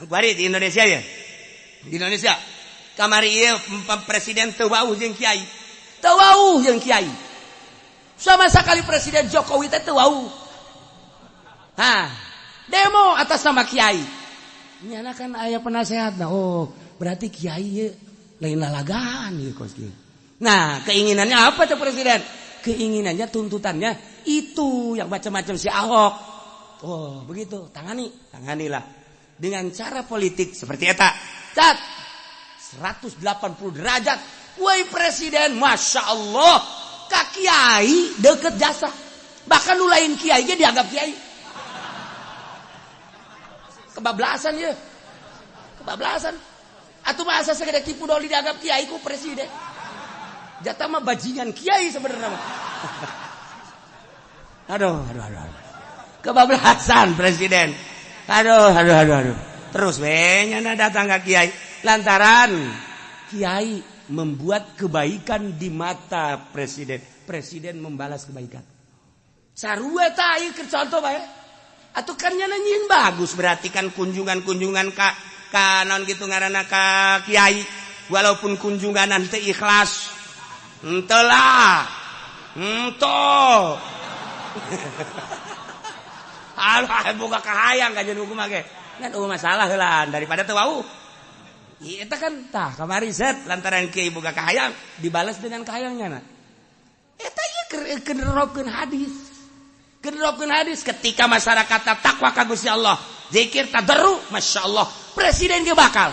Kuari di Indonesia ya. Di Indonesia kamari ieu presiden teu wauh jeung kiai. Teu wauh jeung kiai. Sama sekali Presiden Jokowi teh teu wauh. Hah, demo atas nama kiai. Nyana kan aya penasehat. Nah, oh, berarti kiai ye lain lalagaan ieu kos kieu. Nah, keinginannya apa tuh presiden? Keinginannya, tuntutannya itu yang macam-macam si Ahok. Oh, begitu. Tangani, tanganilah. Dengan cara politik seperti eta. Cat 180 derajat. Woi presiden, Masya Allah. Ka kiai deket jasa. Bahkan nu lain kiai ge dianggap kiai. Kebablasan ya. Kebablasan. Atuh masa segede Ki Pudoli dianggap kiai ku presiden. Jatah mah bajingan kiai sebenarnya mah. Aduh, aduh, aduh, aduh. Kebablasan presiden. Aduh, aduh, aduh, aduh. Terus we nyana datang ke kiai lantaran kiai membuat kebaikan di mata presiden. Presiden membalas kebaikan. Sarua tah ieu keur contoh bae. Atuh kan nyana nyieun bagus berarti kan kunjungan-kunjungan ka naon gitu ngaranna ka kiai walaupun kunjungan teu ikhlas. Henteu lah. Henteu. Alah boga kahayang kajian hukum ge. Kan eueuh masalah heula daripada teu wau. Ieu eta kan tah kamari set lantaran kiai boga kahayang dibalas dengan kahayangnya na. Eta ieu keur nerapkeun hadis. Keur nerapkeun hadis ketika masyarakat takwa ka Gusti Allah, zikir tadarru, Masya Allah, presiden ge bakal.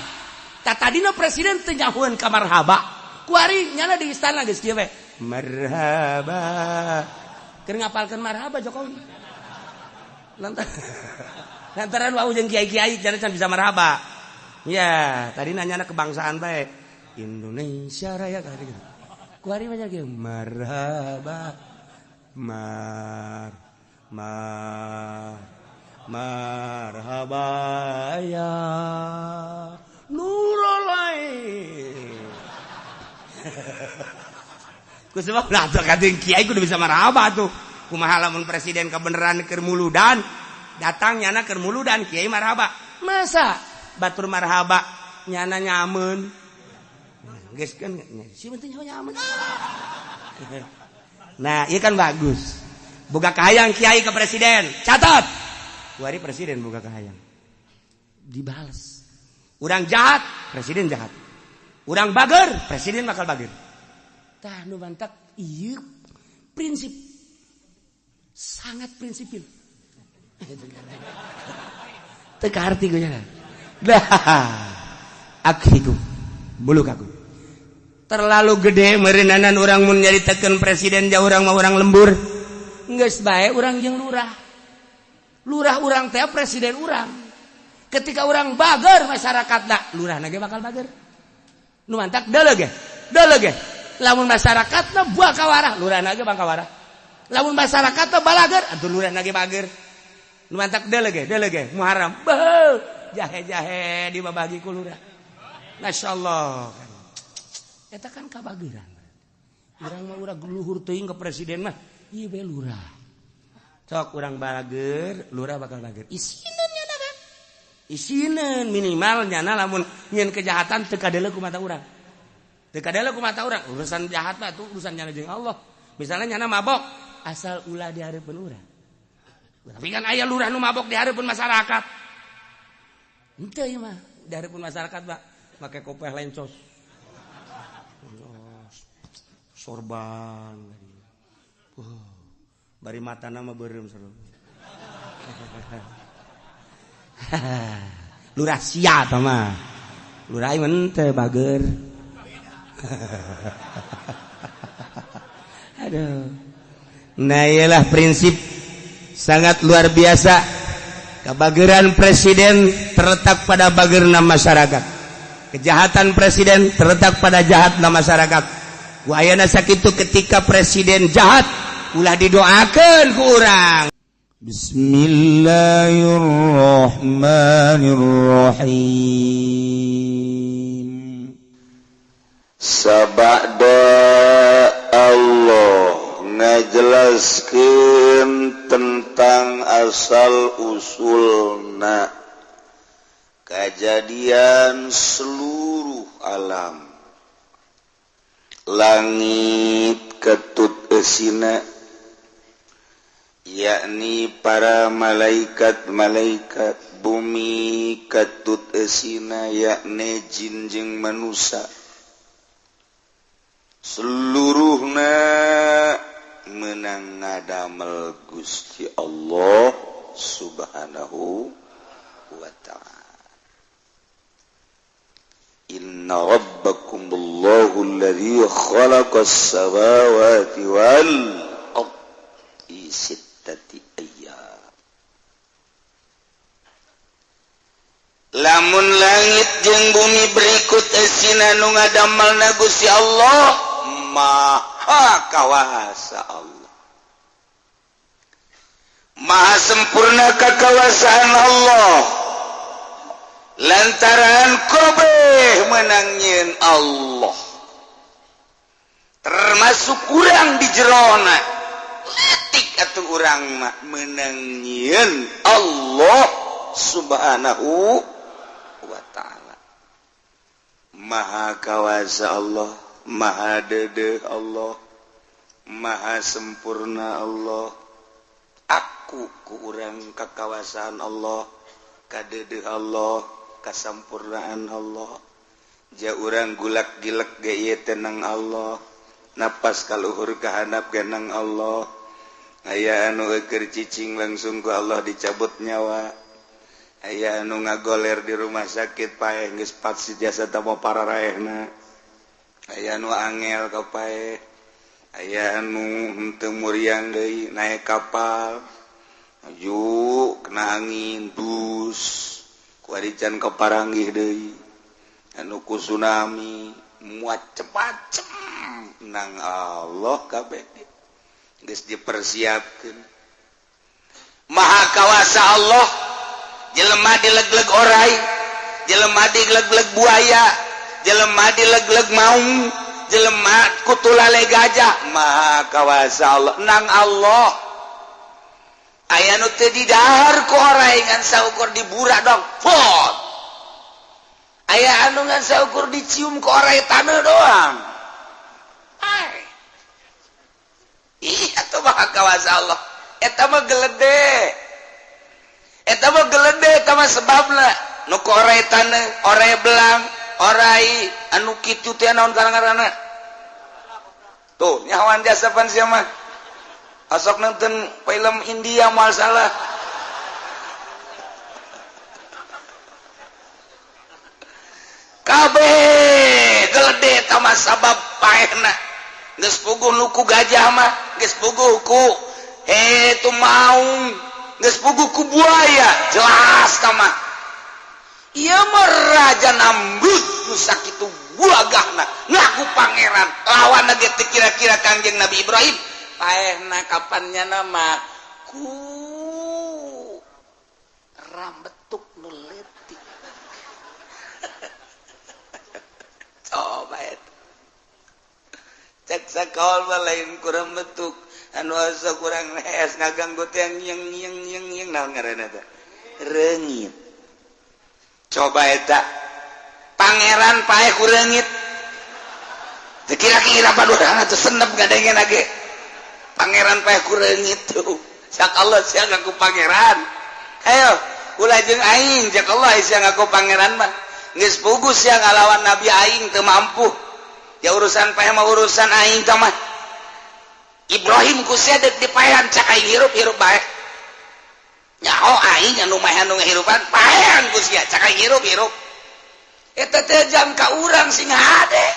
Tah tadina presiden teu nyahueun ka marhaba. Kuari nyana di istana geus kieu we. Marhaba. Keur ngapalkeun marhaba Jokowi. Lantaran wau jeung kiai-kiai jana can bisa marhaba. Ya, tadi nanya kebangsaan bae. Indonesia Raya kali gitu. Kuari mah kieu marhaba. Mar mar marhaba ya nurul ain. Ku sebab lah tuh kating kiai kudu bisa marhaba tuh. Kumaha lamun presiden kebeneran keur muludan, datang nyana keur muludan kiai marhaba. Masa batur marhaba nyana nyameun. Geus kan si penting nyameun. Nah, ieu kan bagus. Boga kahayang kiai ke presiden. Catat. Kuari presiden boga kahayang. Dibales. Urang jahat, presiden jahat. Urang bager, presiden bakal bager. Tah nu bantak ieu prinsip. Sangat prinsipil. Teu kaharti gue nya. Dah. Akhiku. Buluk aku. Terlalu gede meureunanan urang mun nyaritakeun presiden jauh urang mah urang lembur. Geus bae urang jeung lurah. Lurah urang teh presiden urang. Ketika urang bager masyarakatna, lurahna ge bakal bager. Nu mantak deuleu ge. Deuleu ge. Lamun masyarakatna bakal warah, lurahna ge bakal warah. Lamun masyarakatna balager, atuh lurahna ge bager. Nu mantak deuleu ge, deuleu ge, Muharram. Beuh, jahe-jahe dibabagi ku lurah. Masyaallah. Eta kan kabageran. Urang mah urang luhur teuing ke presiden mah, ieu we lurah. Sok urang balager, lurah bakal bager. Isineun nyana kan. Isineun minimal nyana lamun nyieun kejahatan teu kadeuleu ku mata urang. Teu kadeuleu ku mata urang, urusan jahat mah tuh urusan nyana jeung Allah. Misalnya nyana mabok, asal ulah di hareupeun urang. Tapi kan aya lurah nu mabok di hareupeun masyarakat. Henteu ieu mah, di hareupeun masyarakat mah make kopeh lencos. Sorban. Bari matana mah beureum sarua. Lurah sia tah mah. Lurah ieu teh bager. Aduh. Nah, iyalah prinsip sangat luar biasa. Kebageran presiden terletak pada bagerna masyarakat. Kejahatan presiden terletak pada jahatna masyarakat. Ku ayana sakitu ketika presiden jahat ulah didoakeun ku urang. Bismillahirrahmanirrahim. Sabada Allah ngajelaskeun tentang asal usulna Kajadian seluruh alam langit ketut esina yakni para malaikat-malaikat, bumi ketut esina yakni jin jeung manusia, seluruhna menang ngadamel Gusti Allah Subhanahu wa ta'ala. Inna rabbakumullahu alladhi khalaqas samawati wal ardh fi sittati ayyam. Lamun langit jeung bumi berikut esina nu ngadamelna Gusti Allah, Maha Kawasa Allah, Maha sempurna kakawasaan Allah. Lantaran kabeh menang nyieun Allah, termasuk urang di jerona letik atuh urang mah menang nyieun Allah Subhanahu wa ta'ala. Maha kawasa Allah, Maha dedeh Allah, Maha sempurna Allah. Aku ku urang kakawasaan Allah, kadedeh Allah, kasampurnaan Allah. Ja urang gulak gilek ge ieu tenang Allah, napas kaluhur kahandap ge nang Allah. Aya anu keur cicing langsung ku Allah dicabut nyawa. Aya anu ngagoler di rumah sakit paeh geus pat jasa tamo pararaehna. Aya anu angel ka paeh, aya anu henteu muriang deui naek kapal maju kena angin dus kuarican keparanggih deui, anu ku tsunami macem-macem nang Allah kabeh geus dipersiapkeun. Maha kawasa Allah, jelema dileg-leg orai, jelema dileg-leg buaya, jelema dileg-leg maung, jelema kutulale gajah. Maha kawasa Allah nang Allah. Aya nu teu didahar ku orai ngan saukur diburak dong pot. Aya anu ngan saukur dicium ku orai taneuh doang. Ai. Ih atuh maha kawasa Allah. Eta mah gelede. Eta mah gelede eta mah sebabna nu ku orai taneuh, orai belang, orai anu kitu teh naon ngaranna? Tuh nyawan jasa pan sia mah. Asok nonton film India moal salah. Kabeh gelede tama sabab paehna. Geus puguh nu ku gajah mah, geus puguh ku tu maung, geus puguh ku buaya, jelas tama. Ieu mah Raja Namrud nu sakitu buagahna ngaku pangeran, lawan ge teu kira-kira Kangjeng Nabi Ibrahim. Paehna kapannya nama ku rambetuk nu leutik. Coba eta cek sakol mah lain ku rambetuk anu asa kurang hees ngaganggu teh yang yang yang yang naon ngaranna teh reungit. Coba eta pangeran paeh ku reungit teu kira-kira padurana teh senep ngadengen ge. Pangeran paeh ku reungit tuh. Cak Allah sia ngaku pangeran. Ayo, ulah jeung aing cak Allah sia ngaku pangeran mah. Geus puguh sia ngalawan nabi aing teu mampu. Ya urusan paeh mah urusan aing tah mah. Ibrahim ku sia deuk dipaehan cak aing hirup-hirup bae. Nyaho aing anu maehan nu ngahirupan paehan ku sia cak aing hirup-hirup. Eta teh jang ka urang sing hade.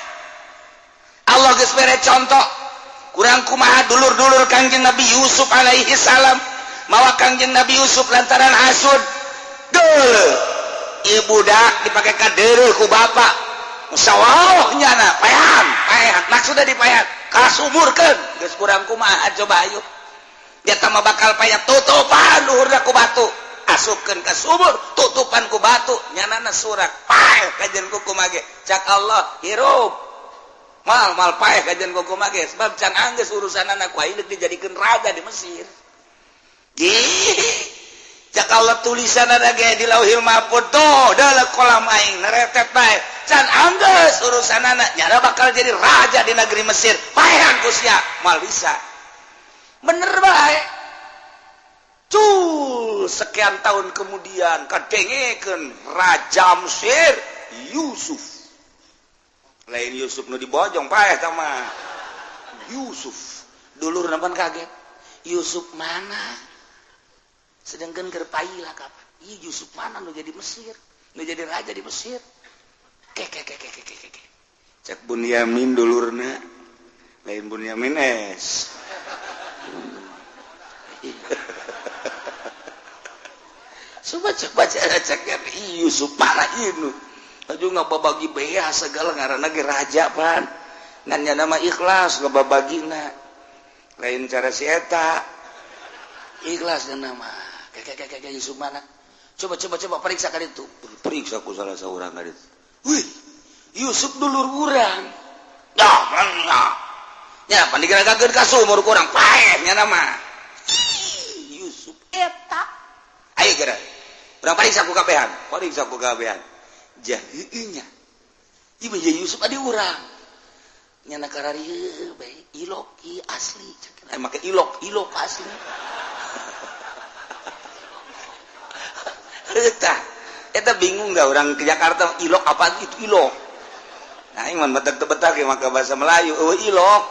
Allah geus mere contoh. Kurang kumaha dulur-dulur Kangjeng Nabi Yusuf alaihi salam mawa Kangjeng Nabi Yusuf lantaran hasud. Deuleu ieu budak dipake ka deureuh ku bapak. Musyawarah nyana paehan, paehan maksudna dipaehan kasumurkeun. Geus kurang kumaha coba ayo. Dia mah bakal paehan tutupan luhurna ku batu. Asupkeun ka sumur, tutupan ku batu, nyanana surak paeh kajen ku kumage. Cak Allah hirup. Mal mal paeh kajian ku kumage sebab can anggeus urusan anak ku aing deuk dijadikeun raja di Mesir. Ih, Cak Allah tulisan ada ge di Lauhil Mahfuz tuh dalam kolam aing neretet bae. Can anggeus urusanana nyara bakal jadi raja di negeri Mesir. Paehan ku sia moal bisa. Bener bae. Cul sekian tahun kemudian kadengekeun raja Mesir Yusuf. Lain Yusuf nu dibojong paeh tah mah. Yusuf dulur pan kaget. Yusuf mana? Sedangkan keur paila kapan? Ih Yusuf mana nu jadi Mesir? Nu jadi raja di Mesir. Ke ke ke ke ke ke ke. Cek Bunyamin dulurna. Lain Bunyamin es. Coba coba cek Yusuf mana ieu nu. Aju ngababagi bea segala ngaranna ge raja pan. Ngan nya nama ikhlas ngababagina. Lain cara si eta. Ikhlas dan nama. Kayak Yusuf mana? Coba coba coba periksa kali itu. Periksa ku salah seorang kali itu. Wih, Yusuf dulur urang. Ya, mana? Ya, pandigeragakeun ka sumur kurang paeh nya nama. Yusuf eta. Ayo geura. Urang periksa ku kabehan. Periksa ku kabehan. Jah heueuh nya. Ieu mah Yusuf adi urang. Nya na kararieu bae ilok ieu asli. Cek make ilok, ilok asli. Eta, eta bingung gak orang ke Jakarta ilok apa itu ilok. Nah, iman betak betak ya maka bahasa Melayu, oh ilok.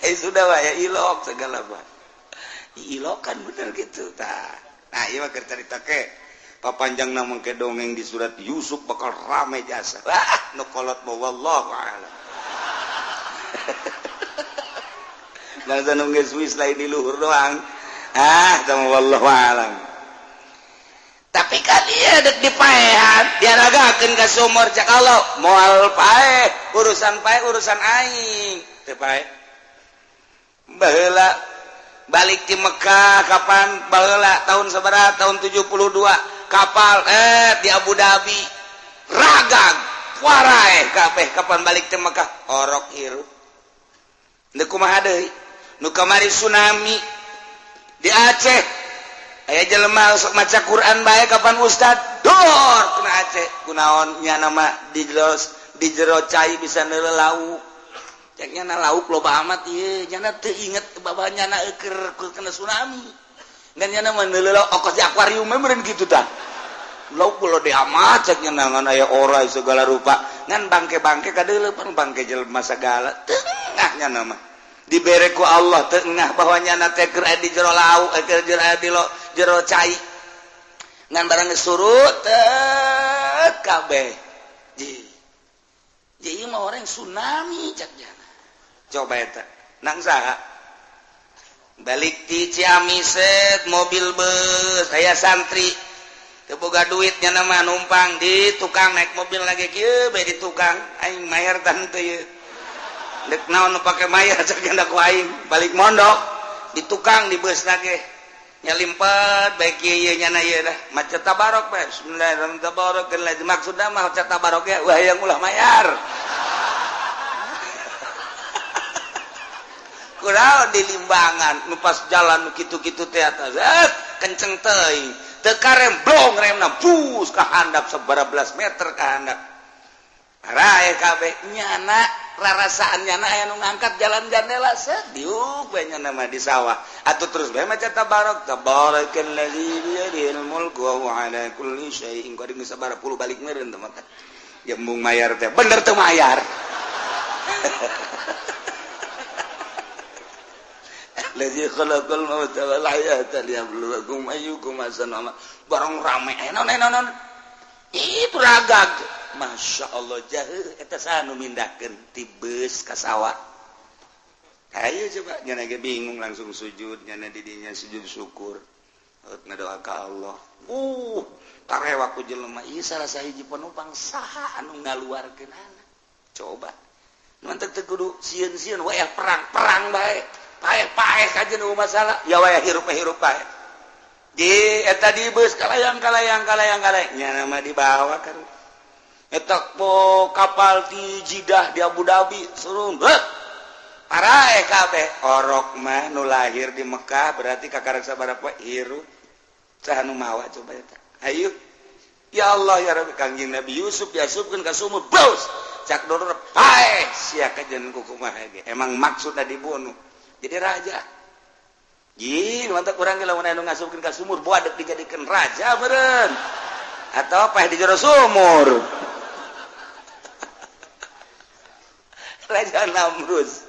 Sudah pak ya ilok segala pak. Ilok kan bener gitu tah. Nah, ieu mah keur carita ke papanjang na mengke dongeng di surat Yusuf bakal rame jasa. Wah, nu kolot mah wallahu a'lam. Bangsa nu geus wis lain di luhur doang. Ah, sama wallahu alam. Tapi kan dia dek dipaehan, diaragakeun ka sumur cak Allah, moal paeh, urusan paeh urusan aing. Teu paeh. Baheula balik di Mekah kapan baheula tahun sabaraha tahun 72 kapal di Abu Dhabi ragag waraeh kabeh kapan balik di Mekah orok hirup. Deuk kumaha deui? Nu kamari tsunami di Aceh aya jelema sok maca Quran bae kapan ustad dor kena Aceh kunaon nya nama di jero cai bisa neuleuh lauk cek nya na lauk loba amat ieu nya teu inget bahwa nya na keur kena tsunami ngan nya mah neuleuh lauk okos di akuarium meureun kitu tah lauk gede amat cek nya ngan aya orai segala rupa ngan bangke-bangke kadeuleuh pan bangke jelema sagala tengah nya nama dibere ku Allah tengah bahwa nyana teh keur di jero lauk keur di jero cai ngan barang geus surut teh kabeh ji ji ieu mah orang tsunami cak jana coba eta nang saha balik ti Ciamis mobil bus aya santri teu boga duit nyana mah numpang di tukang naik mobil lagi kieu bae di tukang aing mayar tah henteu ieu dek naon nu pake mayar cek ku aing balik mondok di tukang di bus lagi nyalimpet baik ieu nyana ieu dah maca tabarok bae bismillahirrahmanirrahim tabarok maksudna mah maca tabarok ya wah yang ulah mayar kunaon di limbangan nu pas jalan nu kitu-kitu teh atas kenceng teuing teu karem blong remna bus ka handap sabaraha belas meter ka handap rae kabeh nyana rarasaan nyana aya nu ngangkat jalan jandela sediuk bae nyana mah di sawah atuh terus bae maca tabarok tabarakallazi biyadihil mulku wa huwa ala kulli syai'in qadir geus sabaraha puluh balik meureun teh maka jembung mayar teh bener teu mayar Allazi khalaqal mauta wal hayata liyabluwakum ayyukum ahsanu amala barang rame naon itu ragag Masya Allah jauh eta saha nu mindahkeun ti beus ka sawah. Ayo coba nyana ge bingung langsung sujud nyana di dinya sujud syukur ngadoa ka Allah. Tarewa ku jelema ieu salah sahiji penumpang saha anu ngaluarkeunana. Coba nu teu kudu sieun-sieun wayah perang-perang bae. Paeh-paeh aja nu masalah ya wayah hirup-hirup bae. Di eta di beus kalayang kalayang kalayang kalayang nyana mah dibawa kan. Eta po kapal di Jidah di Abu Dhabi surung. Parae kabeh orok mah nu lahir di Mekah berarti kakarek sabaraha poe hirup. Saha nu mawa coba eta? Hayu. Ya Allah ya Rabbi, Kangjeng Nabi Yusuf diasupkeun ka sumur, bos. Cak doror paeh sia kajen kumaha ge. Emang maksudna dibunuh. Jadi raja. Jin, mantap urang ge lamun anu ngasupkeun ka sumur boa deuk dijadikeun raja meureun. Atau paeh di jero sumur. Raja Namrus.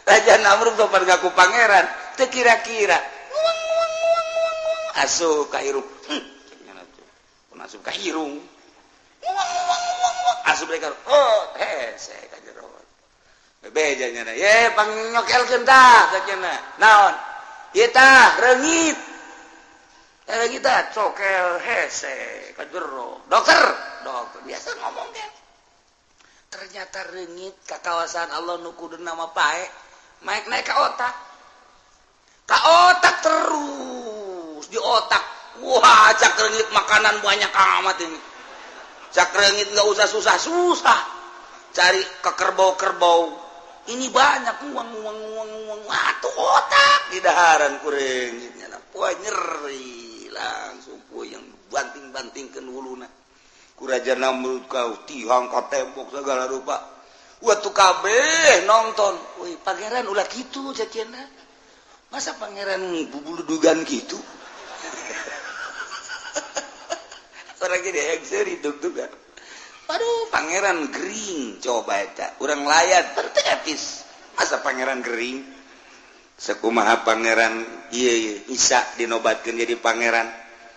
Raja Namrus sopan ngaku pangeran, teu kira-kira. Asup ka irung. Asup ka irung. Asup deui ka oh, hese ka jero. Bebeja nya ye pangnyokelkeun tah cenah. Naon? Ieu tah reungit. Reungit tah cokel hese ka jero. Dokter, dokter biasa ngomong ge. Ternyata reungit ka kawasan Allah nu kuduna mah pae. Naik naik ke otak terus di otak. Wah, cak reungit makanan banyak amat ini. Cak reungit nggak usah susah-susah cari ke kerbau-kerbau. Ini banyak uang. Wah, tuh otak di daharan ku reungitnya. Wah, nyeri langsung puyeng banting-bantingkeun wuluna. Ku Raja Namrud kau tihang ka tembok segala rupa. Waktu kabeh nonton, wih pangeran ulah gitu jadinya. Masa pangeran bubuludugan gitu? Orang gini exer hidup juga. Aduh, pangeran gering coba eta. Urang layat bertepis. Masa pangeran gering? Sekumaha pangeran ieu Isa dinobatkeun jadi pangeran.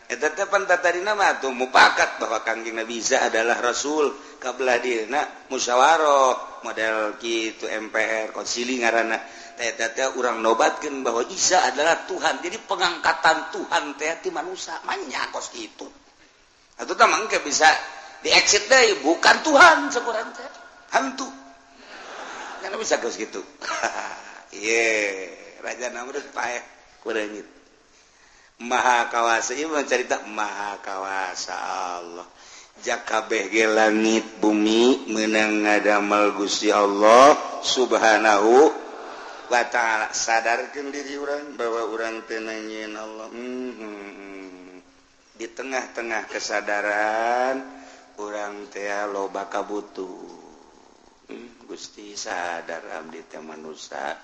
Eta teh pan tadina mah atuh mupakat bahwa Kangjeng Nabi Isa adalah rasul kabelah dieuna musyawarah model kitu MPR konsili ngaranna teh eta teh urang nobatkeun bahwa Isa adalah Tuhan. Jadi pengangkatan Tuhan teh ti manusia manya kos kitu. Atuh tah mangke bisa di exit deui bukan Tuhan sakurang teh hantu. Kan bisa kos kitu. Ieu Raja Namrud paeh ku reungit. Maha kawasa ieu mah carita maha kawasa Allah. Jakabeh ge langit bumi meunang ngadamel Gusti Allah Subhanahu wa ta'ala. Sadarkeun diri urang bahwa urang teu nangieun Allah. Di tengah-tengah kesadaran urang teh loba kabutuh. Gusti sadar abdi teh manusia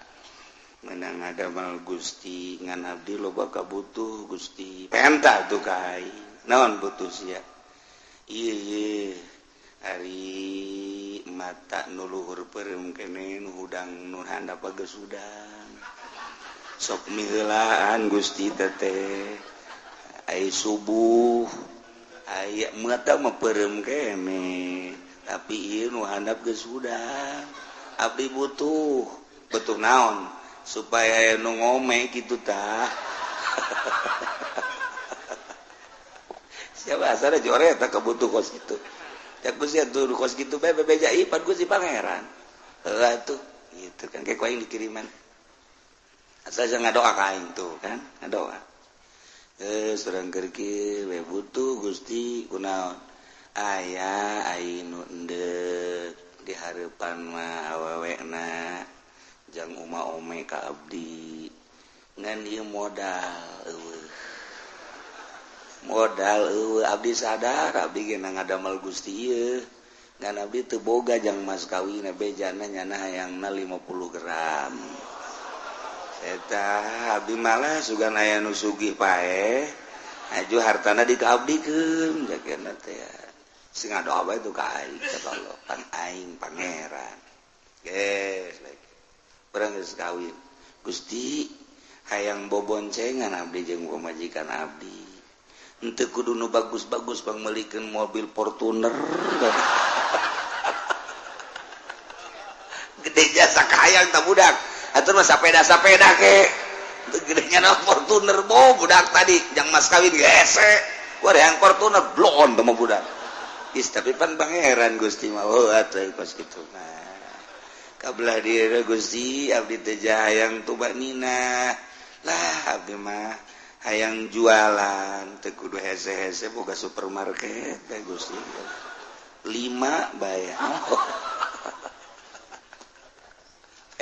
menang ngadamel Gusti ngan abdi loba kabutuh Gusti. Penta tuh ka aing. Naon butuh sia? Ieu ari mata nu luhur peureum kene nu hudang nu handap geus hudang. Sok miheulaan Gusti teteh. Ai subuh aya mata mah peureum kene, tapi ieu nu handap geus hudang. Abdi butuh, butuh naon? Supaya nu ngome kitu tah. Siapa asana jore eta kabutuh kos kitu. Cak Gusti atuh kos kitu bae bebeja ieu pan Gusti pangeran. Heuh atuh gitu kan kayak ku aing dikiriman. Asa ngadoa ka aing tuh kan, ngadoa. Surang keur kieu we butuh Gusti kunaon? Aya aing nu endek di hareupan mah awewena jang uma ome ka abdi. Ngan ieu modal eueuh. Modal eueuh abdi sadar abdi ge ngadamel Gusti ieu. Ngan abdi teu boga jang mas kawin bejana nyana hayangna 50 gram. Eta abdi malah sugan aya nu sugih paeh aju hartana dikaabdikeun jagana teh. Sing ngadoa bae tuh ka aing ka Allah pan aing pangeran. Geus lagi. Urang geus kawin. Gusti hayang boboncengan abdi jeung pamajikan abdi. Henteu kudu nu bagus-bagus pangmeulikeun mobil Fortuner. Gede jasa kahayang tah budak. Atuh mah sapeda-sapeda ke. Gedenya na Fortuner bo budak tadi jang mas kawin gese. Wah yang Fortuner blon teh mah budak. Is tapi pan pangeran Gusti mah oh atuh kos kitu mah. Kabelah diri Gusti abdi teh hayang tubanina. Lah abdi mah hayang jualan teu kudu hese-hese boga supermarket teh Gusti. 5 bae.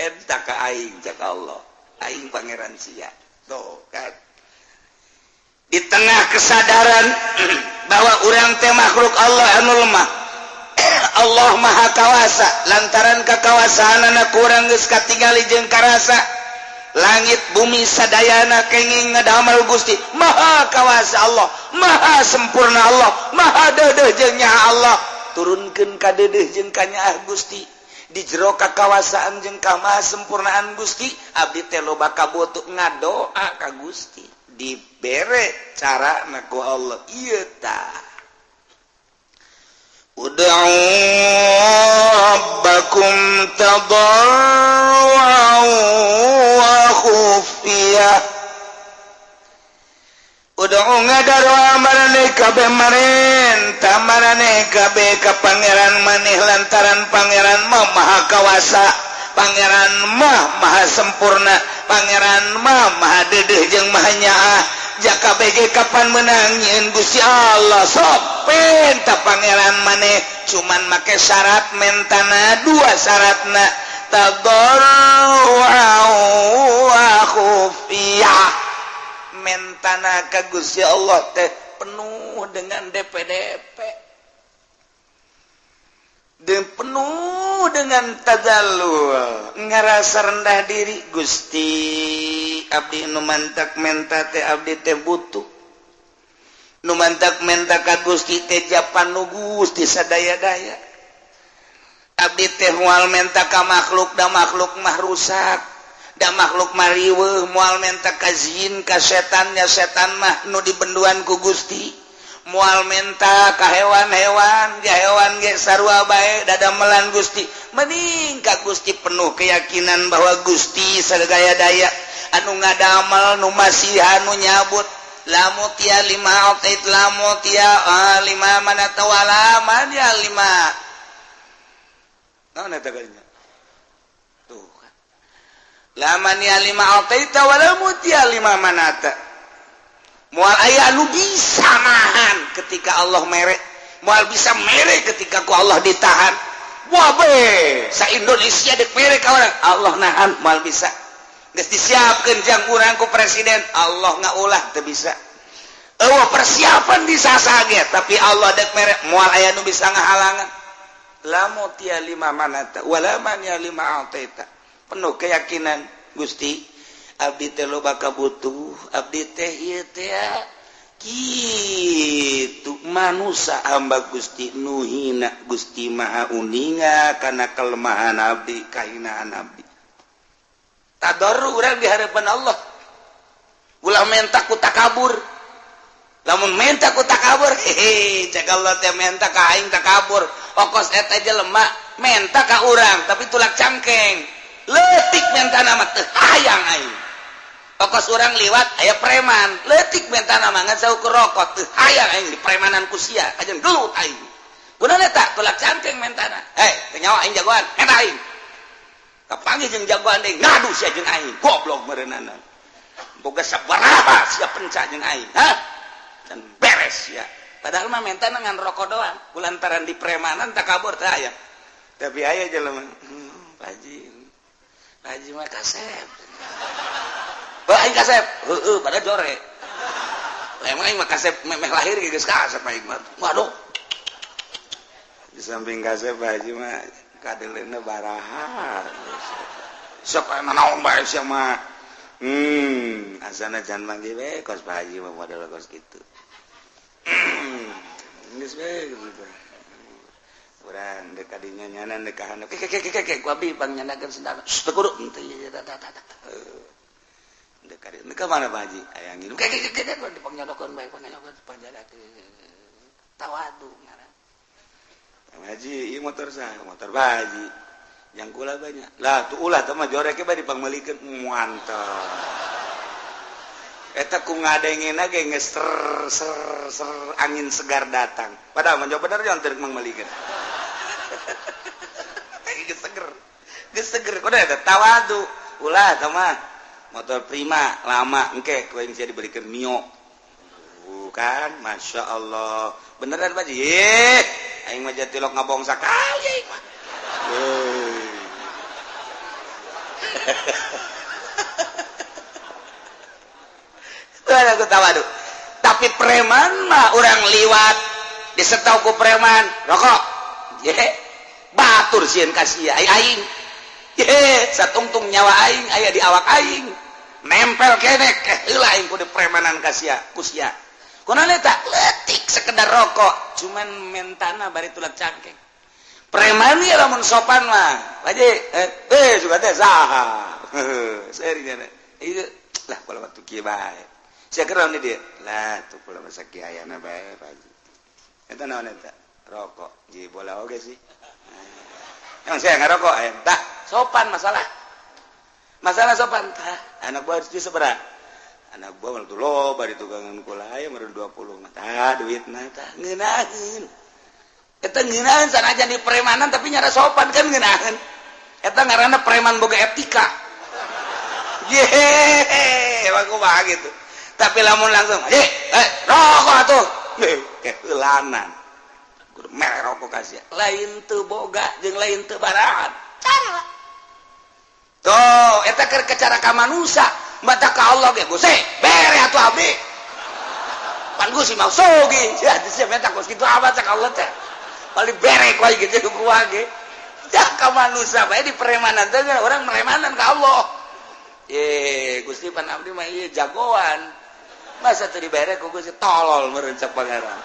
Eta ka aing cek Allah, aing pangeran sia. Tuh kan, di tengah kesadaran bahwa urang teh makhluk Allah anu lemah, Allah maha kawasa. Lantaran kekawasaanana kurang geus katingali jeung karasa, langit bumi sadayana kenging ngadamel Gusti. Maha kawasa Allah, maha sempurna Allah, maha deudeuh jeung nyaah Allah. Turunkeun ka deudeuh jeung kanyaah Gusti. Di jero kakawasaan jeung kamasempurnaan Gusti, abdi teh loba kabutuh, ngadoa ka Gusti, dibere cara ku Allah. Ieu tah, ud'u rabbakum tadarru'an wa khufiyah. Ud'u, ngadaroa, maraneh kabeh, marenta maraneh kabeh ka pangeran maneh, lantaran pangeran mah maha kawasa, pangeran mah maha sempurna, pangeran mah maha deudeuh jeung maha nyaah. Jaka BG kapan menang nyieun Gusti Allah? Sok penta pangeran maneh, cuman make syarat mentana dua. Syaratna tadarru'an wa khufiyah. Mentana ka Gusti Allah teh penuh dengan DPDP dan penuh dengan tadallul, ngerasa rendah diri. Gusti, abdi nu mantak menta teh abdi teh butuh. Nu mantak menta ka Gusti teh japan nu Gusti sadaya-daya. Abdi teh moal menta ka makhluk, da makhluk mah rusak, da makhluk mah riweuh. Moal menta ka jin, ka setannya, setan mah nu dibenduan ku Gusti. Moal menta ka hewan-hewan, ja hewan ge sarua bae dadamelan Gusti. Mending ka Gusti, penuh keyakinan bahwa Gusti sagaya daya anu ngadamel, nu masihan, nu nyabut. La mu'tiya lima a'tait, la mu'tiya lima mana'ta wala mani'a lima. Naon eta kalinya tuh kan, la mani'a lima a'taita wala mu'tiya lima mana'ta. Moal aya anu bisa nahan ketika Allah mere, moal bisa mere ketika ku Allah ditahan. Wah be, sa Indonesia dek mere ka urang, Allah nahan, moal bisa. Geus disiapkeun jang urang ku presiden, Allah ngaulah, teu bisa. Eueuh persiapan di sasage, tapi Allah dek mere, moal aya nu bisa ngahalangan. La mu'tiya lima mana'ta wala mani'a lima a'taita. Penuh keyakinan, Gusti, abdi teh loba kabutuh, abdi teh ieu teh kitu manusia, hamba Gusti nu hina. Gusti Maha uninga kana kelemahan abdi, kahinaan abdi. Tadarru urang di hadapan Allah. Ulah menta ku takabur. Lamun menta ku takabur, hehe, cek Allah teh, menta ka aing takabur, okos eta jelema menta ka urang tapi tulak cangkeng, leutik mentana mah, teu hayang aing. Okos urang liwat aya preman, leutik mentana mah ngan saukur rokok, teu hayang aing di premanan ku sia, kajeun gelut aing. Gunana tak tulak cangkeng mentana. Hei, teu nyawa aing jagoan, menta aing. Kapanggih jeung jagoan deui, ngadu sia jeung aing, goblok meureunana. Boga sabaraha sia penca jeung aing, hah? Dan beres ya. Padahal mah mentana ngan rokok doang, kulantaran di premanan takabur teh aya. Tapi aya jelema, Pak Haji, Pak Haji mah kasep. Bah, aing kasep, heueuh, pada jore. Lah, emang aing mah kasep memeh lahir geus kasep aing mah. Waduh. Di samping kasep, Pak Haji mah kadeleuna baraha. Sok aya naon bae sia mah. Asana jangan manggil we kos Pak Haji mah, model kos kitu. Geus we gitu. Urang dek kadinya nyanan dek ka handap. Ke ke ke ke ku abdi pangnyandakeun sendal. Teu kudu henteu ieu tah tah tah. Dek ka dieu ka mana Pak Haji? Aya nginum. Ke ke ke ke dipangnyodokeun bae, pangnyodokeun panjadakeun. Tawadu ngaran. Pak Haji, ieu motor saha? Motor Pak Haji. Yang kula banyak. Lah tuh ulah teh mah jorek bae dipangmeulikeun. Mantap. Eta ku ngadengena ge geus ser ser ser, angin segar datang. Padahal mah bener jangan teu mangmeulikeun. Geus seger. Geus seger kudu eta tawadu. Ulah teh mah motor Prima lama, engke ku aing sia dibelikeun Mio. Bukan, Masya Allah. Beneran Pak Haji? Aing mah jatilok ngabong sakali aing mah. Aku tawadu. Tapi preman mah orang liwat disetau ku preman rokok. Ye, batur sieun ka sia aing. Ye, satungtung nyawa aing aya di awak aing. Nempel keneh heula aing kudu premanan ka sia, ku sia. Kunaon eta? Leutik sekedar rokok, cuman mentana bari tulak cangkeng. Preman ge lamun sopan mah. Baje, suka teh saha. Serinya. Ieu lah kalau waktu kieu bae. Sia keur naon dia? Lah tuh kula masa kieu ayana bae, Pak Haji. Eta naon eta? Rokok. Ji bola oge sih. Emang saya ngarokok tah sopan masalah. Masalah sopan tah. Anak buah harus sabaraha? Anak buah mah loba di tukangan kula aya meureun 20 mah. Tah duitna tah ngeunaheun. Eta ngeunaheun sanajan di premanan tapi nyara sopan kan ngeunaheun. Eta ngaranna preman boga etika. Ye, emang kumaha gitu. Tapi lamun langsung, rokok atuh. Keulanan. Kudu mere rokok ka sia. Lain teu boga jeung lain teu barahan. Cara. Tuh, eta keur cara ka manusia. Mata ka Allah ge Gusti, bere atuh abdi. Pan Gusti mah sogi. Sia sia menta kos kitu amat cak Allah teh. Paling bere ku aing gitu ku ge. Cak ka manusia bae di premanan teh urang meremanan ka Allah. Ye, Gusti pan abdi mah ieu jagoan. Masa teu dibere ku Gusti tolol meureun cak pangeran.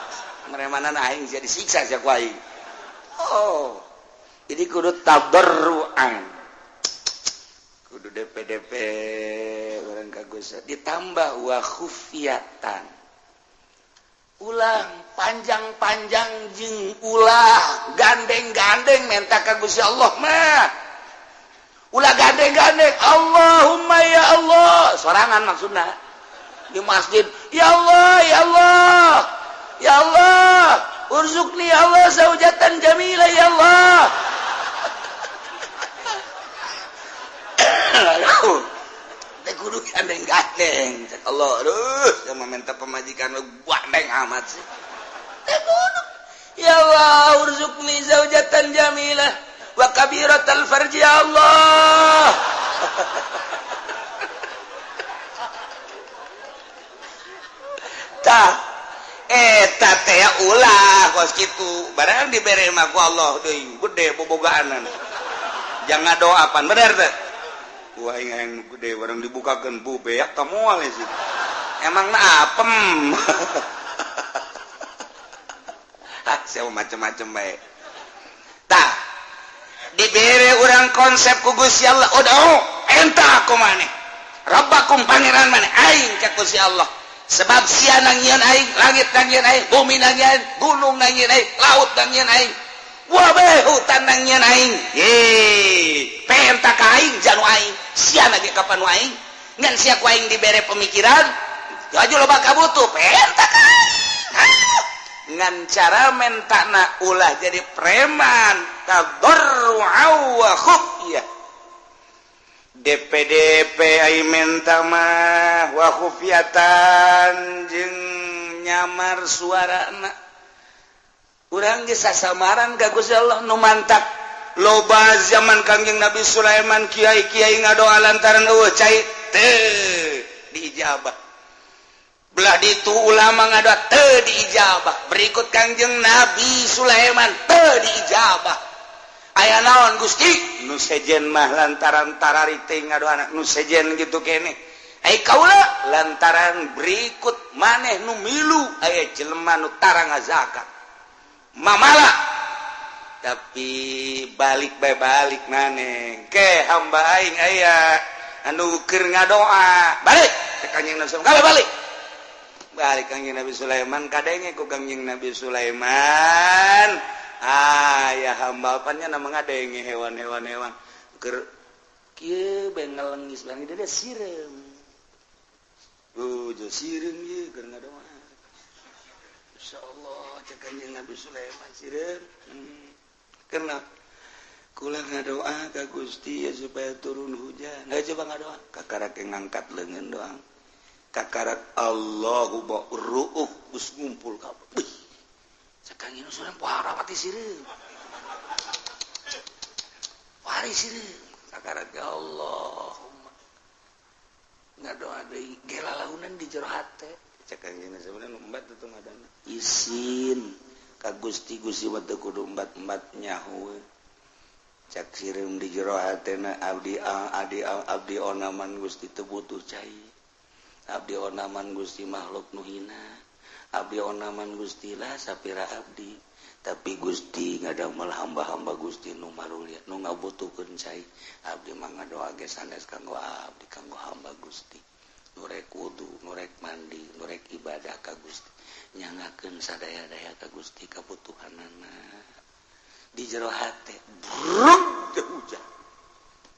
Meremanan aing sia disiksa sia ku aing. Oh. Jadi kudu tadarruan. Kudu DPDP urang ka Gusti ditambah wa khufiyatan. Ulah panjang-panjang jeung ulah gandeng-gandeng menta ka Gusti Allah mah. Ulah gandeng-gandeng Allahumma ya Allah sorangan maksudna di masjid ya Allah ya Allah ya Allah urzuqni ya Allah zaujatan jamila ya Allah. Aduh teh kudu gandeng-gandeng cek Allah aduh sama minta pemajikan lu gandeng amat sih teh kudu ya Allah urzuqni zaujatan jamilah wa kabiratal farji ya Allah. Tah eta teh ulah kos kitu barang dibere mah ku Allah deui gede bobogaanan jangan doa pan bener teh wah aing yang gede barang dibukakeun bu beak ta moal sih emangna apem. Ah sia macem-macem bae tah dibere urang konsep ku Gusti Allah udah enta aku maneh Rabbakum pangeran maneh aing cak Gusti Allah sebab sia nangieun aing langit nangieun aing bumi nangieun gunung nangieun aing laut nangieun aing wabe hutan nangieun aing ye penta ka aing janu aing sia lagi kapan aing ngan sia ku aing dibere pemikiran aju loba kabutuh penta ka aing ngan cara mentana ulah jadi preman tadarru'a wa khufyah DPDP ai menta mah wa khufyatan jeung nyamar suarana urang ge sasamaran ka Gusti Allah nu mantak loba zaman Kangjeng Nabi Sulaiman kiai-kiai ngadoa lantaran eueuh cai teu diijabah belah ditu ulama ngadoa teu diijabah berikut Kangjeng Nabi Sulaiman teu diijabah aya naon Gusti nu sejen mah lantaran tarari teh ngadoana nu sejen gitu kene ai kaula lantaran berikut maneh nu milu aya jelema nu tara ngazakat mamala tapi balik bae balik maneh ke hamba aing aya anu keur ngadoa balik ka Kangjeng Nabi Sulaiman balik balik Kangjeng Nabi Sulaiman kadenge ku Kangjeng Nabi Sulaiman ah ya hamba apanya nama ngadenge hewan-hewan hewan keur kieu bae ngelengis bang dia sireum jo sireum ieu keur ngadoa insyaallah cek Kanjeng Nabi Sulaiman sireum karena kula ngadoa ka Gusti ya supaya turun hujan nah coba ngadoa kakarak ngangkat leungeun doang kakarak Allahu ba'ruuh geus ngumpul kabeh. Sekarang ini sudah parah pati sireum. Pari sireum. Sakarat ya Allahumma. Ngadoa deui gelalaunan di jero hate. Cek kanjeng sebenarnya embat tuh ngadana. Isin ka Gusti Gusti mah teu kudu embat-embat nyaho. Cek sireum di jero hatena abdi abdi abdi onaman Gusti teu butuh cai. Abdi onaman Gusti makhluk nu hina. Abdi onaman Gusti lah sapira abdi. Tapi Gusti ngadamel hamba-hamba Gusti nu marulia nu ngabutuhkeun cai. Abdi mah ngadoa ge sanes kanggo abdi, kanggo hamba Gusti. Nu rek wudu, nu rek mandi, nu rek ibadah ka Gusti. Nyangakeun sadaya-daya ka Gusti kabutuhanana. Di jero hate bruk teh hujan.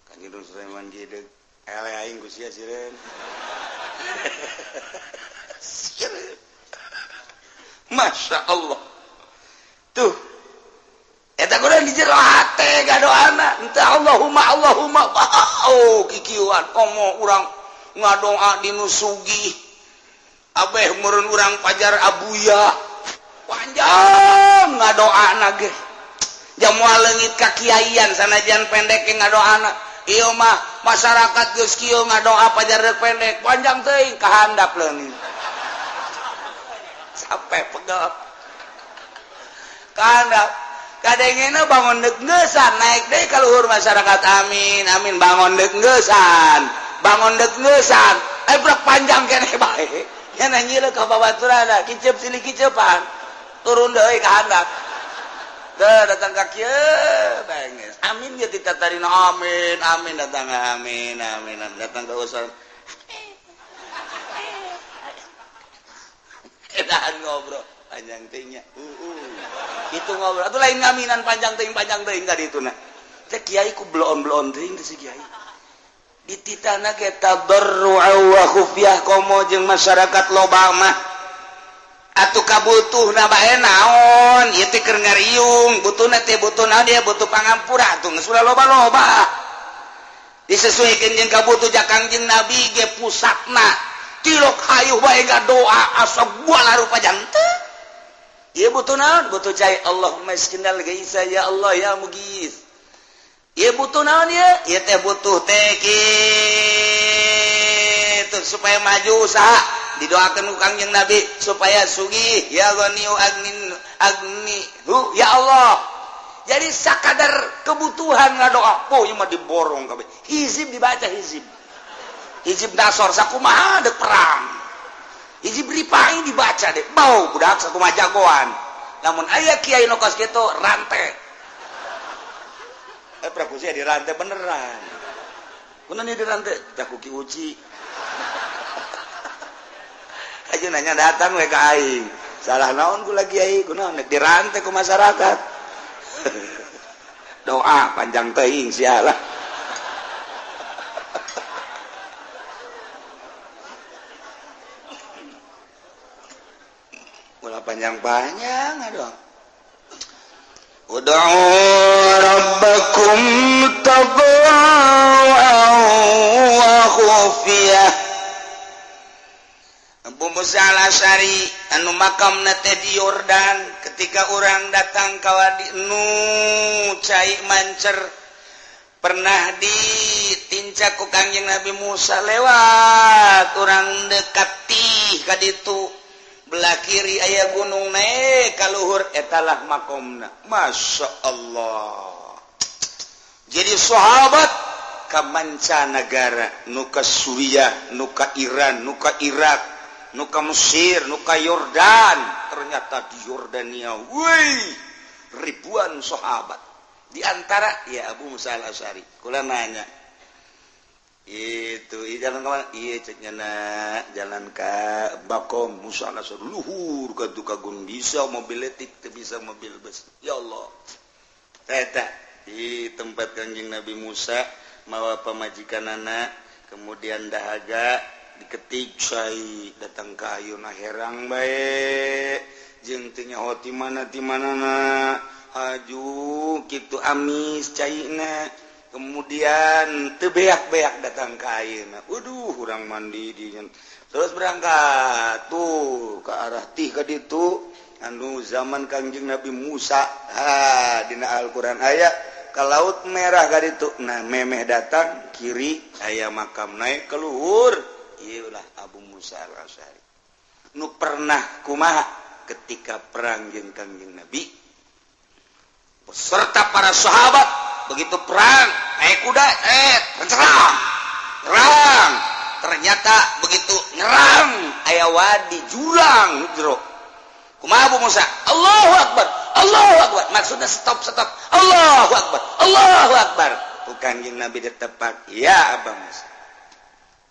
Kanjeng Sulaiman gede ele aing ku sia sireun. Sireun. Masya Allah. Tuh eta kurang di jero hate gadoana henteu Allahumma Allahumma oh kikieuan komo urang ngadoa di nu sugih abeh meureun urang pajar abuya panjang ngadoana ge jamoal leungit ka kiaian sanajan pendek ge ngadoana ieu mah masyarakat geus kieu ngadoa pajar rek pendek panjang teuing kahandap leungit sampai pegel kahandap kadengena bangun dek ngeusan naik deui ka luhur masyarakat amin amin bangun dek ngeusan bangun dek ngeusan brak panjang keneh bae nya nyileuk ka babaturana kiceup silih kiceupan turun deui ka handap teu datang ka kieu bae geus amin ge ditatarina amin amin datang amin amin datang ka usan edahan ngobrol panjang teuing nya itu ngobrol atuh lain ngaminan panjang teuing ka dituna teh kiai ku bloon-bloon teuing teh si kiai dititana ge tadarru'a wa khufyah komo jeung masyarakat loba mah atuh kabutuhna bae naon ieu teh keur ngariung butuhna teh butuh naon dia butuh pangampura atuh geus ulah loba-loba disesuaikeun jeung kabutuh ja Kangjeng Nabi ge pusatna tilok hayuh bae ngadoa asa buala rupa janten. Ieu butuh naon? Butuh cai Allahumma iskinal gaisa ya Allah ya mugis. Ieu butuh naon ieu? Ieu teh butuh teh kitu supaya maju usaha didoakeun ku Kangjeng Nabi supaya sugih ya ghaniyu agnin agni hu ya Allah. Jadi sakadar kebutuhan ngadoa, oh ieu mah diborong kabeh. Hizib dibaca hizib. Hizib nasor sakumaha deuk perang. Hizib ripai dibaca deh, bau budak sakumaha jagoan. Namun aya kiai nu kos kitu rantai. Prakusia dirantai beneran. Kunaon ieu dirantai? Tah ku Ki Uci. Aja nanya datang we ka aing. Salah naon kula kiai, kunaon nek dirantai ku masyarakat. Doa panjang teuing sialah. Ulah panjang-panjang aduh. Ud'u rabbakum tadarru'an wa khufiyah. Abu Musa Al-Asy'ari anu makamna teh di Yordan ketika orang datang ka wadi nu cai mancer pernah ditincak ku Kangjeng Nabi Musa lewat urang dekat tih ka ditu belah kiri aya gunung naik ka luhur etalah makomna. Masya Allah. Jadi sahabat ka mancanagara nu ka Suriah, nu ka Iran, nu ka Irak, nu ka Mesir, nu ka Yordan. Ternyata di Yordania wih ribuan sahabat. Di antara ya Abu Musa Al-Asy'ari. Kula nanya itu jalan ke mana? Iya ceknya nak jalan ke Bakom Musa Al-Asy'ari luhur ka tukang bisa mobil letik teu bisa mobil bus. Ya Allah. Eta di tempat Kangjeng Nabi Musa mawa pamajikanana kemudian dahaga diketik cai datang ka ayeuna herang bae jeung teu nyaho ti mana ti manana aju kitu amis caina kemudian teu beak-beak datang ka ayeuna waduh urang mandi di terus berangkat tuh ke arah tih ka ditu anu zaman Kangjeng Nabi Musa ha dina Al-Qur'an aya Ke Laut Merah ka ditu. Nah, memeh datang kiri aya makam naik ke luhur. Ieu lah Abu Musa Al-Asy'ari. Nu pernah kumaha ketika perang jeung Kangjeng Nabi beserta para sahabat, begitu perang naik kuda serang nyerang, ternyata begitu nyerang aya wadi jurang jero. Kumaha Abu Musa? Allahu Akbar, Allahu Akbar, maksudnya stop stop, Allahu Akbar, Allahu Akbar. Ku Kangjeng Nabi ditepak, ya Abu Musa,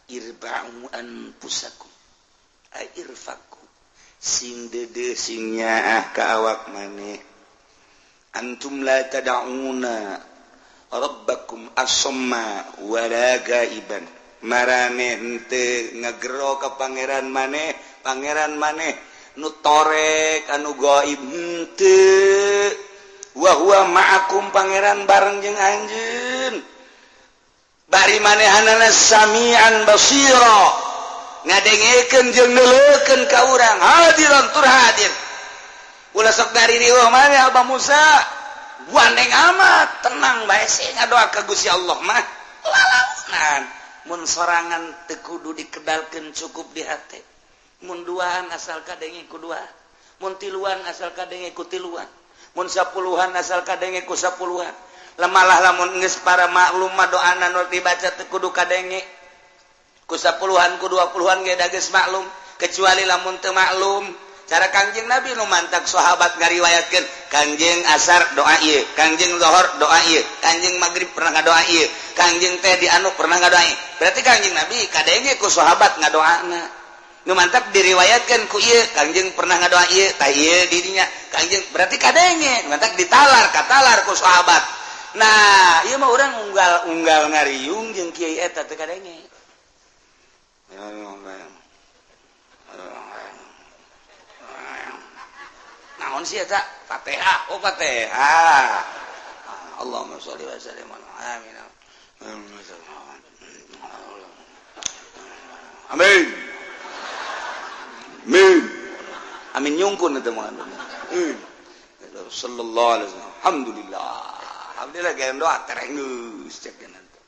irba'u anfusakum ay irfaku, sing dede sing nyaah ka awak maneh, antum la tad'una rabbakum asamma wala gaiban, maraneh henteu ngagero ka pangeran maneh, pangeran maneh nu torek anu gaib henteu, wa huwa ma'akum, pangeran bareng jeung anjeun, bari manehanana samian basira, ngadengekeun jeung neuleukeun ka urang, hadiran tur hadir. Ulah sok ngaririweuh maneh Abah Musa, gandeng amat, tenang bae sih ngadoa ka Gusti Allah mah lalaunan. Mun sorangan teu kudu dikedalkeun, cukup di hate. Mun duaan asal kadenge ku dua, mun tiluan asal kadenge ku tiluan, mun sapuluhan asal kadenge ku sapuluhan. Lemalah lamun geus para maklum mah doana nu dibaca teu kudu kadenge ku sapuluhan ku 20-an ge da geus maklum, kecuali lamun teu maklum cara Kangjeng Nabi nu mantak sahabat ngariwayatkeun Kangjeng asar doa ieu, Kangjeng zuhur doa ieu, Kangjeng maghrib pernah ngadoa ieu, Kangjeng teh di anu pernah ngadoa ieu. Berarti Kangjeng Nabi kadenge ku sahabat ngadoana nu mantak diriwayatkeun ku ieu Kangjeng pernah ngadoa ieu tah ieu didinya Kangjeng, berarti kadenge mantak ditalar katalar ku sahabat. Nah, ieu mah urang unggal-unggal ngariung jeung kiai eta teu kadenge. Naon sih eta? Fatihah. Oh, Fatihah. Allahumma sholli wa sallim ala amin. Amin. Amin. Amin nyungkun eta mah. Sallallahu alaihi wasallam. Alhamdulillah. Alhamdulillah gaya doa terenggeus cek nanti.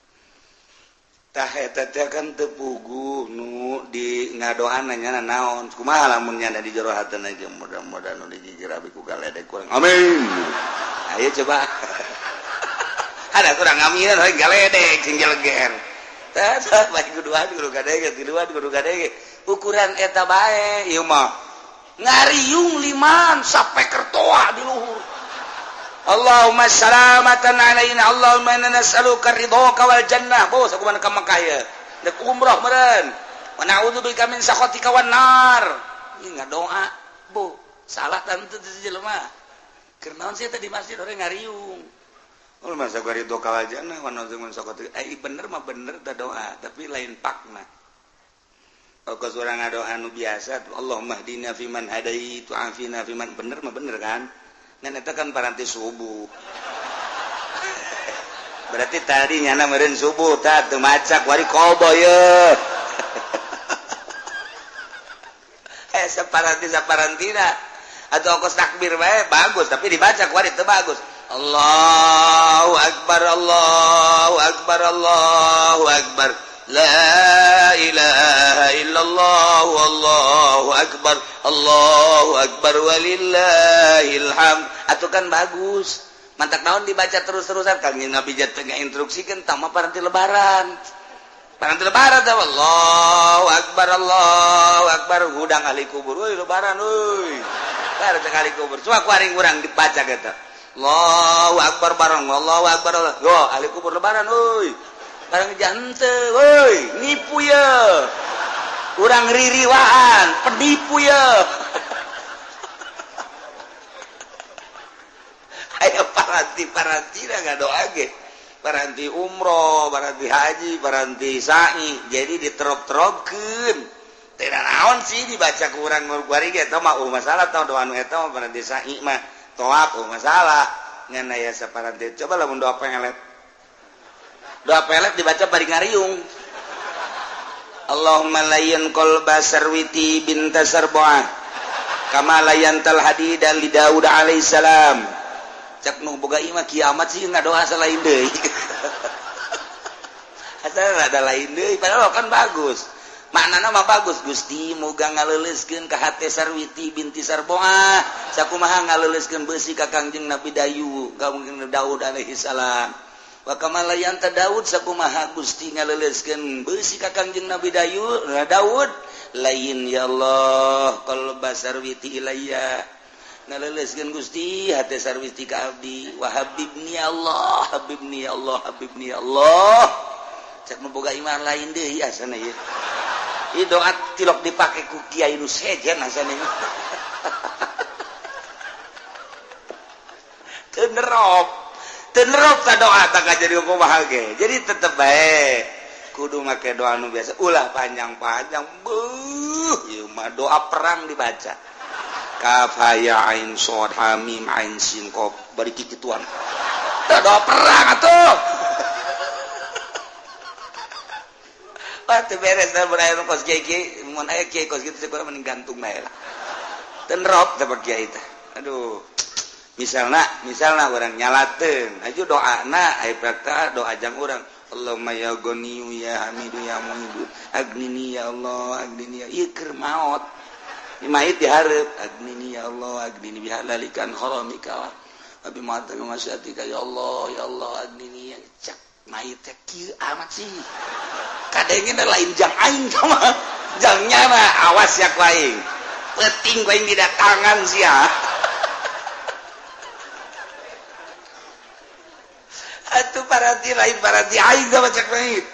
Tah eta teh kan teu puguh nu di ngadoana nya naon. Kumaha lamun nya di jero hatena ge mudah-mudahan nu digigir abi ku galedek kurang. Amin. Ayo coba. Ada kurang aminan hoy galedek sing jeleger. Tah tah bae kuduan kudu kadenge tiluan kudu kadenge. Ukuran eta bae ieu mah. Ngariung liman sampai kertoa di luhur. Allahumma salamatan alaina, Allahumma inna nas'aluka ridhoka wal jannah. Bos aku mana ka Mekah ya. Dek umroh meureun. Wa na'udzubika min sakhatika wan nar. Ieu ngadoa, bu. Salah tante teu jelema. Keur naon sih teh di masjid orang ngariung. Oh, masa gua ridhoka wal jannah wa na'udzubika min sakhatika. Eh bener mah bener teh doa, tapi lain pakna. Kalau urang ngadoa nu biasa, Allahumma hdina fiman hadait wa afina fiman, bener mah bener kan? Ngan eta kan paranti subuh. Berarti tadi nyana meureun subuh tah teu macak wari kobo ye. Saparanti saparantina atau ongkos takbir bae bagus tapi dibaca kuari teu bagus. Allahu akbar, Allahu akbar, Allahu akbar. La ilaha illallah, wallahu akbar, Allahu akbar walillahil hamd. Atuh kan bagus. Mantak naon dibaca terus-terusan Kangjeng Nabi jatuh ngainstruksikeun tah mah paranti lebaran. Paranti lebaran teh Allahu akbar, Allahu akbar, hudang ahli kubur euy lebaran euy. Bareng ahli kubur. Coba ku aring urang dibaca kitu. Allahu akbar bareng Allahu akbar. Go ahli kubur lebaran euy. Barang jante, woi, nipu ya, urang ririwaan, penipu ya. Ayo paranti dah ngadoa ge, paranti umroh, paranti haji, paranti sa'i, jadi diterop-teropkeun. Teu naon sih dibaca ku urang kuari ge eta mah masalah tah doa nu eta mah paranti sa'i mah toap masalah. Ngan aya saparanti coba lamun doa pengelet. Doa pelet dibaca bari ngariung. Allahumma layyan qalba sarwiti binta sarbuah kama layyantal hadida li Daud alaihissalam. Cek nu boga imah kiamat sih ngadoa lain deui. Asal ada lain deui, padahal kan bagus. Maknana mah bagus, Gusti muga ngaleuleuskeun ka hate Sarwiti binti Sarboah. Sakumaha ngaleuleuskeun beusi ka Kangjeng Nabi Dayu, ka Kangjeng Daud alaihi salam. Wa kama layanta Daud, sakumaha Gusti ngaleuleuskeun beusi ka Kangjeng Nabi Dayu, Daud. Lain ya Allah qalba Sarwiti ilayya. Ngaleuleuskeun Gusti hate Sarwiti ka abdi. Wa habibni ya Allah, habibni ya Allah, habibni ya Allah. Cek nu boga iman lain deui asana ieu. Ieu doa tilok dipake ku kiai nu sejen asana ieu. Teu nerop. Teu nerop ta doa ta jadi kumaha ge. Jadi tetep bae kudu make doa nu biasa, ulah panjang-panjang. Beuh, ieu mah doa perang dibaca. Kaf ha ya ain shad ha mim ain sin qaf bari kikituan. Teu doa perang atuh. Wah, teu beres da mun aya kos kiai, mun aya kiai kos kitu teh mending gantung bae lah. Teu nerop teh kiai teh. Aduh. Misalna urang nyalateun, aju doana aya prakta doa jang urang. Allahumma ya Ghaniyu ya Hamidu ya Muhidu agnini ya Allah agnini ya ieu keur maot. Mayit dihareup agnini ya Allah agnini bihalalikan haramika wa bi ma'ataka masyatika ya Allah ya Allah agnini ya cak mayit teh kieu amat sih. Kadenge lain jang aing mah. Jangnya mah awas ya ku aing. Penting ku aing didatangan sia. Atuh parati lain parati aing mah cak mayit.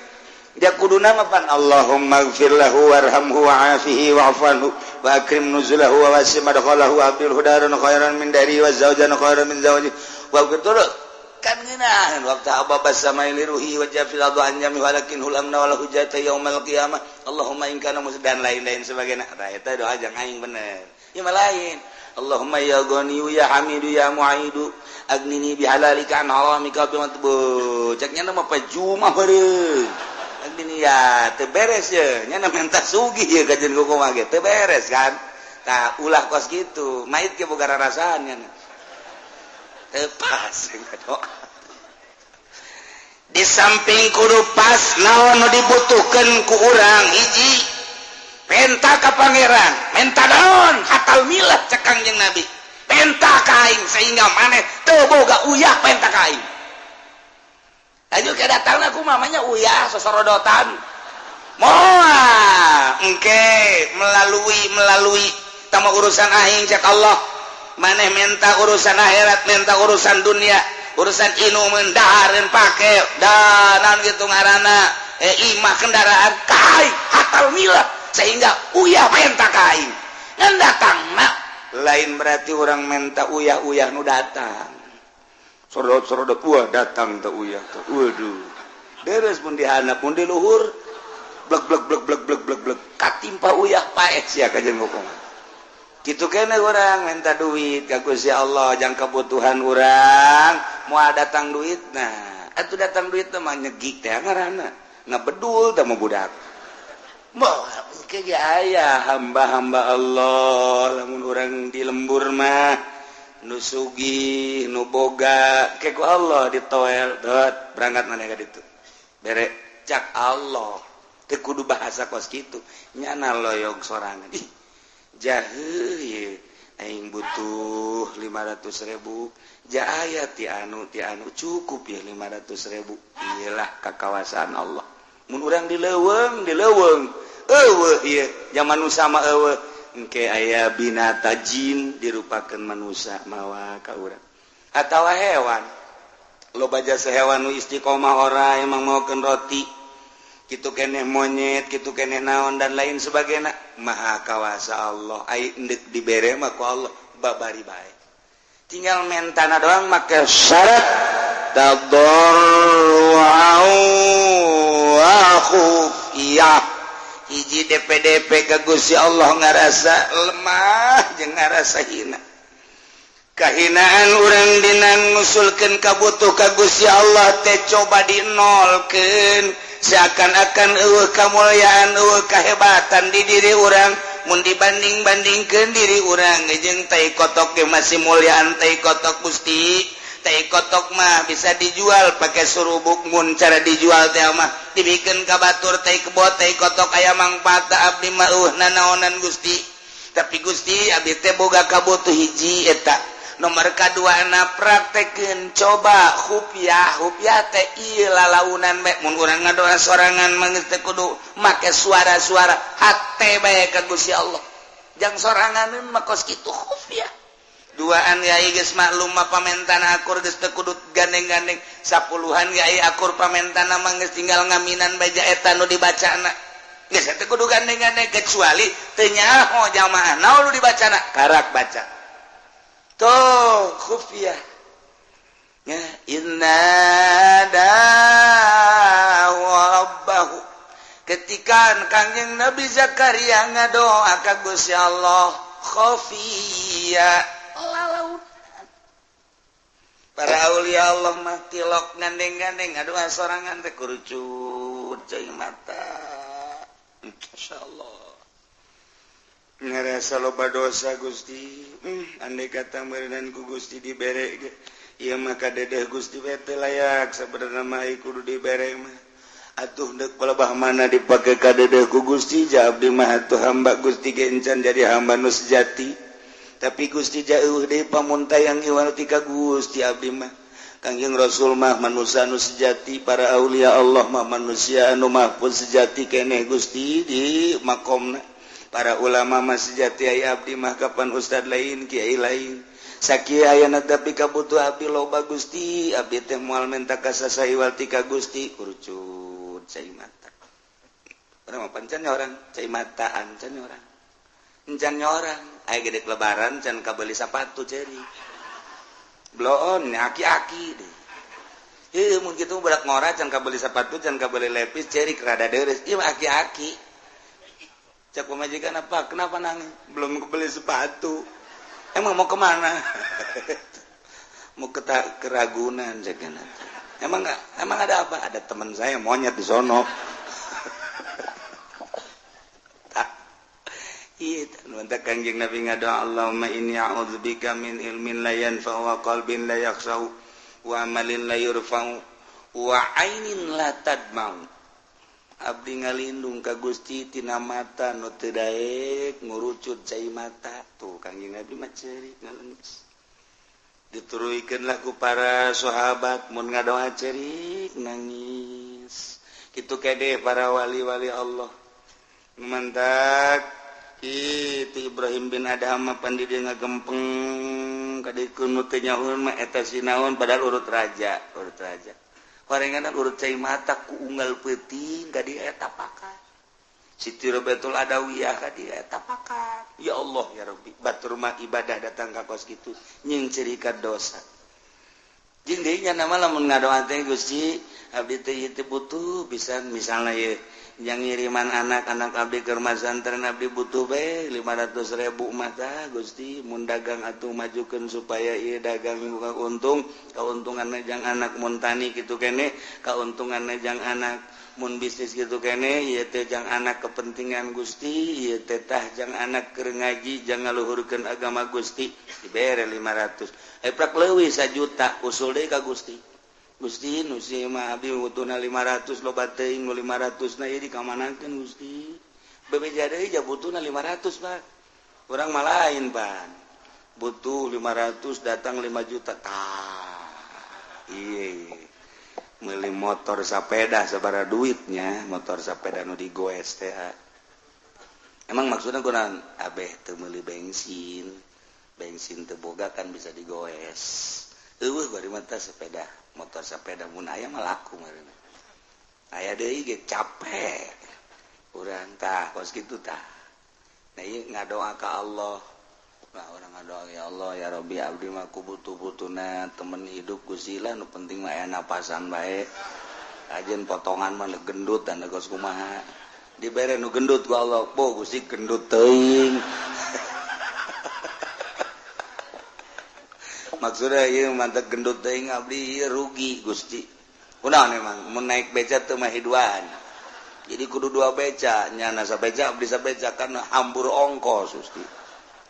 Dia kuduna mah pan Allahumma ighfir lahu warhamhu wa'afihi wa'fu anhu wa akrim nuzulahu wa wasi' madkhalahu wa abdil hudaran khairan min dari wa zawjan khairan min zawji wa betul kan ngeunaheun waktu ababa samai liruhi wa jafil adu anjami walakin hulamna wal hujjata yaumal qiyamah Allahumma in kana dan lain-lain sebagainya. Tah eta doa jang aing bener. Ieu mah lain. Allahumma ya Ghaniyu ya Hamidu ya Mu'idu agnini bihalalika an haramika bi matbu. Cek nya mah pajumah beureum. Agnini ya teu beres ye, nya menta sugih ye kajeun kumaha ge teu beres kan. Tah ulah kos kitu, mayit ge boga rarasaan nya. Teu pas doa. Di samping kudu pas naon nu dibutuhkeun ku urang hiji penta ka pangeran, menta naon hatal milah cek Kangjeng Nabi. Penta ka aing sehingga maneh teu boga uyah penta ka aing. Aju ke datangna ku mamanya uyah sosorodotan. Moal engke melalui tama urusan aing cek Allah. Maneh menta urusan akhirat, menta urusan dunia, urusan inumeun dahareun pake danan gitu ngaranna imah kendaraan kai hatal milah sehingga uyah menta ka aing. Ngan datangna lain berarti orang menta uyah-uyah nu datang. Sorodot-sorodot wah datang teh uyah teh. Waduh. Deres mun dihandap mun di luhur blek blek blek blek blek blek blek katimpa uyah paeh sia ka jeung hukuman. Kitu kene urang minta duit ka Gusti Allah jang kebutuhan urang moal datang duitna. Atuh datang duit mah nyegik teh ngaranna. Ngabedul teh mah budak. Moal ke ge aya hamba-hamba Allah lamun urang di lembur mah nu sugih nu boga ke ku Allah ditoel dot berangkat maneh ka ditu. Bere cak Allah teu kudu bahasa kos kitu nyana loyog sorangan. Ih jahe ye aing butuh 500.000 ja aya ti anu cukup ya 500.000 iyalah kakawasaan Allah mun urang di leuweung eueuh ieu zaman nu sama eueuh engke aya binata jin dirupakeun manusia mawa ka urang atawa hewan loba jasa hewan nu istiqomah ora emang maokeun roti kitu keneh monyet kitu keneh naon dan lain sebagainya maha kawasa Allah ai endek dibere mah ku Allah babari bae tinggal mentana doang make syarat tadarru'an wa khufiyah hiji DPDP ka Gusti Allah ngarasa lemah jeung ngarasa hina kahinaan urang dina ngusulkeun kabutuh ka Gusti Allah teh coba dinolkeun seakan-akan eueuh kamulyaan eueuh kahebatan di diri urang mun dibanding-bandingkeun diri urang jeung tai kotok ge masih mulyaan tai kotok Gusti. Tai kotok mah bisa dijual pakai surubuk, mun cara dijual teh mah dibikeun ka batur tai kebo tai kotok aya mangfaat. Abdi mah nanaonan, Gusti, tapi Gusti, abdi teh boga kabutuh hiji. Eta nomor kadua na praktekeun coba khufiah. Khufiah teh ieu lalaunan bae. Mun urang ngadoa sorangan mah geus teu kudu make suara-suara, hate bae ka Gusti Allah. Jang sorangan mah kos kitu khufiah. Duaan yai geus maklum mah pamentana akur, geus teu kudu gandeng-gandeng. Sapuluhan yai akur pamentana mah geus tinggal ngaminan baja eta nu dibacana, geus teu kudu gandeng-gandeng, kecuali teu nyaho jamaah naon nu dibacana, karak baca tuh khufiah ya. Inna rabbahu, ketika Kangjeng Nabi Zakaria ngadoa ka Gusti Allah khafiyya, lalaun. Para aulia Allah mah tilok gandeng-gandeng, ngadoa sorangan teh kurucut cai mata. Insyaallah ngerasa loba dosa, Gusti. Andai kata meureunan ku Gusti dibere ge ieu mah kadedeh Gusti we teu layak sabenerna mah, kudu dibere mah atuh deuk palebah mana dipake kadedeh ku Gusti. Ja abdi mah atuh hamba Gusti ge encan jadi hamba nu sejati, tapi Gusti jauh deui pamuntayang iwal ti ka Gusti abdi mah. Kangjeng Rasul mah manusia anu sejati, para aulia Allah mah manusia anu mahfuz sejati keneh Gusti di makomna, para ulama mah sejati, aya abdi mah kapan ustad lain, kiai lain, sakieu ayana, tapi kabutuh abdi loba, Gusti. Abdi teh moal menta ka saha iwal ti ka Gusti. Kurucut cai mata. Urang mah pancan orang cai mata, ancan orang encan orang aya gede lebaran can kabeli sepatu, ceri bloon aki-aki deh. Ieu mun kitu budak ngora can kabeli sepatu, can kabeli lepis, cerik rada deres. Ieu aki-aki. Cek pamajikan, "Apa? Kenapa nangis?" "Belum kebeli sepatu." "Emang mau kemana?" "Mau ke Keragunan," cek. "Emang enggak? Emang ada apa?" "Ada teman saya monyet di sono." Iya, Kangjeng Nabi ngadoa, "Allahumma inni a'udzubika min ilmin la yanfa'u wa qalbin la yakhsha'u wa amalin la yurfa'u wa ainin la tadma'u." Abdi ngalindung ka Gusti tina mata nu teu daek ngurucut cai mata. Tuh Kangjeng Nabi mah ceurik ngalengis. Dituruikeun lah ku para sahabat, mun ngadoa ceurik nangis. Kitu kede para wali-wali Allah. Mantak itu Ibrahim bin Adham pan di dia ngagempeng kadikeun nu teu nyaho mah eta sinaon, padahal urut raja, urut raja. Horengan urut cai mata ku unggal peuting ka dieu eta pakat. Siti Robiatul Adawiyah ka dieu eta pakat. Ya Allah ya Rabbi, batur mah ibadah datang ka kos kitu nying cirikan dosa. Jeung deui nya nama lamun ngadoa teh, "Gusti, abdi teh ieu teh butuh pisan," misalna ieu yang ngiriman anak-anak abdi ke rumah santren, "Abdi butuh be 500 ribu mata, Gusti. Mun dagang atuh majukan supaya ieu dagang buka untung, keuntungan jang anak. Mun tani gitu kene, keuntungan jang anak. Mun bisnis gitu kene, ieu teh jang anak kepentingan, Gusti. Ieu teh tah jang anak keur ngaji, jang ngaluhurkeun agama, Gusti." Dibere 500, eh prak leuwih 1 juta, usul deui ka Gusti, "Gusti, nu si mah abdi butuhna 500, loba teuing nu 500 na, ieu dikamanakeun, Gusti?" Bebeja deui, ja butuhna 500, Pak. Urang mah lain pan, butuh 500 datang 5 juta. Tah iya, meuli motor sepeda sabaraha duitnya, motor sepeda nu digoes teh. Emang maksudnya kunaon? Abeh teu meuli bensin, bensin teu boga kan bisa digoes. Eueuh bari mata sepeda motor sepeda mun aya mah laku meureun. Aya deui ge capek urang. Tah kos kitu tah. Nah, ieu ngadoa ka Allah. Nah, urang ngadoa, "Ya Allah ya Rabbi, abdi mah ku butuh-butuhna temen hidup, Gusti lah, nu penting mah aya napasan bae. Ajeun potongan mah gendut dan kos kumaha." Dibere nu gendut ku Allah. "Bo Gusti, gendut teuing." Maksudnya ieu mantap gendut teuing, abdi ieu rugi, Gusti. Kunaon emang mun naik beca teu mah duaan, jadi kudu dua beca, nyana sabeca, abdi sabeca, kan hambur ongkos, Gusti.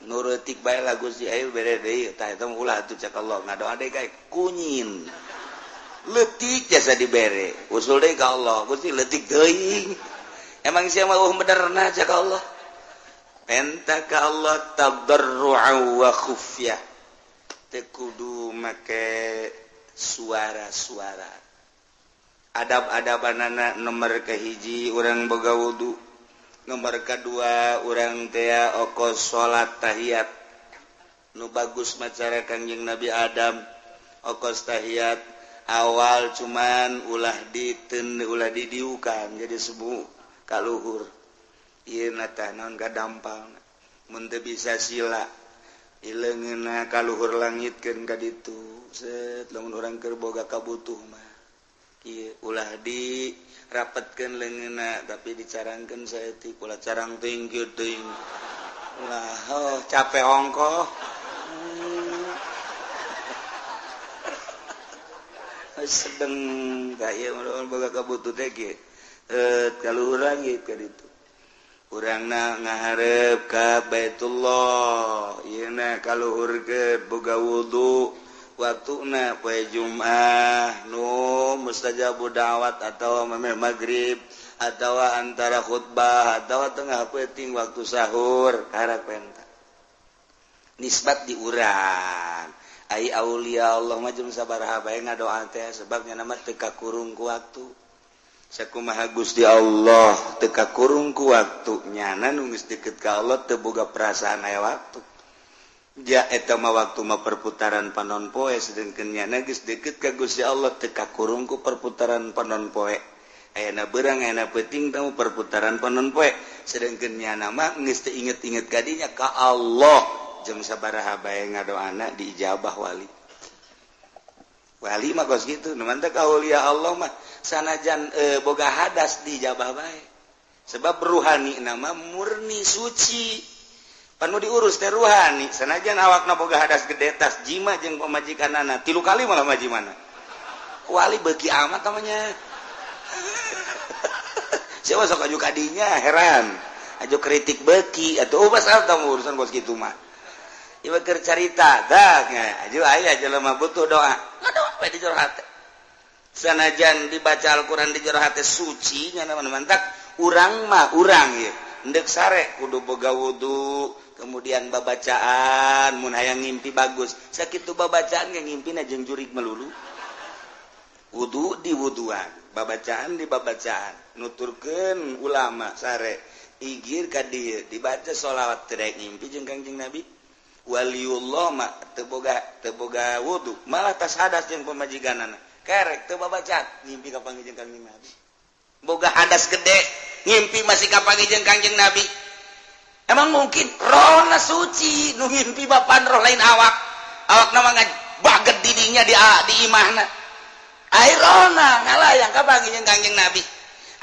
Nurutik bae lah Gusti ayo bere deui tah eta ulah atuh cek Allah ngadoa deui kae kunyin. Leutik jasa dibere. Usul deui ka Allah, Gusti leutik teuing. Emang sia mah eueuh benerna cek Allah. Penta ka Allah tadarru'a wa khufyah. Teu kudu make suara-suara. Adab-adabanana nomor kahiji urang boga wudu. Nomor kedua urang tea okos salat tahiyat. Nu bagus macara Kangjeng Nabi Adam okos tahiyat awal cuman ulah diten ulah didiukan jadi subuh kaluhur. Ieu na tah naon kadampal mun teu bisa sila ileungeunna kaluhur langitkeun ka ditu set lamun urang keur boga kabutuh mah ieu ulah di rapatkan leungeunna tapi dicarangkeun saeutik ulah carang teuing kieu teuing ulah oh capek ongkoh sedeng ka ieu mun boga kabutuh teh kieu kaluhur langit ka ditu urangna ngahareup ka Baitullah ieu na kaluhurkeun boga wudu waktuna poe Jumat nu mustajabu da'wat atau memeh magrib atau antara khutbah atau tengah peuting waktu sahur karak penta nisbat di urang ai aulia Allah mah jeung sabaraha bae ngadoa teh sebabnya nama teu kakurung ku waktu sakumaha Gusti Allah teu kakurung ku waktu nyana nu geus deukeut ka Allah teu boga perasaan aya waktu. Ja eta mah waktu mah perputaran panon poe sedengkeun nyana geus deukeut ka Gusti Allah teu kakurung ku perputaran panon poe. Ayana beurang ayana peuting tamu perputaran panon poe sedengkeun nyana mah geus teu inget-inget ka dinya ka Allah jeung sabaraha bae ngadoana diijabah wali. Wali mah kos kitu nu mantep ka aulia Allah mah sanajan boga hadas diijabah bae. Sebab ruhani nama murni suci. Panu diurus teh ruhani sanajan awakna boga hadas gede tas jima jeung pamajikanana 3 kali malah majimana wali beuki amat namanya siapa sok aju kadinya heran aju kritik beuki atuh oh pasal tamu urusan kos kitu mah ieu keur carita dah aju aya jelema butuh doa ngadoa we di jero hate sanajan dibaca Al-Qur'an di jero hate suci nya mantak urang mah urang ieu endek sare kudu boga wudu kemudian babacaan mun hayang ngimpi bagus sakitu babacaan ge ngimpina jeung jurig melulu wudu di wuduan babacaan di babacaan nuturkeun ulama sare igir ka dieu dibaca sholawat teu daek ngimpi jeung Kangjeng Nabi waliullah mah teu boga wudu malah tas hadas jeung pamajikanana kerek teu babacaan ngimpi ka panggih jeung Kangjeng Nabi boga hadas gede ngimpi masih kapanggih jeung Kangjeng Nabi. Emang mungkin rohna suci nu ngimpi bapan roh lain awak awakna mah baget didinya di imahna ai rohna ngalayang kapanggih jeung Kangjeng Nabi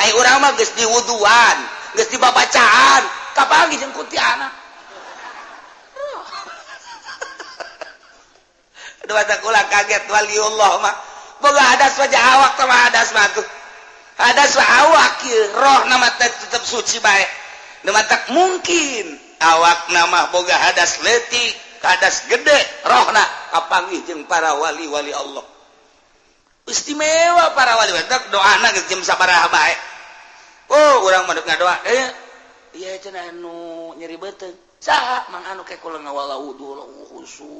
ai urang mah geus diwuduan geus dibabacaan kapanggih jeung kuntianak. Aduh kula kaget waliullah mah boga hadas wajah awak teh hadas mah tuh hadas awak ieu roh nama tetep suci bae. Nu matak mungkin awak nama boga hadas leutik, hadas gede, rohna kapanggih jeung para wali-wali Allah. Istimewa para wali matak doana geus jam sabaraha bae. Oh, urang mah ngadoa ieu cenah anu nyeri beuteung. Saha mang anu ke kula ngawala wudu khusu.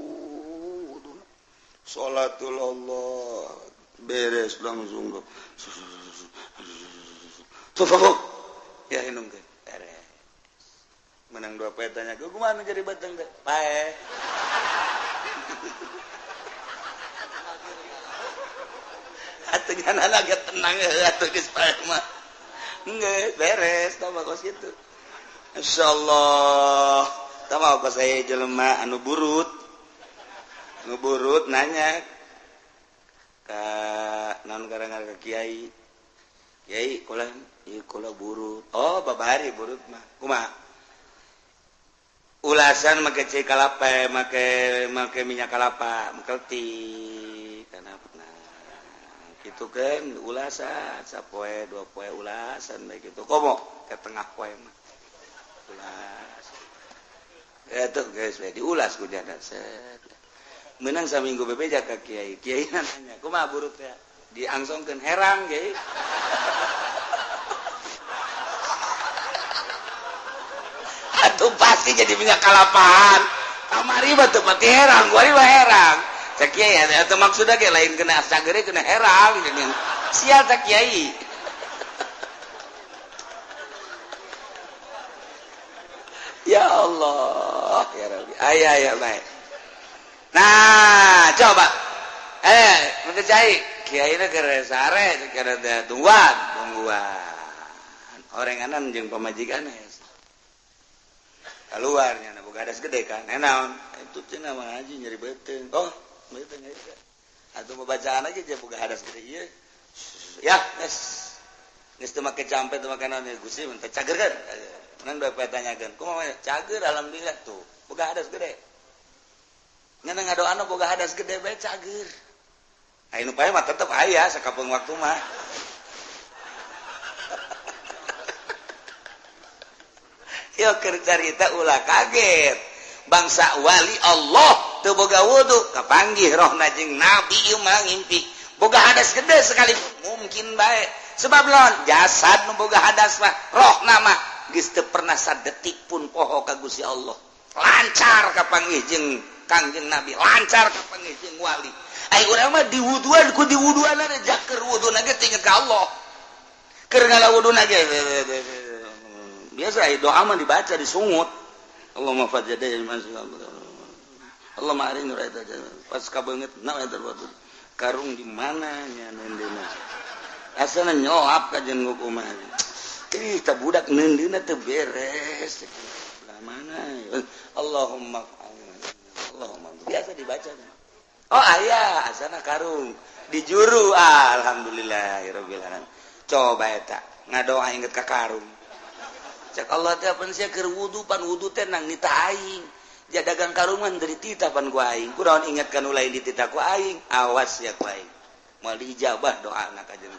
Salatul Allah beres langsung. Tuh ya inung teh beres. Menang 2 poe tanya gua kumaha jadi beteng teh pae. Atuh nyana agak tenang atuh geus pae mah. Geus beres tah kos kitu. Insyaallah tah mah kos aya jelema anu burut. Anu burut nanya ka naon garangan ka kiai. Kiai kula ieu kula burut. Oh babari burut mah. Kumaha? Ulasan make cai kalapa, make minyak kalapa, mengkelti kana pernah. Kitu kan ulasan sapoe 2 poe ulasan bae kitu. Komo ke tengah poe mah. Ulas. Eta geus we diulas ku janda. Set. Menang saminggu bebeja ka kiai. Kiai nanya, "Kumaha burut teh?" Diangsongkeun herang kiai. Atuh pasti jadi minyak kalapahan. Kamari mah teu pati herang, kuari mah herang. Cek kiai atuh maksudna ge lain kena sagere kena herang. Sial cek kiai. Ya Allah, ya Rabbi. Aya aya bae. Nah, coba. Mun cai kiai na keur sare keur tungguan, tungguan. Orenganan jeung pamajikan keluarnya na boga hadas gede kan. Naon? Itu cenah mah haji nyeri beuteung. Oh, beuteung eta. Atuh bacaan aja je boga hadas gede ieu. Ya, geus. Geus teu make campe teu make naon Gusti mun teh cager kan. Menang dua tanyakeun, kumaha cager alhamdulillah tuh. Boga hadas gede. Ngan ngadoana boga hadas gede bae cager. Aya nu pae mah tetep aya sakapeung waktu mah. Yo keur carita ulah kaget. Bangsa wali Allah teu boga wudu kapanggih rohna jeung nabi ieu mah ngimpi. Boga hadas gede sekali mungkin bae. Sebab lawan jasad nu boga hadas mah rohna mah geus teu pernah sadetik pun poho ka Gusti Allah. Lancar kapanggih jeung Kangjeng Nabi, lancar kapanggih jeung wali. Ai urang mah diwuduan ku diwuduan jaker wuduna ge teu inget ka Allah. Keur ngalawuduna ge biasa doa mah dibaca disungut. Allahumma fajjada Allahumma arini raita pas kabeungeut na eta karung di mana nya neundeuna. Asana nyolap ka jeung kumaha. Ih ta budak neundeuna teu beres. Belah mana? Allahumma Allahumma biasa dibaca. Oh aya asana karung dijuru alhamdulillahirabbil alamin. Coba eta ngadoa inget ka karung. Cek Allah teh pan sia keur wudu pan wudu teh nang nita aing. Ja dagang karungan dari tita pan ku aing. Kunaon inget ka nu lain di tita ku aing. Awas ya ku aing. Moal diijabah doana ka jeung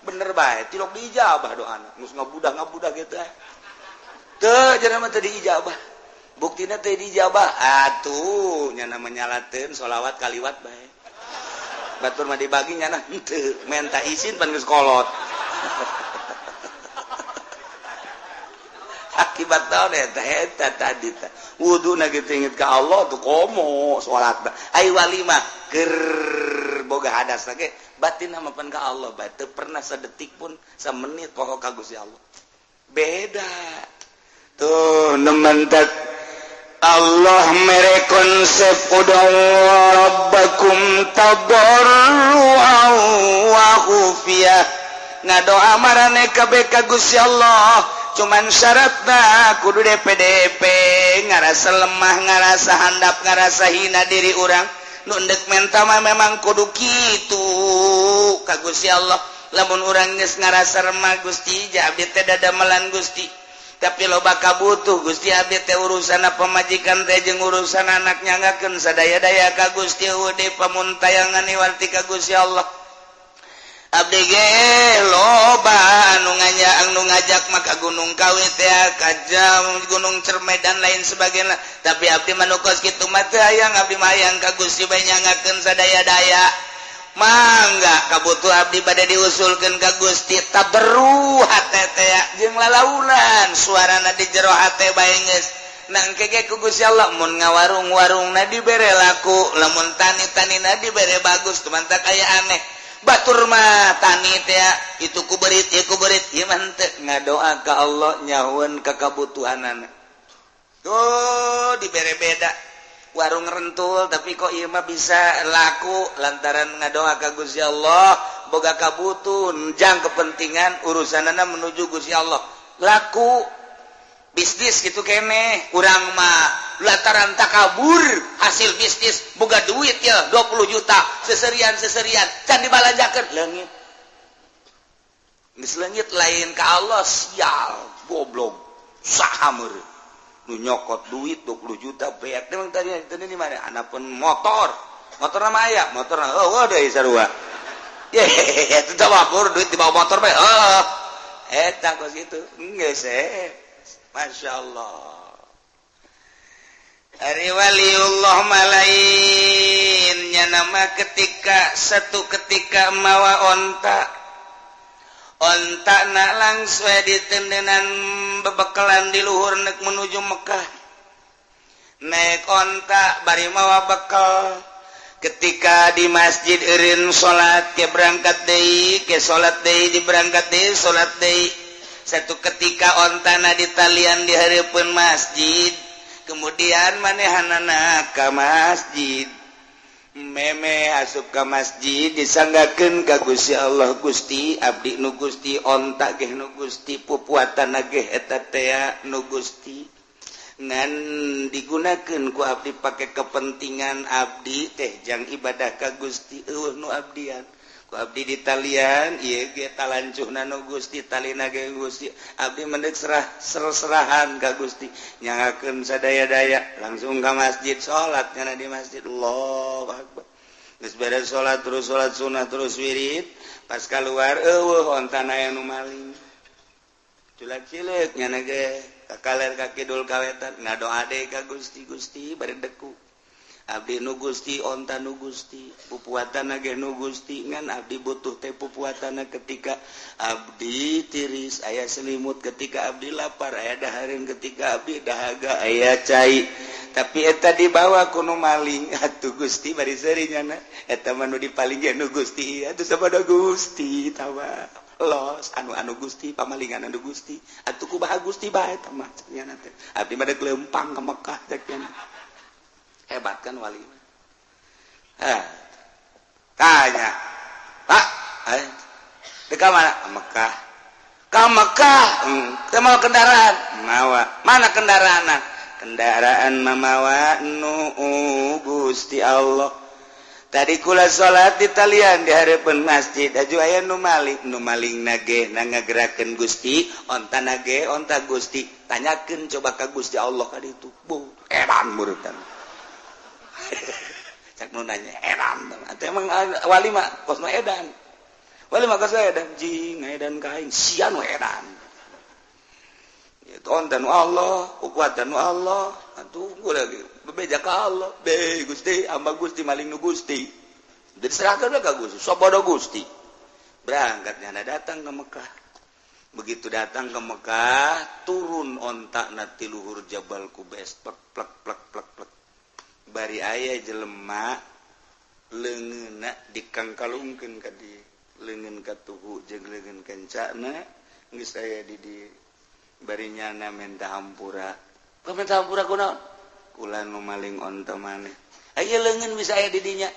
bener bae tilok diijabah doana. Geus ngabudah-ngabudah kitu eh. Teu cenah mah teu diijabah. Buktina teu diijabah. Atuh nya menyalateun sholawat kaliwat bae. Batur mah dibagi nya henteu menta izin pan geus kolot. Akibat naon eta eta tadi teh wuduna kitu inget ka Allah tuh komo salat ai wali mah keur boga hadas ge batin mah pan ka Allah bae teu pernah sadetik pun samenit poho ka Gusti Allah beda tuh nementek Allah mere konsep ud'u rabbakum tadarruan wa khufiyah ngadoa marane kabeh ka Gusti Allah cuman syaratna kudu DPDP ngarasa lemah ngarasa handap ngarasa hina diri urang nu endek menta mah memang kudu kitu ka Gusti Allah lamun urang geus ngarasa remah Gusti ja abdi teh dadamelan Gusti tapi loba kabutuh Gusti abdi teh urusan pamajikan teh jeung urusan anak nyangakeun sadaya-daya ka Gusti eueuh pamuntayangan iwarti ka Gusti Allah abdi ge loba anu nganya anu ngajak maka Gunung Kawi teh ka jam Gunung Cerme dan lain sebagainya tapi abdi mah nu kos kitu mah teu hayang abdi mah hayang ka Gusti bae nyangakeun sadaya-daya mangga kabutuh abdi bade diusulkeun ka Gusti taberru hate teh jeung lalaunan suarana di jero hate bae geus nangke ge ku Gusti Allah mun ngawarung-warungna dibere laku lamun tani-tanina dibere bagus tumantak aya aneh batur mah tani teh itu ku berit ieu ku berit ieu mah henteu ngadoa ka Allah nyahueun ka kabutuhanana tuh dibere beda warung rentul tapi kok ieu mah bisa laku lantaran ngadoa ka Gusti Allah boga kabutuhan jang kepentingan urusanana menuju Gusti Allah laku bisnis gitu kene urang mah lantaran takabur hasil bisnis boga duit ya 20 juta seserian-seserian can dibalanjakeun leungit geus leungit lain ka Allah sial goblok saha meureun nu nyokot duit 20 juta beak emang tadi tadi di mana anapun motor motor mah aya motor oh deui sarua ye itu tawabur duit dibawa motor bae heuh eta kos kitu geus Masya Allah. Ari waliullah mah lain nama. Ketika satu ketika mawa onta, onta na langsung ditendenan bebekalan di luhur nek menuju Mekah, naik onta bari mawa bekal. Ketika di masjid eureun salat, ke berangkat deui, ke salat deui, di berangkat deui, salat deui. Satu ketika ontana ditalian di hareupeun masjid, kemudian manehanana ka masjid, meme asup ka masjid, disanggakeun ka Gusti Allah, "Gusti, abdi nu Gusti, onta ge nu Gusti, pupuatan ge eta tea nu Gusti, ngan digunakan ku abdi pakai kepentingan abdi teh jang ibadah ka Gusti. Euweuh nu abdian ku abdi ditalian, ieu ge talancuhna nu Gusti, talina ge Gusti. Abdi mendek serah serahan ka Gusti, nyangakeun sadaya-daya." Langsung ka masjid, salat nyana di masjid, Allahu akbar. Geus beres salat, terus salat sunah, terus wirid. Pas keluar, euweuh ontana anu maling. Culak cileuk nyana ge ka kaler, ka kidul, ka wetan, ngadoa deui ka Gusti. "Gusti, bari deku, abdi nu Gusti, onta nu Gusti, pupuatan ge nu Gusti, ngan abdi butuh teh pupuatan ketika abdi tiris aya selimut, ketika abdi lapar aya dahareun, ketika abdi dahaga aya cai, tapi eta dibawa ku nu maling. Atuh Gusti, bari seuri nyana, eta mah nu dipaling ge nu Gusti. Atuh sabodo Gusti tawa los anu anu Gusti, pamalingan anu Gusti. Atuh kumaha Gusti bae eta mah?" Nyana teh, "Abdi mah dek leumpang ka Mekah," cek nyana. Hebat kan wali? Ah, tanya, "Pak, eh, dek ka mana?" "Ka Mekah." "Ka Mekah? Teu mawa kendaraan?" "Mawa." "Mana kendaraan?" "Kendaraan mamawa nu Gusti Allah. Tadi kula salat di talian di hareupeun masjid, aju aya nu maling. Nu maling nage na ngagerakeun Gusti, onta nage onta Gusti. Tanyakeun coba ka Gusti Allah ka ditu." Bu, edan murutan. Cak nu nanya edan. Atuh emang wali mah kosna edan. Wali mah kosna edan, jing edan ka aing sia nu edan. Itu onta nu Allah, kuatan nu Allah. Atuh gua lagi bebeja ka Allah. "Be Gusti, hamba Gusti, maling nu Gusti." Diserahkan ka Gusti, sabodo Gusti. Berangkat nyana datang ke Mekah. Begitu datang ke Mekah, turun onta na ti luhur Jabal Kubes, plek plek plek plek plek. Bari aya jelema leungeunna dikangkalungkeun ka dieu, leungeun katuhu jeung leungeun kencana geus aya di dieu. Bari nyana minta hampura. Kau minta hampura kunaon? "Kula nu maling onta maneh. Aya leungeun bisa aya di dinya.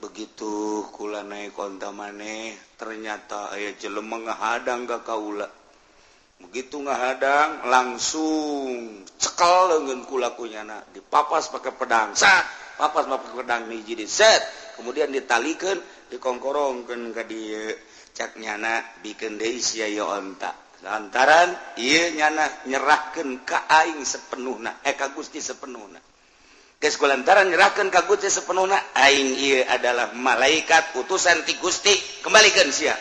Begitu kula naik onta maneh, ternyata aya jelema ngahadang ka kaula. Begitu ngahadang, langsung cekel leungeun kula ku nyana, dipapas pakai pedang. Sat, papas pakai pedang hiji di set, kemudian ditalikeun, dikongkorongkeun ka dieu. Cak nyana, bikeun deui sia ieu onta. Lantaran ieu nyana nyerahkeun ka aing sepenuhna, eh, ka Gusti sepenuhna. Geus kulantaran nyerahkeun ka Gusti sepenuhna, aing ieu adalah malaikat utusan ti Gusti, kembalikan sia."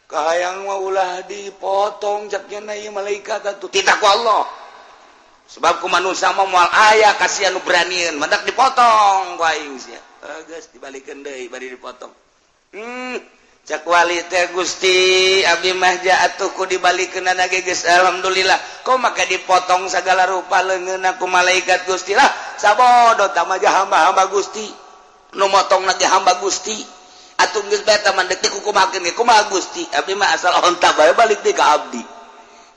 "Kahayang mah ulah dipotong," cak nyana, "ieu malaikat atuh." "Titah ku Allah. Sebab ku manusia mah moal aya kasihan nu beranieun, mantak dipotong ku aing sia." Eh, geus dibalikeun deui bari dipotong. Cak wali teh, "Gusti, abdi mah ja atuh ku dibalikeun ge geus alhamdulillah. Kok maka dipotong segala rupa leungeunna ku malaikat Gusti lah? Sabodo tah mah hamba-hamba Gusti. Nu motong ge hamba Gusti. Atuh geus bae tah mah, deuk dikukumakeun ge kumaha Gusti? Abdi mah asal onta bae balik deui ka abdi."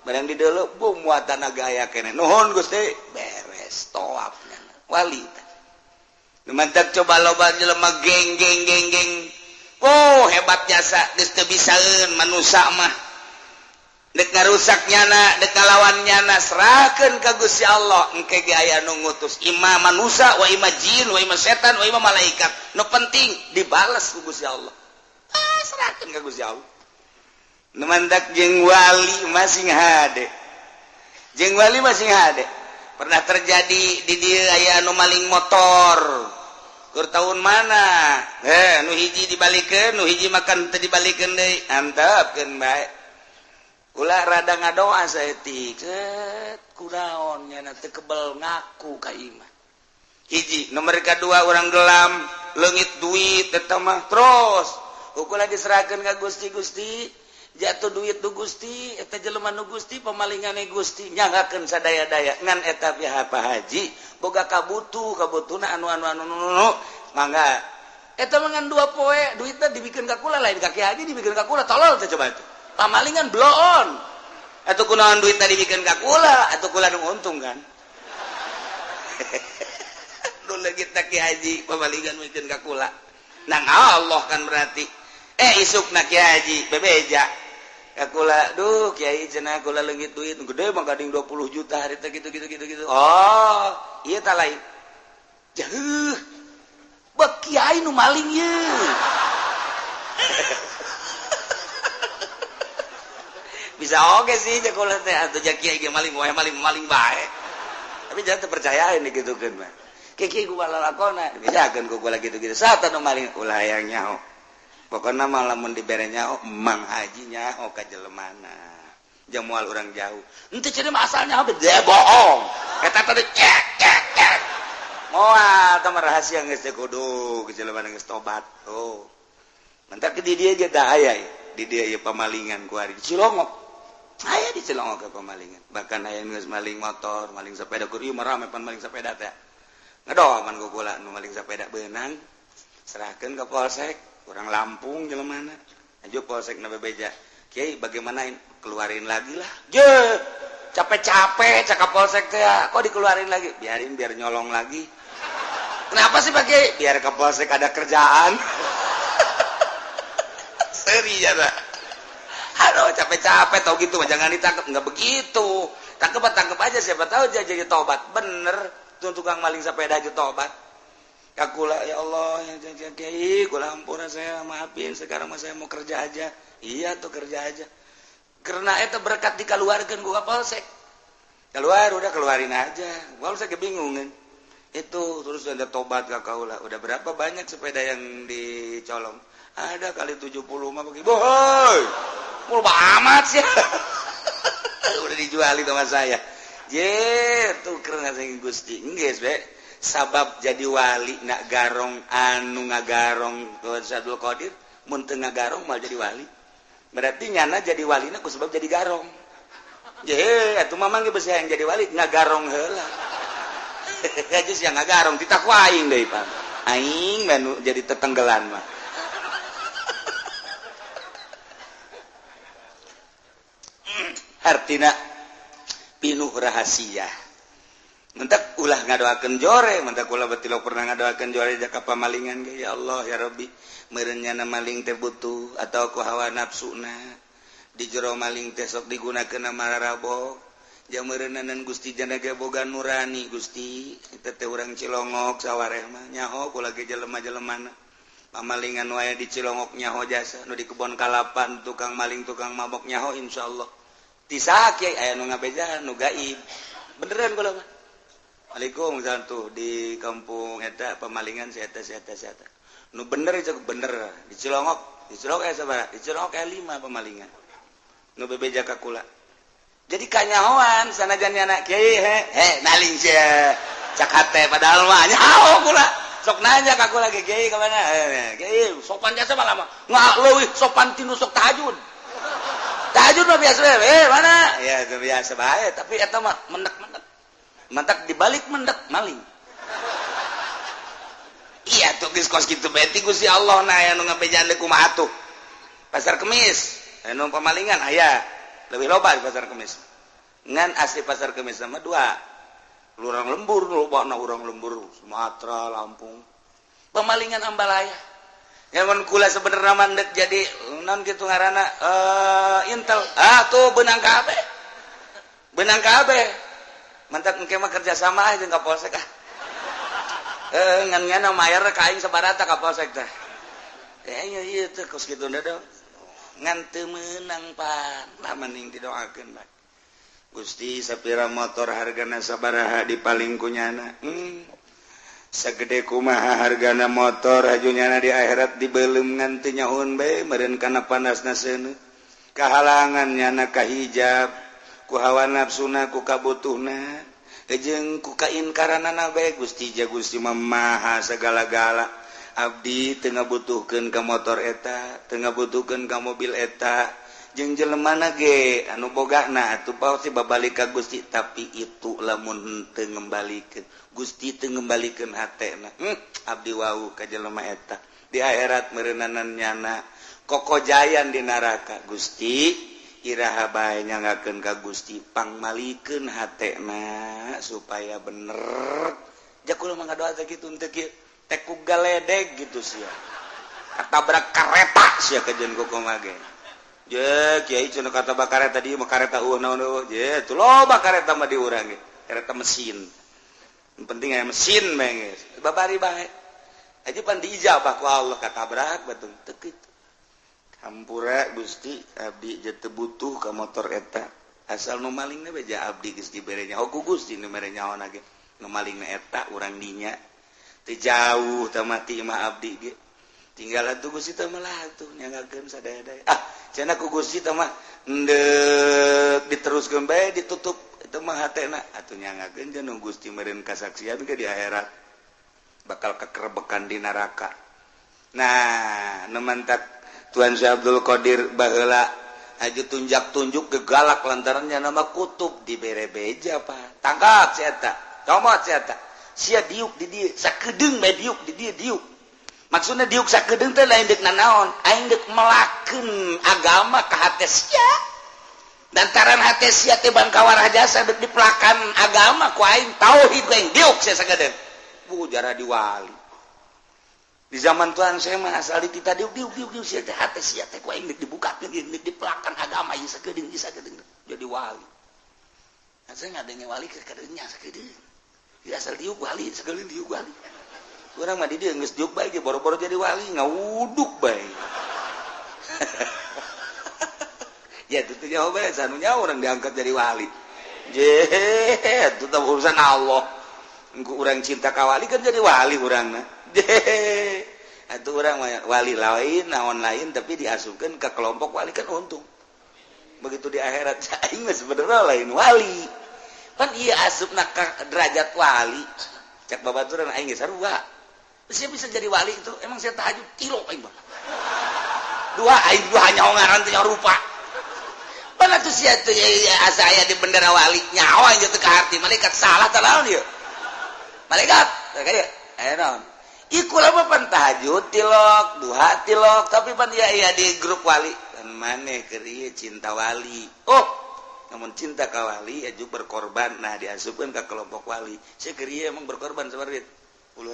Barang di deuleu, bu muatan aya keneh. "Nuhun, Gusti." Beres tawafnya wali teh. Nu mantak coba loba jelema geng geng geng geng. Oh, hebat jasa, geus teu bisaeun manusa mah. Dek ngarusak nyana, dek ngalawan nyana, serahkeun ka Gusti Allah. Engke ge aya nu ngutus, ima manusa wa ima jin wa ima setan wa ima malaikat. Nu penting dibales ku Gusti Allah. Ah, serahkeun ka Gusti Allah. Nu mantak jeung wali masing hade. Jeung wali masing hade. Pernah terjadi di dieu aya anu maling motor. Keur tahun mana? Eh, nu hiji dibalikeun, nu hiji makan teu dibalikeun deui. Antepkeun bae. Ulah rada ngadoa saeutik. Set, kunaon nyana teu kebel ngaku ka imah. Hiji nomor kedua orang gelam leungit duit eta mah terus ukula diserahkeun ka Gusti. Gusti jatuh duit du Gusti eta jelema nu Gusti pemalingane Gusti nyanggakeun sadaya-daya ngan eta pihak Pak Haji boga kabutuh kabutuhna anu anu anu anu mangga eta mah ngan 2 poe duitna dibikeun ka kula lain ka Ki Haji dibikeun ka kula tolol teh coba itu pamalingan bloon atuh kunaon duitna dibikeun ka kula atuh kula nu untung kan nu leungit Ki Haji pamalingan mikeun ka kula nang Allah kan berarti isukna Ki Haji bebeja ka kula duh kiai cenah kula leungit duit gede mah gading 20 juta hari teh gitu gitu gitu gitu. Oh ieu tah lain jauh bek kiai nu maling ye. Bisa oge sih jeung kula teh atuh ja kiai ge maling wae maling maling bae tapi jangan terpercayain digitukeun mah kieu ku lalakona dibejakeun ku kula gitu-gitu saat nu maling ulah hayang nyaho. Pokoknya malah mun dibere nyaho Mang Haji nyaho ka jelemana jeung moal urang jauh henteu cenah mah asalnya dia bohong eta teh cek cek cek moal tah rahasia geus teh kudu ke jelemana geus tobat. Oh mantak di dieu ge da aya di dieu ieu pamalingan ku ari di Cilongok aya di Cilongok ke pamalingan bahkan aya geus maling motor maling sepeda kur ieu mah rame pan maling sepeda teh ngedoman ku kula nu maling sepeda beunang serahkeun ka polsek orang Lampung jelemana aja polsek na bebeja kiai bagaimana keluarin lagi lah je capek-capek cakap polsek teh kok dikeluarin lagi biarin biar nyolong lagi kenapa sih Pak Kiai biar ke polsek ada kerjaan. Seri ya aduh capek-capek tau gitu jangan ditangkap nggak begitu tangkep aja siapa tahu dia jadi tobat bener tuh tukang maling sepeda aja tobat. Kakula ya Allah ya kiai kula ampura saya maafin sekarang mah saya mau kerja aja. Iya tuh kerja aja karena itu berkat dikeluarkan gua polsek keluar udah keluarin aja polsek kebingungan itu terus ada tobat ka kaula udah berapa banyak sepeda yang dicolong ada kali 70 mah begitu bohoi mul amat sih. Udah dijualin sama saya je tuh karena saya Gusti geus be sabab jadi wali nak garong anu ngagarong ke Abdul Qadir mun teu ngagarong mal jadi wali berarti nyana jadi walina ku sebab jadi garong je atuh mamang ge beusi hayang jadi wali ngagarong heula aja sia ngagarong titah ku aing deui Pak aing mah jadi tetenggelan mah. Artina pinuh rahasia mentak ulah ngadoakeun jore mentak ulah betilok pernah ngadoakeun jore jaka pamalingan ge ya Allah ya Rabbi meureun nyana maling teh butuh atau ku hawa nafsuna di jero maling teh sok digunakeun mararabok jeung meureunanan Gusti jana ge boga nurani Gusti eta teh urang Cilongok sawareh mah nyaho kula ge jelema-jelemana pamalingan wae di Cilongok nyaho jasa nu di kebon kalapan tukang maling tukang mabok nyaho insyaallah ti saha kiai aya nu ngabejaan nu gaib beneran kula mah. Waalaikumsalam tuh di kampung eta pemalingan si eta si eta si eta. Nu bener itu bener di Cilongok sabaraha? Di Cilongok aya 5 pemalingan. Nu bebeja ka kula. Jadi kanyahoan sanajan anak kiai he maling sia. Cak hate padahal mah nyaho kula. Sok nanya ka kula ge kiai ka mana? Kiai sopan jasa mah lama. Nggak leuwih sopan tinu sok tahajud. Tahajud mah biasa mana? Ya itu biasa bae tapi eta mah mendak-mendak. Mantak dibalik mendak maling. Iya tuh geus kos kitu beti Gusti Allah na aya nu ngabejaan deui kumaha atuh. Pasar Kemis anu pamalingan aya leuwih loba di Pasar Kemis. Ngan asli Pasar Kemis sama dua. Urang lembur lobana urang lembur Sumatera, Lampung. Pemalingan ambalaya. Nyamun kula sebenarnya mandek jadi non kitu ngaranna Intel. Ah tuh beunang kabeh. Beunang kabeh. Mantak engke mah kerja sama aja jeung ka polsek ah. Ngan nyana mayar ka aing sabarata ka polsek teh. Ieu teh kos kitu da ngan teu meunang pan. Lah mending didoakeun bae. Gusti sapira motor hargana sabaraha dipaling ku nyana. Sagede kumaha hargana motor haju nyana di akhirat dibeuleum ngan teu nyahoeun bae meureun kana panasna seuneu. Kahalangan nyana ka hijab ku hawa nafsuna ku kabutuhna Jeung ku kainkaranana bae Gusti ja Gusti mah maha sagala-gala. Abdi teu ngabutuhkeun ka motor eta, teu ngabutuhkeun ka mobil eta, jeung jelemana ge anu bogana atuh pasti babalik ka Gusti, tapi itu lamun teu ngembalikeun Gusti teu ngembalikeun hatena. Abdi wau ka jelema eta di akhirat meureunanan nyana kokojayan di neraka. Gusti iraha bae nyangakeun ka Gusti pangmalikeun hatena supaya bener. Ja kula mah ngadoa teh kitu teu kieu teh ku galedeg gitu sia. Katabrak kareta sia kajeun kumaha ge. Je kiai cenah katabrak kareta di mah kareta eueuh naon eueuh. Je teu loba kareta mah di urang ge. Kareta mesin. Yang penting aya mesin bae geus. Babari bae. Aja pan diijabah ku Allah katabrak batung teu kitu. Hampura Gusti abdi je teu butuh ka motor eta asal nu malingna bae ja abdi geus dibere nyaho ku Gusti nu mere nyaho ge nu malingna eta urang dinya teu jauh teu mati mah abdi ge tinggal atuh Gusti teh mah atuh nyangakeun sadaya-daya ah cenah ku Gusti teh mah endek diteruskeun bae ditutup itu mah hatena atuh nyangakeun jeung Gusti meureun kasaksian ke di akhirat bakal kekerebekan di neraka. Nah nu mantak Tuan Syekh Abdul Qadir baheula aju tunjak-tunjuk gegalak lantarannya nama kutub dibere beja pak tangkap si eta comot si eta sia diuk di dieu sakedeung bae diuk di dieu diuk maksudna diuk sakedeung teh lain deuk nanaon aing deuk melakeun agama ka hate sia lantaran hate sia teh bangkawarah jasa deuk dipelakan agama ku aing tauhid ku aing diuk sia sakedeung bu jarah diwali. Di zaman Tuhan saya mah asal kita diuk diuk diuk diuk sia teh hate sia teh ku aing deuk dibukakeun deuk dipelakan agama ieu sakedeung ieu sakedeung jadi wali. Nah, saya ngadenge wali ke kadeunya sakedeung. Di asal diuk wali sakedeung diuk wali. Urang mah di dieu geus diuk bae ge boro-boro jadi wali ngawuduk bae. Ya itu teh jawab bae sanunya urang diangkat jadi wali. Je itu teh urusan Allah. Engku urang cinta ka wali kan jadi wali urangna. Atau orang wali lain naon lain tapi diasupkan ke kelompok wali kan untung begitu di akhirat aing mah sebenarnya lain wali pan ieu asupna ka derajat wali cek babaturan aing geus sarua saya bisa jadi wali itu emang saya tahajud tilo aing mah dua aing dua nyaho ngaran teh nyaho rupa pan atuh sia teh asa aya di bendera wali nyaho aing teh ka arti malaikat salah tah naon ieu malaikat kaya aya naon iku lama pan tahajud tilok duha tilok tapi pan iya iya di grup wali kan maneh keur ieu cinta wali oh namun cinta ka wali aju berkorban nah diasupkeun ka kelompok wali sia keur ieu emang berkorban sabar duit 10.000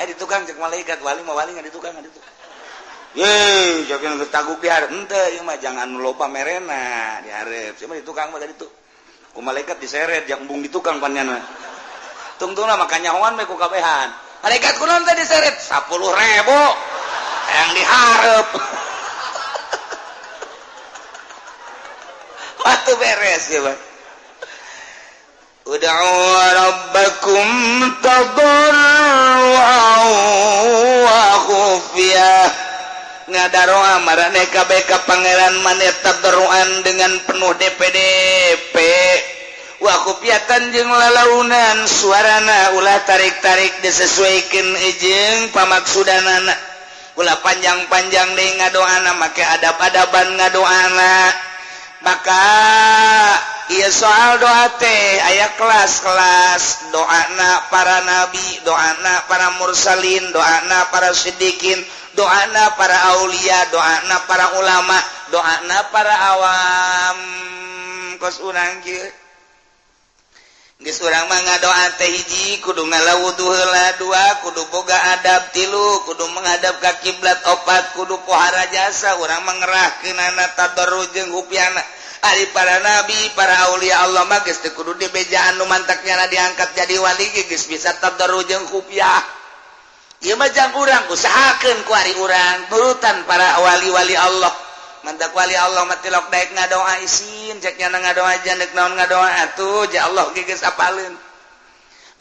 di tukang cek malaikat wali mah wali nggak di tukang nggak di tukang ye jangan geus taguk di hareup henteu ieu mah jangan loba merena di hareup sia mah di tukang mah tadi tuh ku malaikat diseret jang embung di tukang pan nyana tungtungna maka nyahoan we ku kabehan malaikat kunaon teh diseret 10.000 yang dihareup waktu beres ya Pak. Ud'u rabbakum tadarruan wa khufyah ngadaroa marane kabeh ka pangeran maneh tadarruan dengan penuh DPDP wa khufyatan jeung lalaunan suarana ulah tarik-tarik disesuaikan jeung pamaksudanana ulah panjang-panjang deui ngadoana make adab-adaban ngadoana maka ieu soal doa teh aya kelas-kelas doana para nabi doana para mursalin doana para siddiqin doana para aulia doana para ulama doana para awam kos urang kieu geus urang mah ngadoa teh hiji kudu ngalawudu heula dua kudu boga adab tilu kudu menghadap ka kiblat opat kudu pohara jasa urang mah ngerahkeunana tadarru jeung hupiana ari para nabi para aulia Allah mah geus teu kudu dibejaan nu mantaknya diangkat jadi wali ge geus bisa tadarru jeung hupiah ieu mah jang urang usahakeun ku ari urang nurutan para wali-wali Allah mantak wali Allah mah tilok daek ngadoa isin cek nya ngadoa jan deuk naon ngadoa atuh ja Allah ge geus apaleun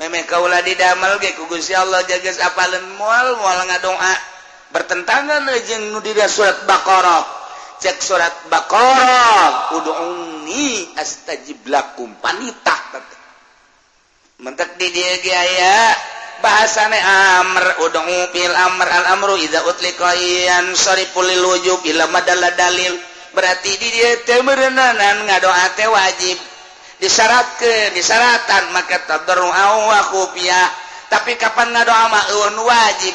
memeh kaula didamel ge ku Gusti Allah ja geus apaleun moal moal ngadoa bertentangan jeung nu di surat Baqarah. Cek surat Baqarah, ud'uni astajib lakum, panitah mentek di dieu ge aya bahasane amr, ud'u bil amr, al amru idza utliqa yansarifu lil wujub ila madalla dalil. Berarti di dieu teh meureunanan ngadoa teh wajib, disyaratkeun, disyaratan maka tadarru wa khufiyah. Tapi kapan ngadoa mah euweuh wajib,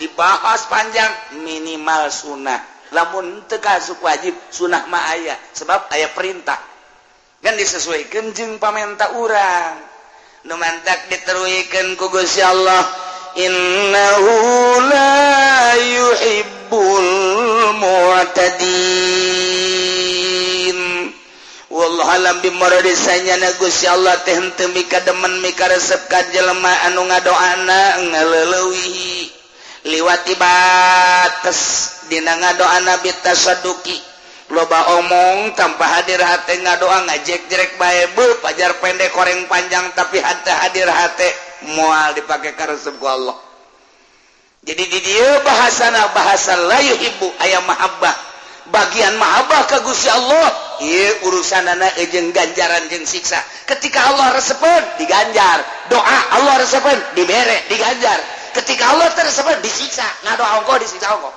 dibahas panjang, minimal sunnah. Lamun teu kasuk wajib, sunnah mah aya, sebab aya perintah kan disesuaikan jeung pamenta urang. Nu mantak diteruikeun ku Gusti Allah, innahu la yuhibbul mu'tadin. Wallahu alam bimurad, sanyana Gusti Allah teh henteu mika demen, mika resep ka jelema anu ngadoana ngaleulewihi, liwati bates dina ngadoana, bitasadduki, loba omong tanpa hadir hate, ngadoa ngajek-jerek bae, be pajar pendek koreng panjang, tapi hate hadir hate, moal dipake karesep ku Allah. Jadi di dieu bahasana bahasa la yuhibbu, aya mahabbah, bagian mahabbah ka Gusti Allah. Ieu urusanana jeung ganjaran jeung siksa. Ketika Allah resepeun, diganjar doa, Allah resepeun, dibere, diganjar. Ketika Allah teu resepeun, disiksa. Ngadoa ongkoh, disiksa ongkoh.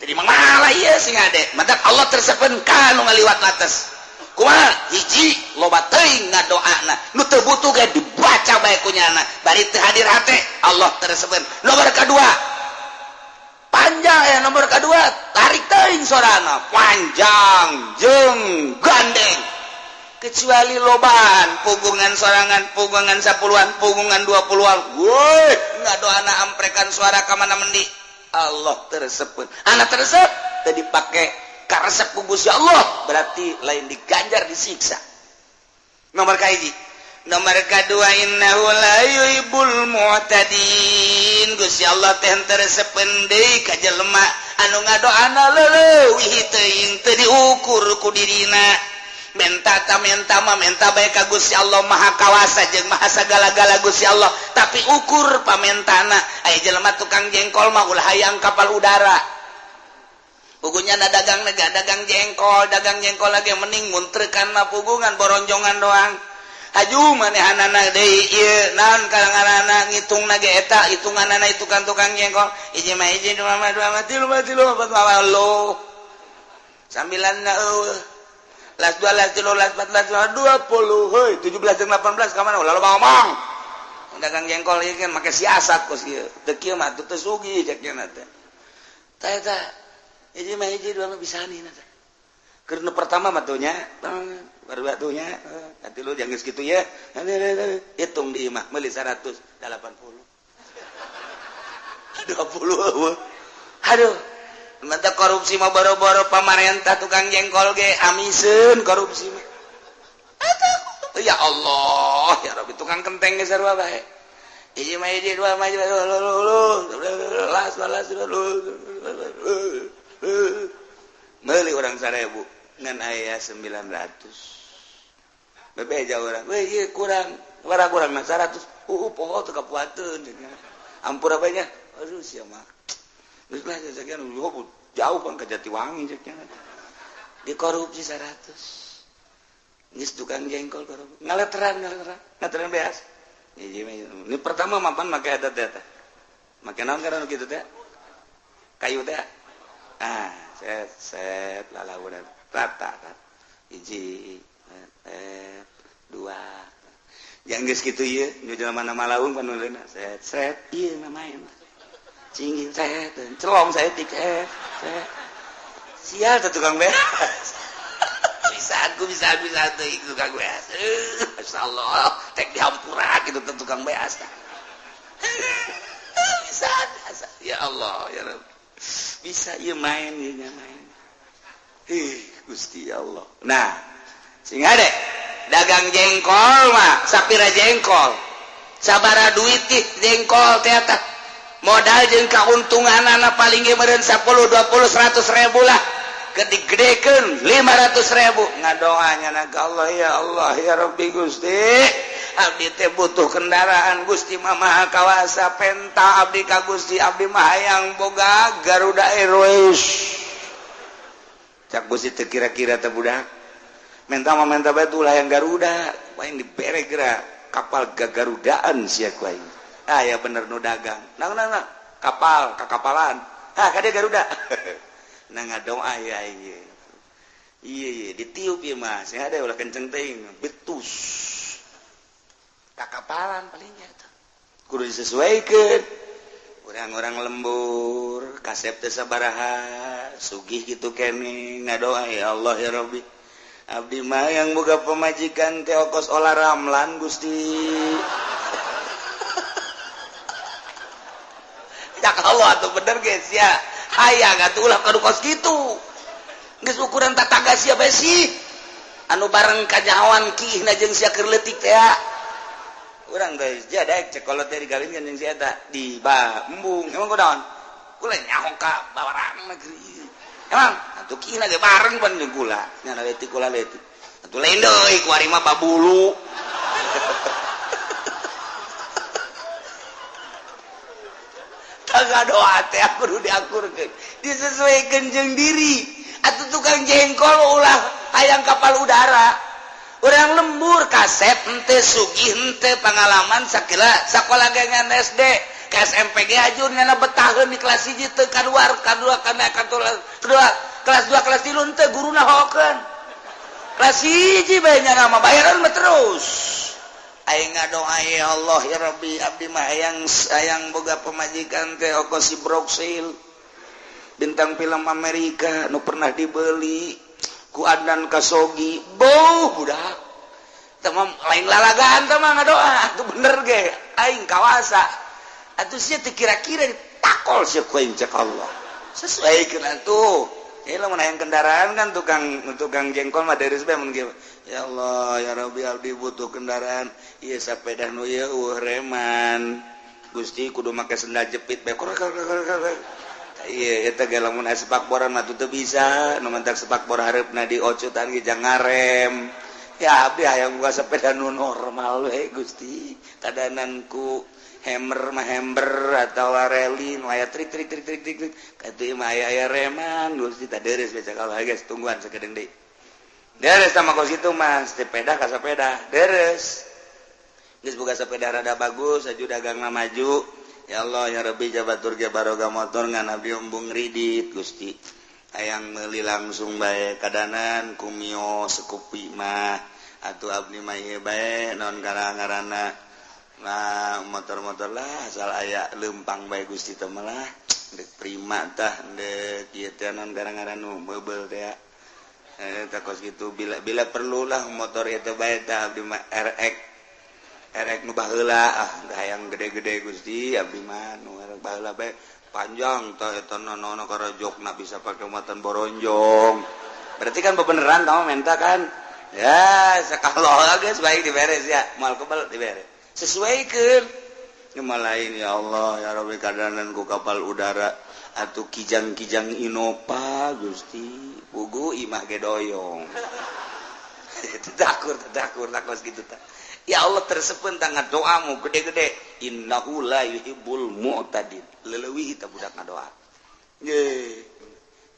Jadi malah ieu sing ade mantak Allah teu resepeun ka nu ngaliwat batas. Kumaha? Hiji, loba teuing ngadoana, nu teu butuh ge dibaca bae kunyana, bari teu hadir hate, Allah teu resepeun. Nomor kedua panjang ya, nomor kedua tarik teuing sorana panjang jeung gandeng, kecuali lobaan pugungan sorangan, pugungan 10-an, pugungan 20-an, woi ngadoana amprekan suara ka mana mendi, Allah teu resepeun. Anak teu resep teu dipake karesep ku Gusti Allah, berarti lain diganjar, disiksa. Nomor kahiji. Nomor kedua, innahu la yuhibbul mu'tadin. Gusti Allah teh teu resepeun deui ka jelema anu ngadoana leuwih teuing, teu diukur ku dirina. Menta ta menta mah menta bae ka Gusti Allah, Maha Kawasa jeung Maha sagala-gala Gusti Allah, tapi ukur pamentana. Aya jelema tukang jengkol mah ulah hayang kapal udara. Pugunya na dagang nega dagang jengkol, dagang jengkol lagi mending muntrekan mah pugungan boronjongan doang. Haju manehanana deui ieu naon kalanganana ngitung ge eta hitunganana itu kan tukang jengkol, hiji mah hiji, dua mah dua mah, tilu mah tilu, empat mah lo sambilan na eueuh, las dua, las tilu, las empat, las lima, 20. Heuy, 17 jeung 18 ka mana? Ulah loba ngomong. Dagang jengkol ieu kan make siasat kos ieu teu kieu mah teu sugih cek nya teh. Tah eta hiji mah hiji, dua mah bisa nih teh. Keur nu pertama mah tuh nya, baru batunya nanti lu jangan segitu ya, hitung di imah meuli 180 20. Aduh, mantap korupsi mah, boro-boro pamarentah, tukang jengkol ge amiseun korupsi mah. Ya Allah ya Rabbi, tukang kenteng ge sarua bae. Hiji mah hiji, dua mah las las, meuli urang 1000 ngan aya 900. Bebeja urang, weh, ieu kurang warah, kurang mah 100. Poho, teu kapuateun, ampura bae nya. Aduh, sia mah geus lah sekian, jauh bang ke Jatiwangi ceknya. Dikorupsi 100. Geus tukang jengkol korupsi, ngaleteran, ngaleteran, ngaleteran beas. Ini pertama mapan make eta teh, make naon karena kitu teh, kayu teh. Ah, set set lalaunan rata hiji, dua yang geus kitu ieu nu jelema mana malaung panuleuna, set set ieu mah main cingin, set celong saya tik, set set. Sial tuh tukang beas. Bisa aku, bisa, bisa tuh tukang beas. Masyaallah, tek dihampura gitu tuh tukang beas. Bisa, bisa, ya Allah ya Rabb, bisa ieu main, ieu main. Ih, Gusti Allah. Nah, sing ade dagang jengkol mah sapira jengkol, sabara duit jengkol teh, modal jeung kauntungan paling ge meureun 10, 20, 100 ribu lah. Gede-gedekeun 500 ribu, ngadoanya na ka Allah, ya Allah ya Rabbi Gusti, abdi teh butuh kendaraan. Gusti mah Maha Kawasa, penta abdi ka Gusti, abdi mah hayang boga Garuda Airways. Cak Gusti teu kira-kira teh budak. Menta mah menta bae ulah yang Garuda, paling dibere geura kapal gagarudaan sia ku aing. Ah ya bener nu dagang. Nang nang nang kapal kakapalan. Ah kade Garuda. Nah ngadoa ya ieu. Iya iya ditiup ieu mah, sing ada ulah kenceng teuing, betus. Kakapalan palingnya eta. Kudu disesuaikeun. Orang-orang lembur, kasep teh sabaraha, sugih kitu keneh ngadoa ya Allah ya Rabbi. Abdi mah yang boga pemajikan teh okos olah ramlan Gusti. Ya Allah atuh bener geus ya. Hayang atuh ulah kadu kos kitu. Geus ukuran tatangga sia bae sih. Anu bareng kanyahoan kiihna jeung sia keur leutik teh. Urang teh sia daek cek kolot teh digawinkeun jeung si eta di embung. Emang kunaon? Kula nyaho ka bawarang negeri. Emang atuh kiihna ge bareng pan jeung kula. Nya leutik kula leutik. Atuh lain deui ku ari mah babulu. Tangga doa teh kudu diakurkeun. Disesuaikeun jeung diri. Atuh tukang jengkol ulah hayang kapal udara. Urang lembur kasep henteu sugih henteu pengalaman sakila sakola ge ngan SD ka SMP ge ajur nyana betaheun di kelas 1 teu kaluar kadua kana kedua kelas 2 kelas 3 henteu guruna hokeun. Kelas 1 bae nyana mah bayaran mah terus. Aing ngadoa ya Allah ya Rabbi abdi mah hayang boga pamajikan teh oko si Broksil bintang film Amerika nu pernah dibeli ku Adnan Kasogi beuh budak teh mah lain lalagaan teh mah ngadoa atuh bener ge aing kawasa atuh sia teu kira-kira ditakol sia ku aing cek Allah sesuaikeun atuh. Ieu lamun hayang kendaraan kan tukang jengkol mah deres bae mun kieu. Ya Allah ya Rabbi abdi butuh kendaraan ieu sapeda nu ieu eueuh reman Gusti kudu make sendal jepit bae. Iya eta ge lamun aya sepakboran mah teu bisa nu mentak sepakbor hareupna diocutan ge jang ngarem. Ya abdi hayang boga sepeda nu normal we Gusti kadanan ku hammer mah hammer atawa reli nu aya trik trik trik trik trik katuh mah aya reman Gusti tah deres bae cakal geus tungguan sakedeung deui. Deres sama kos itu mas sepeda ka sepeda deres geus boga sepeda rada bagus aju dagangna maju. Ya Allah ya Rabbi jabatur ge baroga motor ngan abdi embung ridit Gusti hayang meuli langsung bae kadanan ku Mio Scoopy mah atuh abdi mah ieu bae naon ngaranna nah motor-motor lah asal aya leumpang bae Gusti teh mah lah deuk prima tah deuk ieu teh naon ngaranna nu meubel teh tah kos kitu bila perlulah motor eta bae tah abdi mah RX erek nu baheula ah hayang gede-gede Gusti abdi mah nu erek baheula bae panjang tah eta nono karajokna bisa pake muatan boronjong. Berarti kan bebeneran kamu minta kan? Ya sakalo geus baik diberes ya, moal kebel diberes. Sesuaikeun. Lain ya Allah ya Rabbi kadanan ku kapal udara atuh kijang-kijang Innova Gusti pugu imah ge doyong. Tadakur tadakur takos kitu tah. Ya Allah tersepen tangan doamu gede-gede innahu la yuhibbul mu'tadin leleuwih ta budak ngadoa. Ye.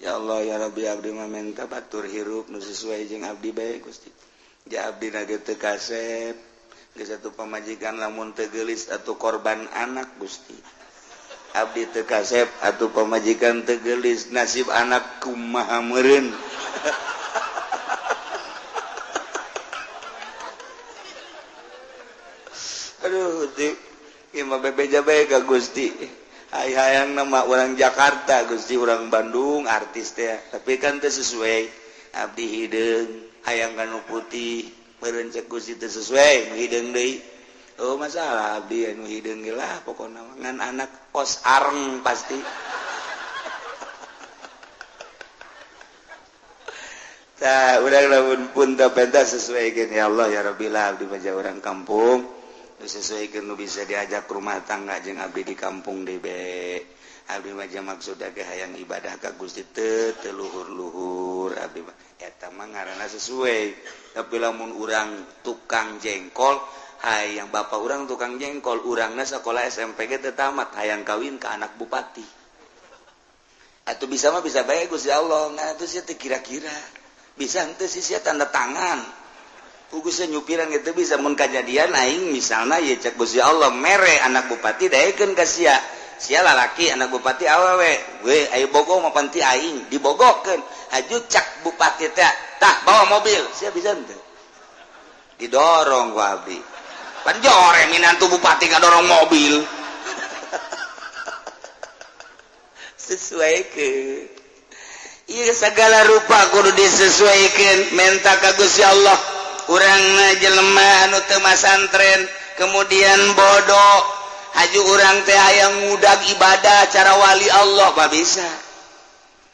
Ya Allah ya Rabbi abdi mah menta batur hirup nu sesuai jeung abdi bae Gusti. Ja abdi na ge teu kasep geus atuh pamajikan lamun teu geulis atuh korban anak Gusti. Abdi teu kasep atuh pamajikan teu geulis nasib anak kumaha meureun. Aduh, ieu mah bebeja bae ka Gusti. Hayang nama orang Jakarta, Gusti orang Bandung, artis teh. Tapi kan teu sesuai. Abdi hideung, hayang kanu putih, meureun cek Gusti teu sesuai, nu hideung deui. Oh masalah abdi anu hideung ge lah pokona ngan anak kos areng pasti. Tah urang lamun pun teu pentas sesuaikeun ya Allah ya Rabbi lah abdi mah urang kampung. Sesuaikan nu bisa diajak rumah tangga jeung abdi di kampung debe. Abdi mah maksudna ge hayang ibadah ka Gusti teu teu luhur-luhur abdi mah eta mah ngaranna sesuai. Tapi lamun urang tukang jengkol hayang bapak urang tukang jengkol urangna sakola SMP ge teu tamat hayang kawin ka anak bupati. Atuh bisa mah bisa bae Gusti Allah, ngan atuh sia teu kira-kira. Bisa henteu sih sia tanda tangan. Ku Gusti nyupiran gitu bisa mun kajadian aing misalna ye cek Gusti Allah mere anak bupati daekeun ka sia. Sia lalaki anak bupati awewe. We aya bogo mah panti aing dibogokeun. Haju cak bupati teh tah bawa mobil, sia bisa henteu? Didorong ku abdi. Pan jore minantu bupati ngadorong mobil. Sesuaikan. Iya segala rupa kudu disesuaikan. Menta ka Gusti Allah. Urang jelema anu teu masantren kemudian bodoh. Haju urang teh hayang ngudag ibadah cara wali Allah mah bisa.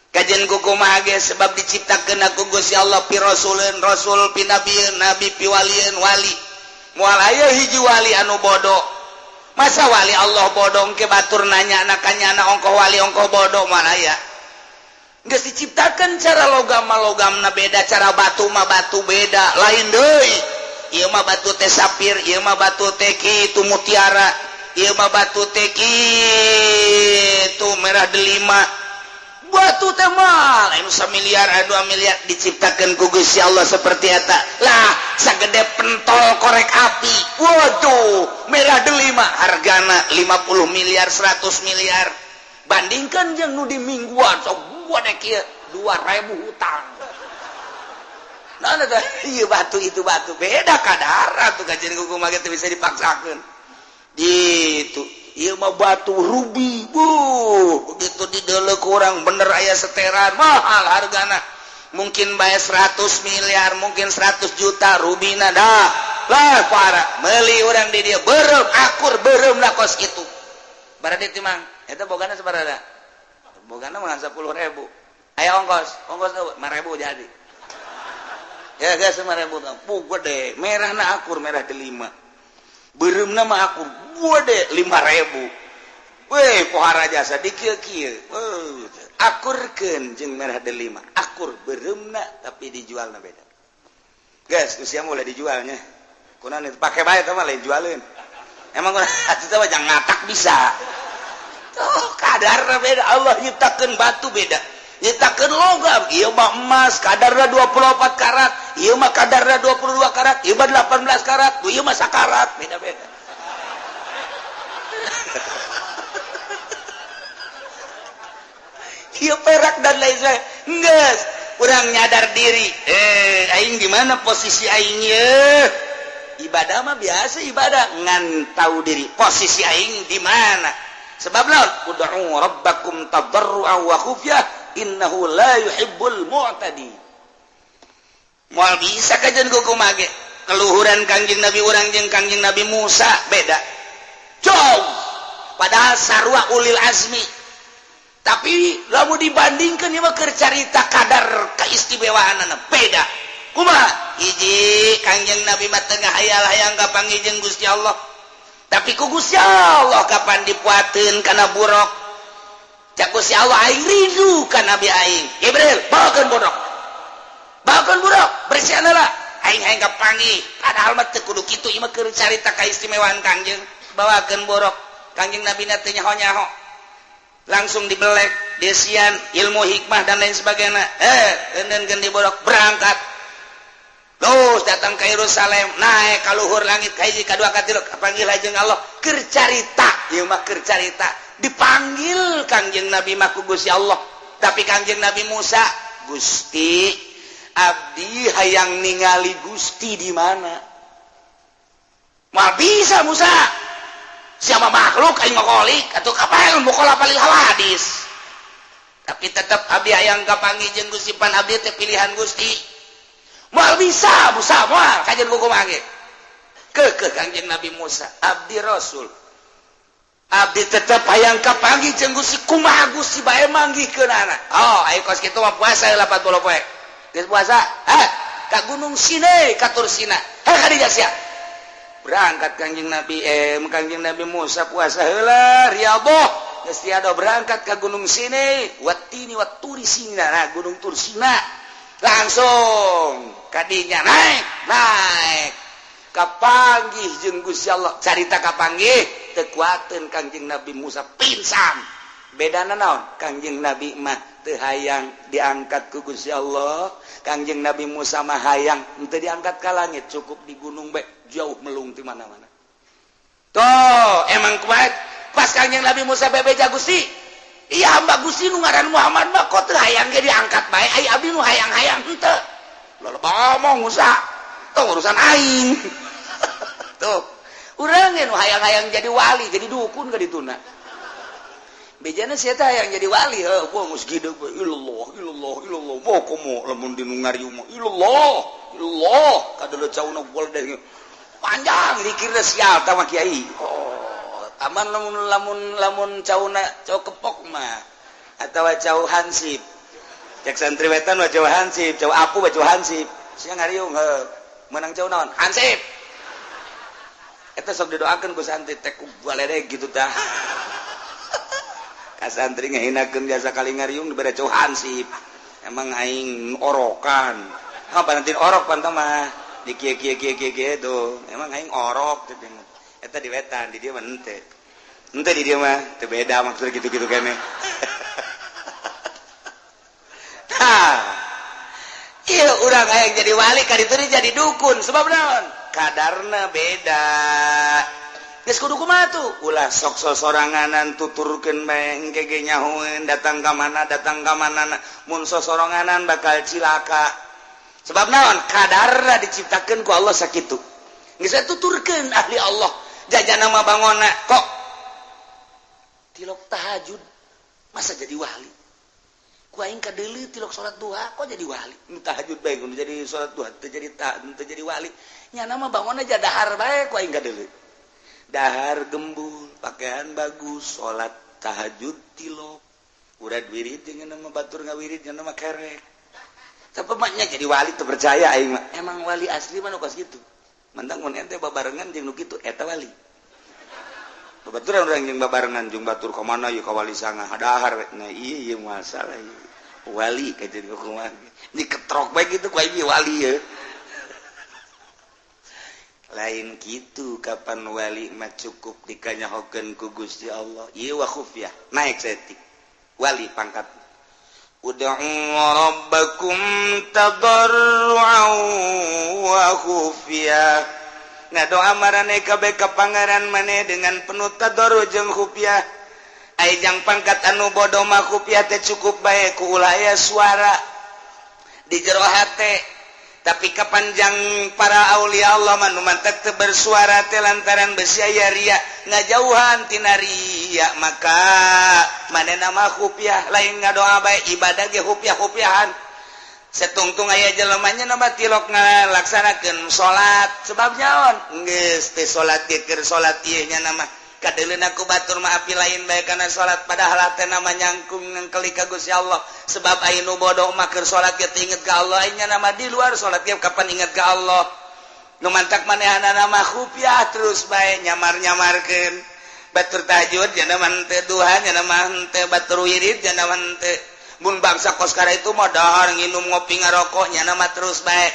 Kajian kumaha ge sebab diciptakeun ku Gusti Allah pi rasuleun rasul pi nabieun nabi pi walieun wali. Moal aya hiji wali anu bodoh. Masa wali Allah bodoh ke batur nanya nakanyana ongkoh wali ongkoh bodoh moal aya. Geus diciptakeun cara logam mah logamna beda, cara batu mah batu beda, lain deui. Ieu mah batu teh sapir, ieu mah batu teh kitu mutiara, ieu mah batu teh kitu merah delima. Batu teh mah lain samiliar, 2 miliar diciptakeun ku Gusti Allah seperti eta. Lah sagede pentol korek api. Waduh, merah delima hargana 50 miliar, 100 miliar. Bandingkan jeung nu di mingguan sok gua dek kieu 2000 hutang. Nah, nah, ieu batu itu batu beda kadar atuh kajian kumaha ge teu bisa dipaksakeun. Gitu. Ieu mah batu rubi, bu, begitu dideuleu kurang bener aya seteran mahal hargana. Mungkin bae 100 miliar, mungkin 100 juta rubina dah. Lah para meuli urang di dieu beureum akur beureum lah kos kitu. Baradi teh mang, eta bogana sabaraha? Bogana mah 10.000. Aya ongkos, ongkos 5.000 jadi. Ya geus 5.000 bu gede, merahna akur merah delima. Beureumna mah akur gede 5.000. Weh pohara jasa di kieu-kieu. Akurkeun jeung merah delima. Akur beureumna tapi dijualna beda. Geus usia mulai dijualnya. Kunaon itu pake bae teh mah lain jualeun. Emang kunaon atuh teh jangan ngatak bisa. Tuh kadarna beda, Allah nyiptakeun batu beda. Nyiptakeun logam, ieu mah emas kadarna 24 karat, ieu mah kadarna 22 karat, ieu mah 18 karat, ieu mah sakarat, beda-beda. Ieu perak dan lain sebagainya. Geus, urang nyadar diri, aing di mana posisi aing ye? Ibadah mah biasa ibadah, ngan tahu diri posisi aing di mana. Sebab lawan ud'u rabbakum tadarruan wa khufyah innahu la yuhibbul mu'tadi. Moal bisa kajian kumaha ge. Keluhuran Kangjeng Nabi urang jeung Kangjeng Nabi Musa beda. Jauh. Padahal sarua ulil azmi. Tapi lamun dibandingkeun ieu mah keur carita kadar keistimewaanana beda. Kumaha? Hiji Kangjeng Nabi mah teu ngahayal-hayang kapanggih jeung Gusti Allah. Tapi ku Gusti Allah kapan dipuateun kana buruk. Cak Gusti Allah aing rindu ka Nabi aing. Jibril, bawakeun buruk. Bawakeun buruk, bersihan heula. Aing hayang kapanggih. Padahal mah teu kudu kitu, ieu mah keur carita kaistimewaan Kangjeng. Bawakeun buruk. Kangjeng Nabi na teu nyaho-nyaho. Langsung dibelek, desian, ilmu hikmah dan lain sebagainya. Eundeun di buruk berangkat. Terus datang ke Yerusalem, naik ka luhur langit ka hiji ka dua ka tilu, kapanggil jeung Allah. Keur carita, ieu mah keur carita. Dipanggil Kangjeng Nabi mah ku Gusti Allah. Tapi Kangjeng Nabi Musa, Gusti, abdi hayang ningali Gusti di mana? Moal bisa Musa. Siapa makhluk aing ngokolik atuh kapan mukola palil hawadis. Tapi tetep abdi hayang kapanggih jeung Gusti pan abdi teh pilihan Gusti. Moal bisa Musa moal kajian kumaha ge. Keukeuh Kangjeng Nabi Musa, abdi Rasul. Abdi tetep hayang kapanggih jeung Gusti kumaha Gusti bae manggihkeunana. Oh, aya kos kitu mah puasa 80 poe. Geus puasa, ha ka Gunung Sinai ka Tur Sina. Ha ka dieu sia. Berangkat Kangjeng Nabi Kangjeng Nabi Musa puasa heula riyadhah. Geus tiada berangkat ka Gunung Sinai, watini waturi Sina, nah Gunung Tur Sina. Langsung kadinya naik, naik. Kapanggih jeung Gusti Allah. Carita kapanggih teu kuateun Kangjeng Nabi Musa pingsan. Bedana naon? Kangjeng Nabi mah teu hayang diangkat ku Gusti Allah. Kangjeng Nabi Musa mah hayang henteu diangkat ka langit, cukup di gunung bae jauh melung ti mana-mana. Tuh, emang kuat. Pas Kangjeng Nabi Musa bebeja, "Gusti, iya hamba Gusti nu ngaran Muhammad mah kok teu hayang ge diangkat bae, ai abdi nu hayang-hayang henteu." Loba ngomong Musa. Tuh urusan aing. Tuh. Urang ge nu hayang-hayang jadi wali, jadi dukun ka dituna. Bejana sia teh hayang jadi wali, heuh, gua geus gede ilallah, ilallah, ilallah. Mau komo lamun di nu ngariung mah ilallah, ilallah, kadeuleu cauna deh. Panjang dikirna sial tah mah kiai. Oh, aman lamun lamun lamun cauna cau kepok mah atawa cau hansip. Cek santri wetan mah cau hansip, cau apu mah cau hansip. Sia ngariung heuh, menang cau naon? Hansip. Eta sok didoakeun ku santri teh ku baledeg gitu tah. Ka santri ngahinakeun jasa kali ngariung dibere cau hansip. Emang aing orokan. Ah, panantin orok pantah mah. Di kieu kieu kieu kieu kieu tuh. Emang aing orok cek. Eta di wetan, di dieu mah henteu. Henteu di dieu mah, teu beda maksudnya gitu-gitu kene. Tah. Ieu urang hayang jadi wali ka ditu jadi dukun sebab naon? Kadarna beda. Geus kudu kumaha tuh? Ulah sok sosoranganan tuturkeun bae engke ge nyahoeun datang ka mana datang ka mana, mun sosoranganan bakal cilaka. Sebab naon? Kadarna diciptakeun ku Allah sakitu. Geus tuturkeun ahli Allah. Jajana mah bangona kok tilok tahajud masa jadi wali? Ku aing kadeuleu tilok salat duha kok jadi wali? Nu tahajud bae kudu jadi salat duha teu jadi teu jadi wali. Nyana mah bangona aja dahar bae ku aing kadeuleu. Dahar gembul, pakaian bagus, salat tahajud tilok. Urad wirid dengan nama batur ngawirid dengan nama kerek. Tapi maknya jadi wali teu percaya aing mah. Emang wali asli mah nu kos kitu. Mentang mun ente babarengan jeung nu kitu eta wali. Babaturan urang jeung babarengan jeung batur ka mana ieu ka wali sanga dahar we. Nah ieu ieu masalah ieu. Wali ka jadi kumaha. Diketrok bae kitu ku aing wali ye. Lain gitu kapan wali mah cukup dikanyahokeun ku Gusti Allah. Ieu wa khufyah naik saeutik. Wali pangkat. Ud'u rabbakum tadarru'an wa khufyah. Ngadoa marane kabeh ka pangeran maneh dengan penuh tadarru jeung khufyah. Ai jang pangkat anu bodoh mah khufyah teh cukup bae ku ulah aya suara di jero hate. Tapi kapanjang para aulia Allah mah nu mantak teu bersuara teh lantaran besi aya ria ngajauhan tina ria, maka manehna mah khufyah lain ngadoa bae ibadah ge khufyah-khufyahan. Setungtung aya jelemanya nama tilok ngalaksanakeun salat sebab nyaon geus teh salat ge keur salat ieu nya nama kadeuleuna ku batur mah api lain bae kana salat padahal teh nama nyangkung ngengkeli ka Gusti Allah. Sebab aya nu bodoh mah keur salat ge teu inget ka Allah, nya nama di luar salat ge kapan inget ka Allah. Nu mantak manehanana mah khufyah terus bae nyamar-nyamarkeun batur tahajud nya nama henteu duha nya nama henteu batur wirid nya nama henteu. Mun bangsa koskara itu mah dahar nginum ngopi ngarokok nya nama terus bae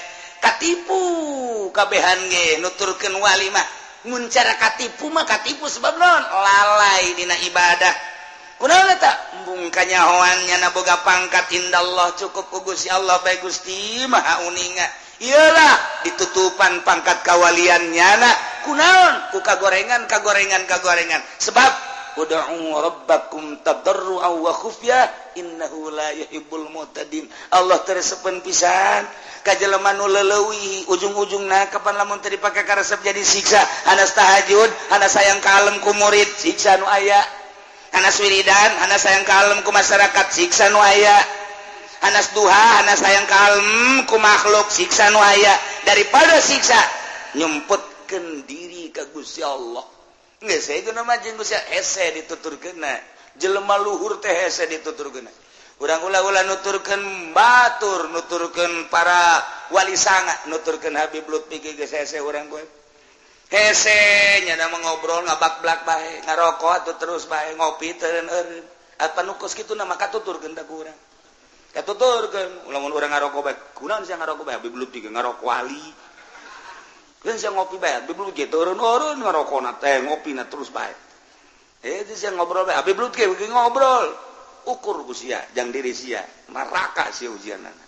katipu kabehan ge nuturkeun wali mah. Mun cara katipu mah katipu sebab naon lalai dina ibadah. Kunaon eta embung kanyahoan nyana boga pangkat indallah cukup ku Gusti Allah bae Gusti Maha uninga. Iyalah ditutupan pangkat kawalian nyana kunaon ku kagorengan kagorengan kagorengan sebab ud'u rabbakum tadarru'an wa khufyah innahu la yuhibbul mu'tadin. Allah teresepeun pisan ka jelema nu leuwih ujung-ujungna kapan lamun teu dipake karesep jadi siksa. Hanas tahajud, hanas sayang kalem ku murid siksa nu aya. Hanas wiridan, hanas sayang kalem ku masyarakat siksa nu aya. Hanas duha, hanas sayang kalem ku makhluk siksa nu aya. Daripada siksa nyumputkeun diri ka Gusti Allah. Geus itu nama jeung Gusti hese dituturkeunna. Jelema luhur teh hese dituturkeunna. Urang ulah-ulah nuturkeun batur, nuturkeun para wali sanga, nuturkeun Habib Lutfi ge geus hese urang gue. Hese nya mah ngobrol ngabak-blak bae, ngarokok atuh terus bae, ngopi teu eureun. Apa nu kos kitu na mah katuturkeun ta ku urang. Katuturkeun, lamun urang ngarokok bae, kunaon sia ngarokok bae Habib Lutfi ge ngarokok wali. Kan sia ngopi bae, Habib Lutfi ge teu eureun-eureun ngarokona teh, ngopina terus bae. Itu sia ngobrol bae Habib Lutfi ngobrol. Ukur ku sia jang diri sia, neraka sia ujianana.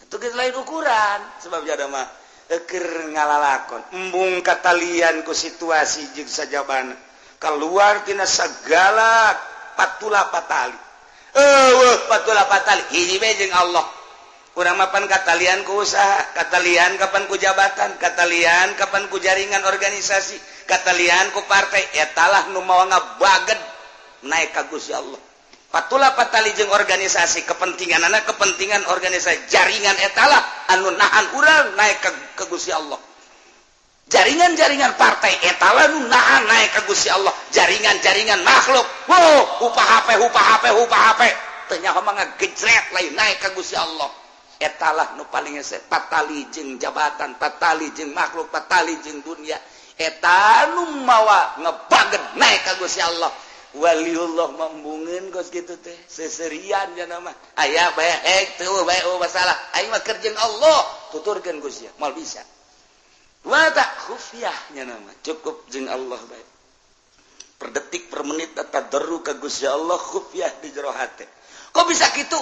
Itu geus lain ukuran sebab jada mah keur ngalalakon embung katalian ku situasi jeung sajabana keluar tina segala patula patali. Eueuh patula patali hiji bae jeung Allah. Urang mapan katalian ku usaha, katalian kapan ku jabatan, katalian kapan ku jaringan organisasi, katalian ku partai, etalah nu mawa ngabaged naik ka Gusti Allah. Patula patali jeung organisasi kepentingan anak kepentingan organisasi jaringan etalah anu nahan urang naik ke Gusti Allah. Jaringan-jaringan partai etalah nu nahan naik ke Gusti Allah. Jaringan-jaringan makhluk, wow, upah HP, upah HP, upah HP, teu nyaho mah ngagejret lain naik ke Gusti Allah. Etalah nu paling hese patali jeung jabatan, patali jeung makhluk, patali jeung dunia. Eta nu mawa ngebaget naik ka Gusti Allah. Waliullah membungeun kos kitu teh seserian jana mah. Aya bae hek teu bae oh masalah. Aing mah keur jeung Allah tuturkeun Gusti moal bisa. Wa ta khufyah nya mah cukup jeung Allah bae. Per detik per menit tadarru ka Gusti Allah khufyah di jero hate. Kok bisa kitu?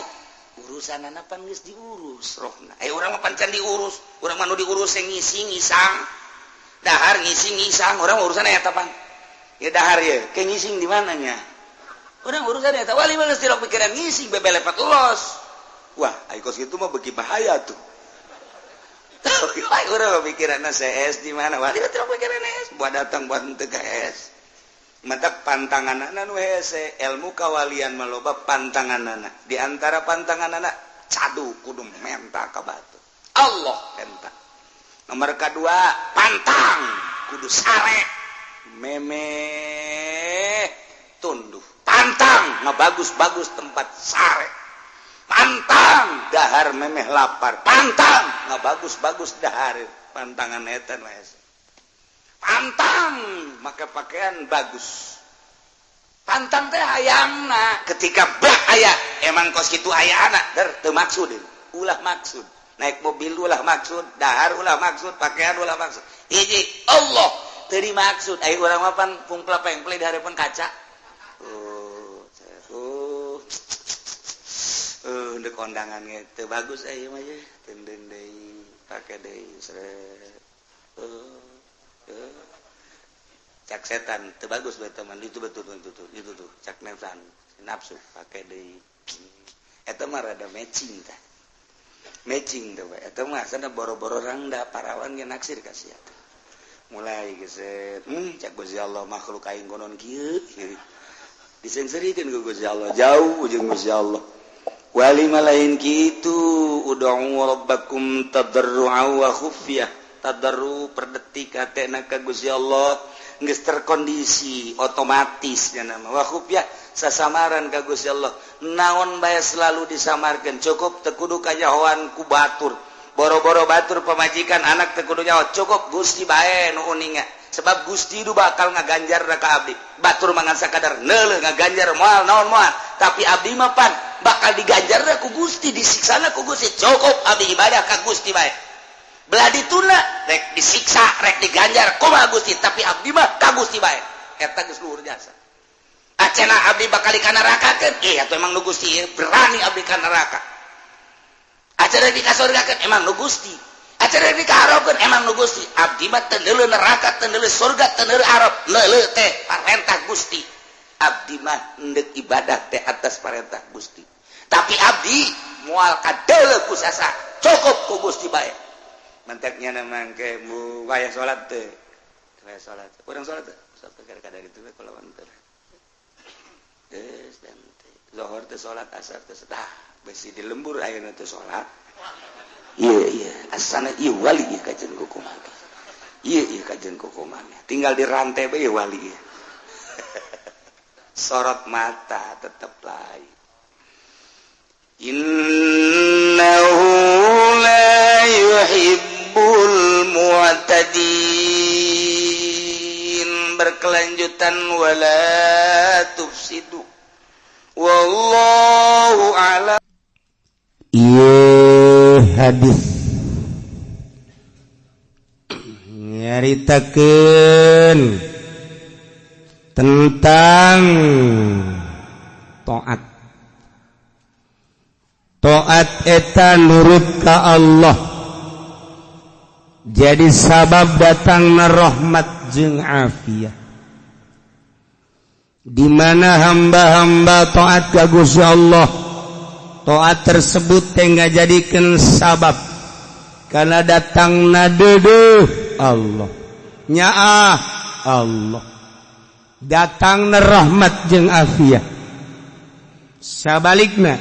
Urusan pan geus diurus rohna. Urang mah pan can diurus, urang mah nu diurus ngising ngisang. Dahar ngising ngisang, urang urusan eta pan. Ya dahar ya, ke ngising di mananya? Urang urusan eta wali mah geus tilok pikiran ngising bebelepet los. Wah, ai kos kitu mah beuki bahaya tuh. Urang mah pikiranna CS di mana? Wali mah tilok pikiran S, buat datang buat henteu ka S. Matak pantanganana nu hese, ilmu kawalian mah loba pantanganana. Di antara pantanganana cadu kudu menta ka batu. Allah menta. Nomor kedua, pantang kudu sare. Memeh tunduh. Pantang ngebagus-bagus tempat sare. Pantang dahar memeh lapar. Pantang ngebagus-bagus dahar. Pantangan eta nu hese. Pantang maka pakaian bagus. Pantang teh hayangna ketika bak aya emang kos kitu aya anak der teu maksud ulah maksud naik mobil ulah maksud dahar ulah maksud pakaian ulah maksud hiji Allah teu dimaksud ai urang mah pan pungpla pengple di hareupeun kaca deuk kondangan ge teu bagus ai mah ye teunden deui pake deui seret cak setan teu bagus bae teman itu betul itu tuh cak nafsan nafsu pake deui eta mah rada matching tah matching teh eta mah asana boro-boro rangda parawan ge naksir ka sia mulai geset cak Gusti Allah makhluk aing konon kieu disengserikeun ku Gusti Allah jauh jeung Gusti Allah wali mah lain kitu ud'u rabbakum tadarru'a wa khufyah tadarru per detik hatena ka Gusti Allah geus terkondisi otomatis nya nama wa khufyah sasamaran ka Gusti Allah naon bae selalu disamarkeun cukup teu kudu kanyahoan ku batur boro-boro batur pamajikan anak teu kudu nyaho cukup Gusti bae nu uninga sebab Gusti du bakal ngaganjar ka abdi batur mangan sakadar neuleuh ngaganjar moal naon moal tapi abdi mah pan bakal diganjar ku Gusti disiksana ku Gusti cukup abdi ibadah ka Gusti bae belah dituna rek disiksa rek diganjar kumaha Gusti tapi abdi mah ka Gusti bae eta geus luhur jasa acena abdi bakal ka nerakakeun atuh emang nu Gusti berani abdi ka neraka acara di kasurgakeun emang nu Gusti acara di kaharapkeun emang nu Gusti abdi mah teu neuleuh neraka teu neuleuh surga teu neuleuh arab neuleuh teh parentah Gusti abdi mah endek ibadah teh atas parentah Gusti tapi abdi moal kadeuleuh ku sasa cukup ku Gusti bae menteknya memang ke mu wayah salat teh wayah salat urang salat teh salat kadang itu we kulawan teh geus dan teh zuhur teh salat asar teh dah besi di lembur ayeuna teh salat ieu ieu asana ieu wali ieu kajen kukumaha ieu ieu kajen kukumaha tinggal di rantai bae wali ieu sorot mata tetep lain innahu la yuhibbul mu'tadin berkelanjutan wala tufsidu wallahu a'lam. Ieu hadis nyaritakeun Tentang taat. Taat eta nurut ka Allah, jadi sabab datangna rahmat jeung afiah. Di mana hamba-hamba taat ka Gusti Allah, taat tersebut teh ngajadikeun sabab karena datangna deudeuh Allah, nyaah Allah, datangna rahmat jeung afiah. Sabalikna,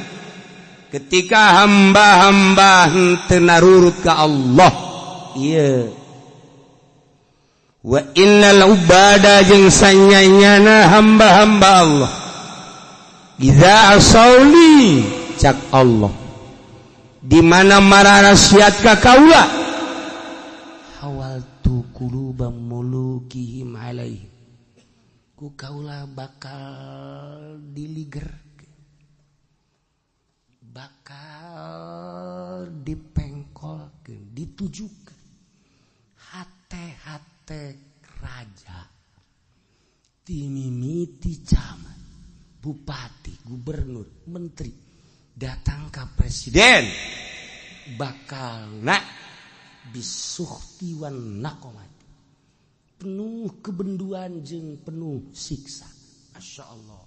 ketika hamba-hamba henteu narurut ka Allah, ieu wa innal ubada, jeung sanyanyana hamba-hamba Allah, idza asauli, cak Allah, di mana marasiat ka kaula, hawaltu quluba mulukihim alaihi, ku kaula bakal diliger, bakal dipengkolkeun, ditujukeun hate-hate raja, timimiti camat, bupati, gubernur, menteri, datang ke presiden, bakal nak bisukhti wan naqomat, penuh kebenduan jeung penuh siksa. Masya Allah.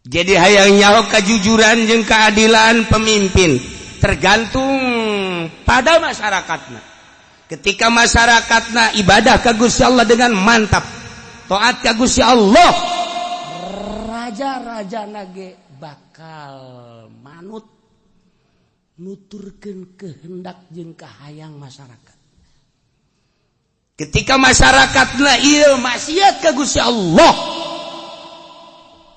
Jadi hayang nyaho kejujuran jeung keadilan pemimpin tergantung pada masyarakatna. Ketika masyarakatna ibadah ka Gusti Allah dengan mantap, taat ka Gusti Allah, raja-raja nage bakal manut, nuturkeun kehendak jeung kahayang masyarakat. Ketika masyarakatna ieu maksiat ka Gusti Allah,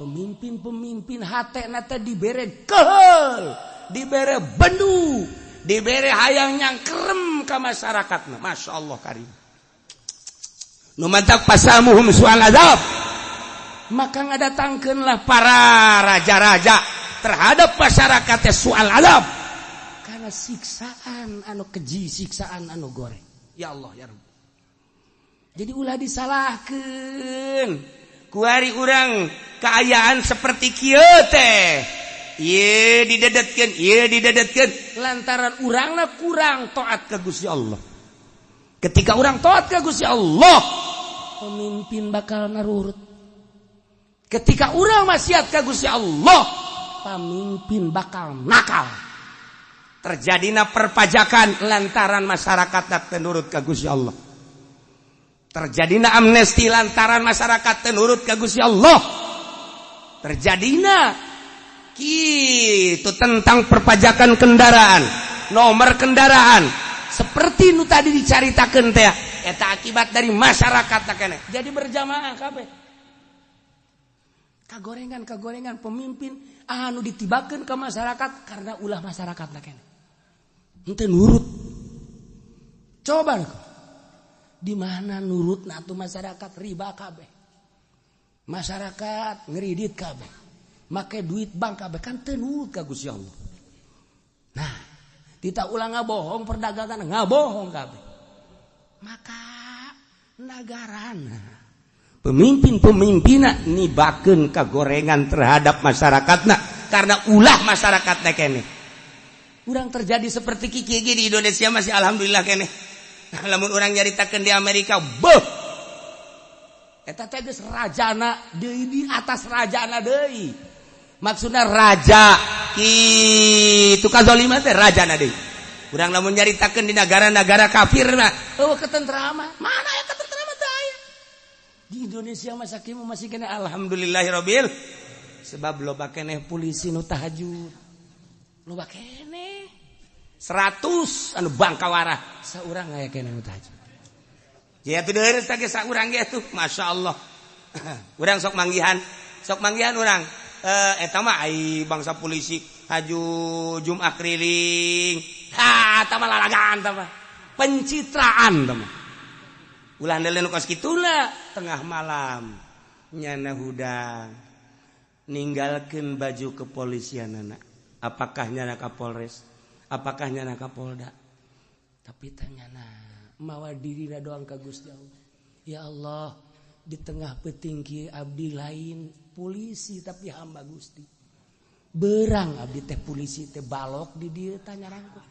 pemimpin-pemimpin hatena teh dibere kehel, dibere bendu, dibere hayang nyangkerem ka masyarakatna. Masya Allah karim. Nu mantak fasamuhum su'al azab, maka ngadatangkeunlah para raja-raja terhadap masyarakatnya su'al azab, karena siksaan anu keji, siksaan anu goreng. Ya Allah, ya Rabb. Jadi ulah disalahkan kuari urang keayaan seperti kieu teh, ieu didedetkeun, ieu didedetkeun lantaran urangna kurang taat ka Gusti Allah. Ketika urang taat ka Gusti Allah, pemimpin bakal narurut. Ketika urang maksiat ka Gusti Allah, pemimpin bakal nakal. Terjadina perpajakan lantaran masyarakat teu nurut ka Gusti Allah. Terjadina amnesti lantaran masyarakat teu nurut ka Gusti Allah. Terjadina gitu tentang perpajakan kendaraan, nomor kendaraan, seperti nu tadi dicaritakeun teh, eta akibat dari masyarakat keneh. Jadi berjamaah kabeh kagorengan, kagorengan pemimpin anu ditibakeun ke masyarakat karena ulah masyarakat keneh henteu nurut. Coba di mana nurut tuh masyarakat? Riba kabeh masyarakat, ngeridit kabeh, make duit bank kabeh, kan teu nurut ka Gusti Allah. Nah, tidak ulang ngabohong, perdagangan ngabohong kabeh. Maka nagarana pemimpin-pemimpinna nibakeun kagorengan terhadap masyarakatna karena ulah masyarakatna keneh. Urang terjadi seperti kieu di Indonesia masih alhamdulillah keneh. Lamun urang nyaritakeun di Amerika, beuh, eta teh geus rajana deui, di atas rajana deui. Maksudna raja kitu kazaliman teh rajana deui. Urang lamun nyaritakeun di negara-negara kafir mah, euweuh ketentraman. Mana ya ketentraman teh aya? Di Indonesia masa kieu masih keneh alhamdulillahirabbil, sebab loba keneh polisi nu tahajud. Loba keneh 100 anu bangkawara, saurang aya keneh nu tahajud. Ya tuh deui teh saurang ge tuh, Masya Allah. Urang sok manggihan, sok manggihan urang. Eta mah ai bangsa polisi haju Jumat keliling. Ha, eta mah lalagan, eta mah. Pencitraan eta mah. Ulah ndeleun kos kituna tengah malam. Nyana hudang ninggalkeun baju kepolisian anak. Apakah nyana Kapolres? Apakah nyana Kapolda? Tapi tanyana mawa dirina doang ka Gusti Allah. Ya Allah, di tengah peuting kieu abdi lain polisi tapi hamba Gusti. Berang abdi teh polisi teh balok di dieu tah nyarangkut.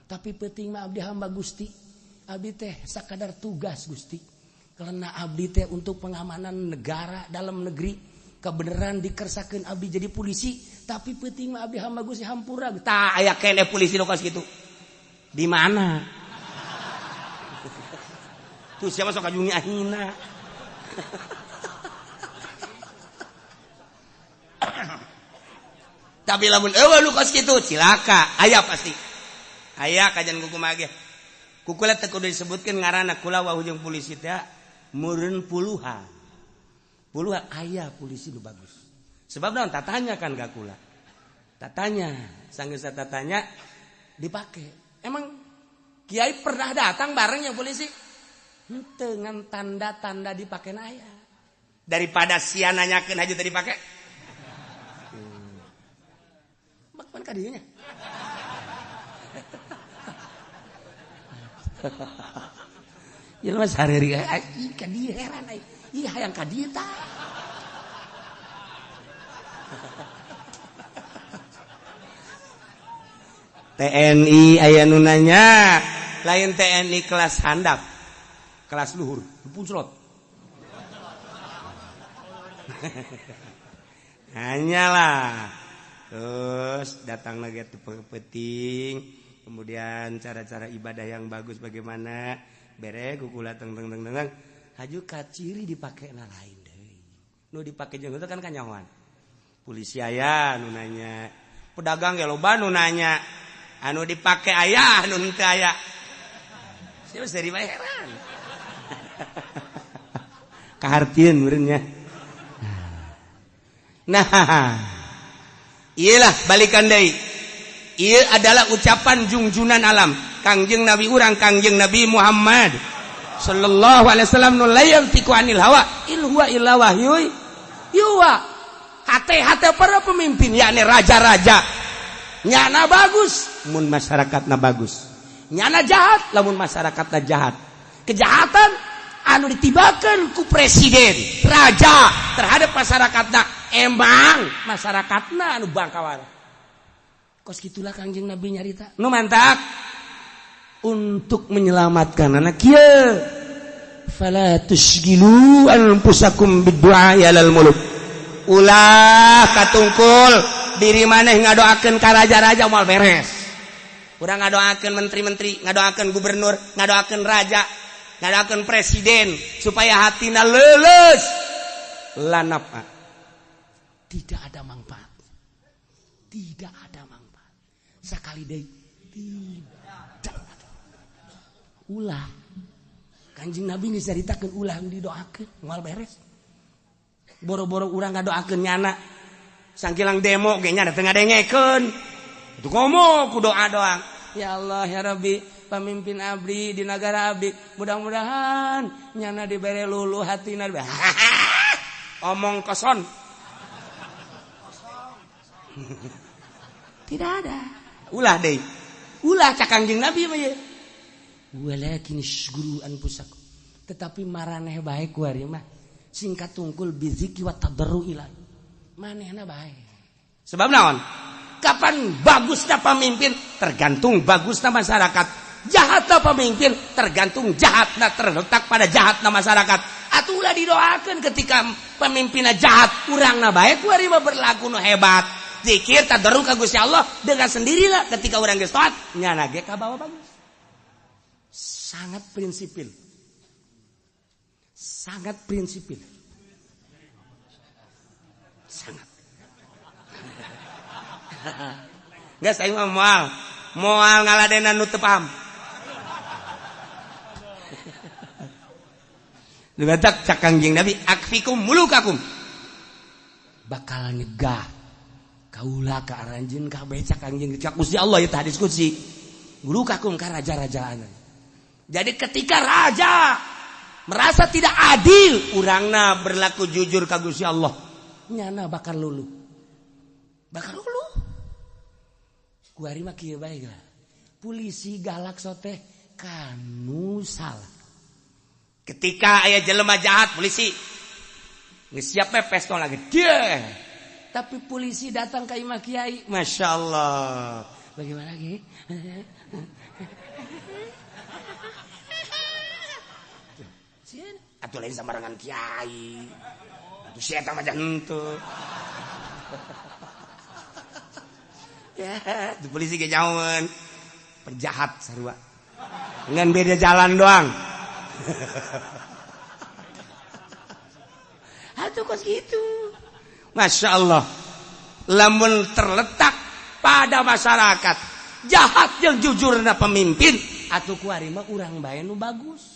Tapi peuting mah abdi hamba Gusti. Abdi teh sakadar tugas Gusti. Karena abdi teh untuk pengamanan negara dalam negeri, kebenaran dikersakeun abdi jadi polisi, tapi peuting mah abdi hamba Gusti hampura. Tah aya keneh polisi nu kos kitu. Di mana? Tuh siapa sok kajungi ahina. Tapi lamun eueuh nu kos kitu cilaka, aya pasti. Aya kajian kumaha ge. Kukula teu kudu disebutkeun ngaranna kula wah jeung polisi teh meureun puluhan. Puluhan aya polisi nu bagus. Sebab naon tatanya kan ka kula. Tatanya, sanggeus tatanya dipake. Emang kiai pernah datang bareng yang polisi? Henteu ngan tanda-tanda dipake na aya. Daripada sia nanyakeun aja tadi dipake. Bak pan ka dieu nya. Jelema sareri ih ka dieu heran ai. Ih hayang ka dieu tah. TNI aya nu nanya, lain TNI kelas handap, kelas luhur, punclot. Hanyalah. Terus datang lagi peuting, kemudian cara-cara ibadah yang bagus bagaimana, bere kukula teng teng teng teng, haju kaciri dipake na lain deui. Nu dipake jeung itu kan kanyahoan. Polisi aya nu nanya, pedagang ge loba nu nanya. Anu dipake aya, anu henteu aya. Sia seri bae heran. Kahartieun meureun nya. Nah, iyalah balikan deui. Ieu adalah ucapan jungjunan alam. Kangjeng Nabi urang, Kangjeng Nabi Muhammad sallallahu alaihi wasallam nu la yantiqu anil hawa in huwa illa wahyu yuha. Hate-hate para pemimpin yakni raja-raja. Nyana bagus mun masyarakatna bagus, nyana jahat lamun masyarakatna jahat. Kejahatan anu ditibakeun ku presiden raja terhadap masyarakatna, emang masyarakatna anu bangkawara. Kos kitulah Kangjeng Nabi nyarita nu mantak untuk menyelamatkan anak kieu. Fala tusgilu anfusakum biddu'a alal muluk. Ulah katungkul diri maneh ngadoakeun ka raja-raja moal beres. Urang ngadoakeun menteri-menteri, ngadoakeun gubernur, ngadoakeun raja, ngadoakeun presiden supaya hatina leuleus. Lanapa? Tidak ada manfaat. Tidak ada manfaat. Sakali deui tidak ada. Ulah. Kanjeng Nabi geus caritakeun ulah didoakeun moal beres. Boro-boro urang ngadoakeun nyana. Sangkilang demo ge nya teu ngadengekeun. Itu komo ku doa doang. Ya Allah ya Rabbi, pamimpin abdi di negara abdi, mudah-mudahan nyana dibere luluh hatina. Omong kosong. Tidak ada. Ulah deui. Ulah cak Kangjeng Nabi mah ye. Walakin syukuru anfusakum. Tetapi maraneh bae ku ari mah singkat tungkul biziki wa tadarru ila. Manehna bae. Sebab naon? Kapan bagusna pemimpin tergantung bagusna masyarakat. Jahatna pemimpin tergantung jahatna terletak pada jahatna masyarakat. Atulah didoakeun ketika pemimpinna jahat, urangna bae ku ari mah berlaku nu hebat. Zikir tadarru ka Gusti Allah dengan sendirilah ketika urang geus taat nyana ge kabawa bagus. Sangat prinsipil. Sangat prinsipil. Sangat. Geus aing mah moal. Moal ngaladenan nu teu paham. Dibatak cak Kangjeng Nabi akfikum mulukakum. Bakal nyegah kaula ka aranjeun kabeh cak Kangjeng cak Gusti Allah ieu hadis qudsi. Mulukakum ka raja-rajaan. Jadi ketika raja merasa tidak adil, urangna berlaku jujur ka Gusti Allah. Nyana bakal luluh. Bakal luluh. Kuari mah kieu bae lah. Polisi galak soteh kanu salah. Ketika aya jelema jahat polisi geus siap we pistol lagi. Dia. Tapi polisi datang ka imah kiai, Masya Allah. Bagaimana lagi? Atuh lain sembarangan kiai. Atuh si eta mah henteu. Ya, di polisi ge jauheun. Penjahat sarua. Ngan beda jalan doang. Atuh kos gitu. Masya Allah. Lamun terletak pada masyarakat jahat yang jujurna pemimpin, atuh kuari mah urang bae nu bagus.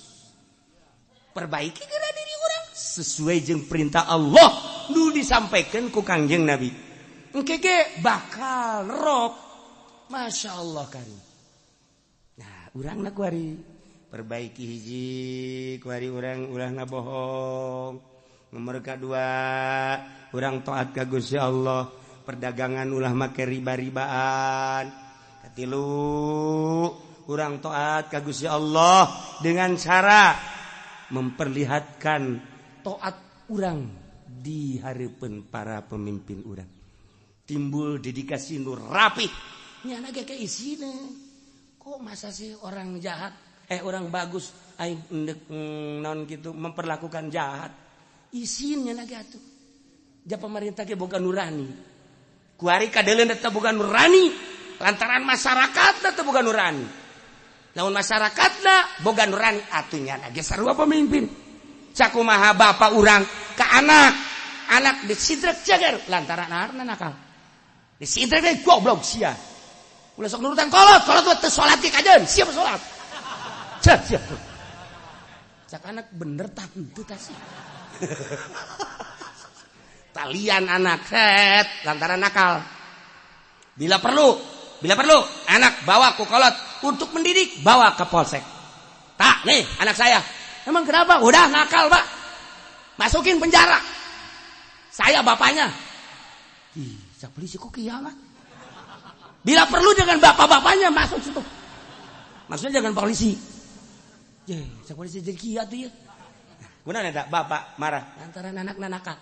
Perbaiki geura diri urang sesuai jeung perintah Allah nu disampaikan ku Kangjeng Nabi. Engke ge bakal rob. Masya Allah karim. Nah, urangna kuari perbaiki hiji kuari urang ulah ngabohong. Nomor kadua urang taat ka Gusti Allah, perdagangan ulah make riba-ribaan. Katilu urang taat ka Gusti Allah dengan cara memperlihatkan taat urang di hareupeun para pemimpin urang. Timbul dedikasi nu rapih. Nyana ge isina. Kok masa sih orang jahat orang bagus aing endek non gitu memperlakukan jahat. Isinnya lagi atuh. Ja pemerintah ge boga nurani. Kuari kadeuleun teh boga nurani lantaran masyarakatna teh boga nurani. Lamun masyarakatna boga nurani atuh nyana ge sarua pemimpin. Sakumaha bapa urang ka anak, anak disidrek jagar lantaran anakna nakal. Disidrek teh goblok sia. Ulah sok nurutan kolot, kolot teh salat ge kajeun, siap salat. Cek siap. Cak anak bener tah henteu tah sih. Talian anak set lantaran nakal. Bila perlu anak bawa ku kolot untuk mendidik, bawa ke polsek. Tak nih anak saya. Emang kenapa? Udah nakal, Pak. Masukin penjara. Saya bapaknya. Ih, cak polisi kok kiamat. Bila perlu dengan bapak-bapaknya masuk situ. Maksudnya jangan polisi. Ye, cak polisi jadi kia tuh ya. Kunaon eta bapak marah lantaran anakna nakal.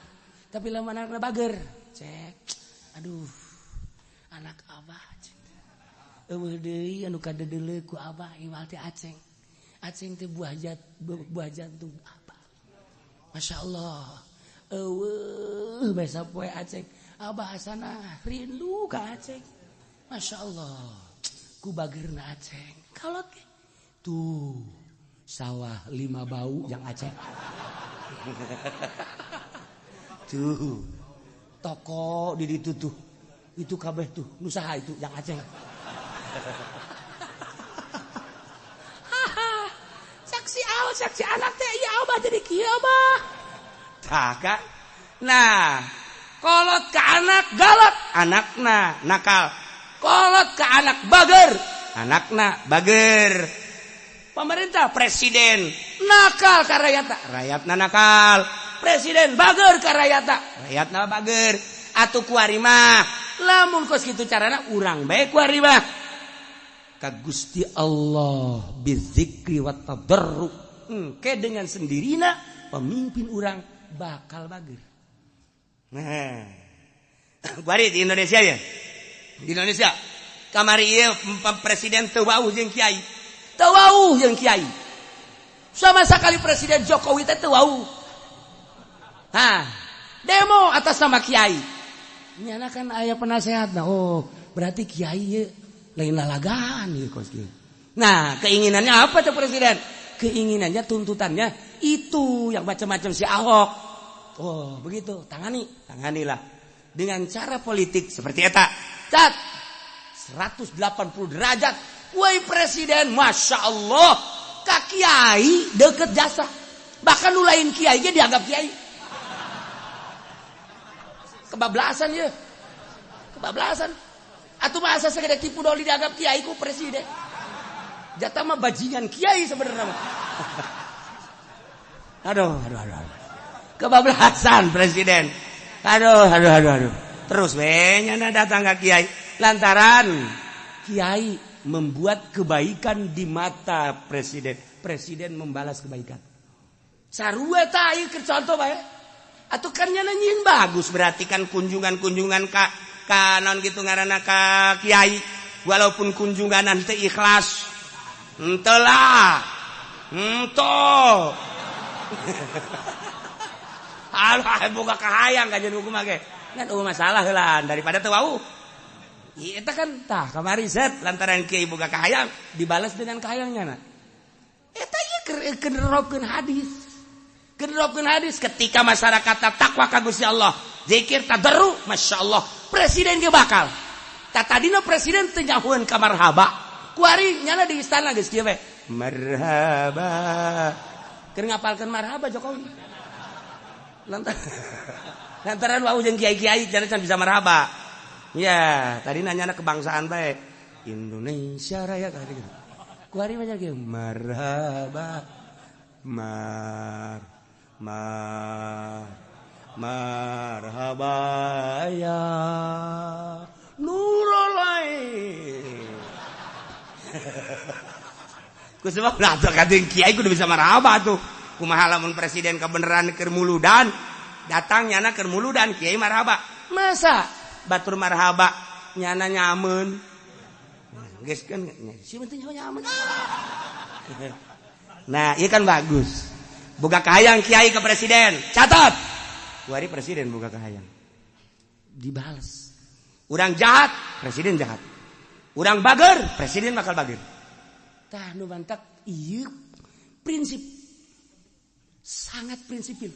Tapi lamun anakna bager, cek. Aduh. Anak abah cek. Eueuh deui anu kadedeuleu ku abah iwal teh Aceng. Aceng teh buah jantung abah. Masya Allah. Eueuh basa poe Aceng. Abah asana rindu ka Aceng. Masya Allah. Ku bagerna Aceng. Kalot ge. Tuh. Sawah 5 bau yang Aceh. Tuh. Toko di ditu tuh. Itu kabeh tuh, nu saha itu yang Aceh. Saksi aw, saksi anak teh ieu abah jadi kieu abah. Tah kan? Nah, kolot ke anak galak, anakna nakal. Kolot ke anak bager, anakna bager. Pemerintah presiden nakal ka rakyatna, rakyatna nakal. Presiden bager ka rakyatna, rakyatna bager. Atuh kuari mah lamun kos kitu carana urang bae kuari mah. Ka Gusti Allah bizikri wat tadarru. Engke dengan sendirina pemimpin urang bakal bager. Nah, kuari di Indonesia ya. Di Indonesia kamari ieu presiden teu wauh jeung kiai. Teu wauh jeung kiai. Sama sekali Presiden Jokowi teh teu wauh. Hah, demo atas nama kiai. Nyana kan aya penasehatna. Oh, berarti kiai ieu lain lalagaan ieu kos kieu. Nah, keinginannya apa tuh presiden? Keinginannya tuntutannya itu yang macam-macam si Ahok. Oh, begitu. Tangani, tanganilah. Dengan cara politik seperti eta. Cat 180 derajat. Woi presiden, Masya Allah, ka kiai deket jasa. Bahkan nu lain kiai ge dianggap kiai. Kebablasan ya. Kebablasan. Atuh masa segede tipu doli dianggap kiai ku presiden. Jatah mah bajingan kiai sebenarnya. Aduh, aduh, aduh, aduh. Kebablasan presiden. Aduh, aduh, aduh, aduh. Terus we nyana datang ka kiai lantaran kiai membuat kebaikan di mata presiden. Presiden membalas kebaikan. Sarua tah ieu keur contoh bae. Atuh kan nyana nyieun bagus berarti kan kunjungan-kunjungan ka naon kitu ngaranna ka kiai. Walaupun kunjungan teu ikhlas. Henteu lah. Henteu. Alah boga kahayang ka jeung hukum ge. Ngan eueuh masalah heulaan daripada teu wau. Ieu eta kan tah kamari set lantaran kiai boga kahayang dibalas dengan kahayangnya na. Eta ieu keur nerobkeun hadis. Keur hadis ketika masyarakat takwa ka Gusti Allah, zikir tadarru, Masya Allah, presiden ge bakal. Tah tadina presiden teu nyahueun ka marhaba. Kuari nyana di istana geus kieu we. Marhaba. Keur ngapalkeun marhaba Jokowi. Lantaran wau jeung kiai-kiai jana can bisa marhaba. Ya, tadi nanyana kebangsaan bae. Indonesia Raya ka gitu. Kuari mah kieu marhaba. Mar mar marhaba ya nurul ain. Ku sebab lah tuh kating kiai kudu bisa marhaba tuh. Kumaha lamun presiden kebeneran keur muludan, datang nyana keur muludan kiai marhaba. Masa batur marhaba nyana nyameun. Geus kan si penting nyameun. Nah, ieu kan bagus. Boga kahayang kiai ke presiden, catat. Kuari presiden boga kahayang. Dibales. Urang jahat, presiden jahat. Urang bager, presiden bakal bager. Tah nu bantak ieu prinsip. Sangat prinsipil.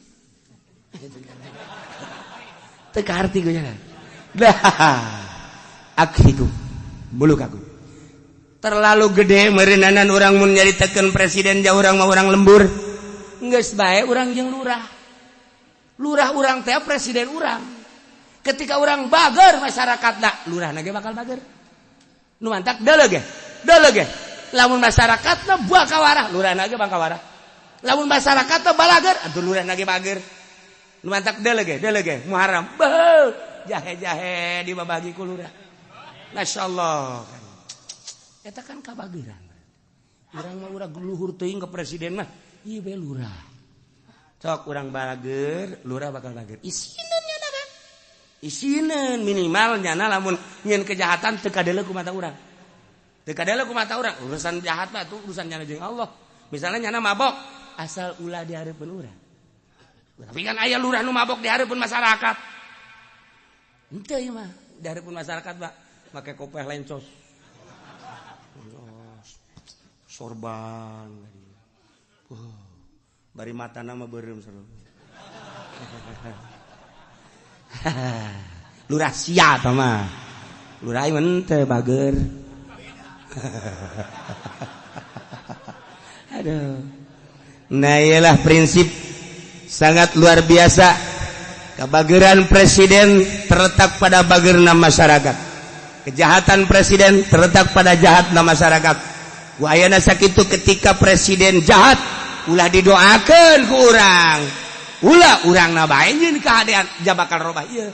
Teu kaharti gue nya. Dah. Akhiku, buluk aku. Terlalu gede meureunanan urang mun nyaritakeun presiden jauh urang mah urang lembur. Geus bae urang jeung lurah. Lurah urang teh presiden urang. Ketika urang bager masyarakatna, lurahna ge bakal bager. Nu mantak deuleu ge. Deuleu ge. Lamun masyarakatna bakal warah, lurahna ge bakal warah. Lamun masyarakatna balager, atuh lurahna ge bager. Nu mantak deuleu ge, deuleu ge. Muharram. Beuh, jahe-jahe dibabagi ku lurah. Masyaallah. Eta kan kabageran. Urang mah urang luhur teuing ke presiden mah. Ieu bae lurah. Sok urang balager, lurah bakal bager. Isineun nyana kan. Isineun minimal nyana lamun nyieun kejahatan teu kadeuleu ku mata urang. Teu kadeuleu ku mata urang. Urusan jahat mah tuh urusan nyana jeung Allah. Misalnya nyana mabok, asal ulah di hareupeun urang. Tapi kan aya lurah nu mabok di hareupeun masyarakat. Henteu ieu mah, di hareupeun masyarakat mah make kopeh lencos. Sorban. Bari mata nama beureum seru. Lurah sia tah mah. Lurah ieu teh bager. Aduh. Nah, iyalah prinsip sangat luar biasa. Kebageran presiden terletak pada bagerna masyarakat. Kejahatan presiden terletak pada jahatna masyarakat. Ku ayana sakitu ketika presiden jahat ulah didoakeun ku urang. Ulah urangna bae nyeun kahadean ja bakal robah ieu.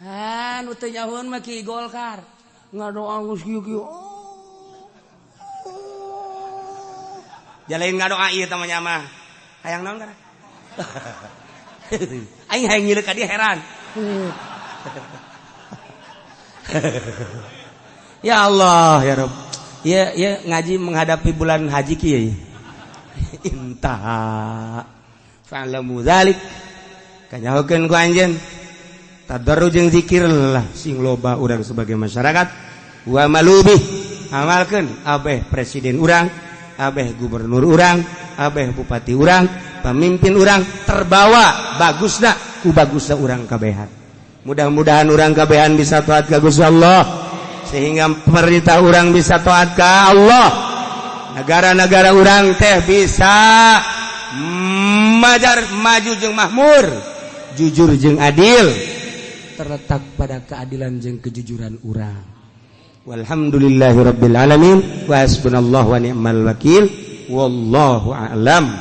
Ah, nu teu nyahoeun mah ki Golkar. Ngadoa geus kieu-kieu. Jalain ngadoa ieu teh mah. Hayang naon kana? Aing hayang nyileuk ka dia heran. Ya Allah ya Rabb. Ya, ya ngaji menghadapi bulan haji kieu. Intaha. Fa'lamu dzalik. Kanyahokeun ku anjeun. Tadarru jeung zikir lah sing loba urang sebagai masyarakat. Wa malubi amalkeun abeh presiden urang, abeh gubernur urang, abeh bupati urang, pemimpin urang terbawa bagusna ku bagusna urang kabehan. Mudah-mudahan urang kabehan bisa taat ka Gusti Allah, sehingga pemerintah urang bisa taat ka Allah, negara-negara urang teh bisa majar maju jeung makmur, jujur jeung adil, terletak pada keadilan jeung kejujuran urang. Walhamdulillahirabbil alamin wa hasbunallahu wa ni'mal wakil wallahu a'lam.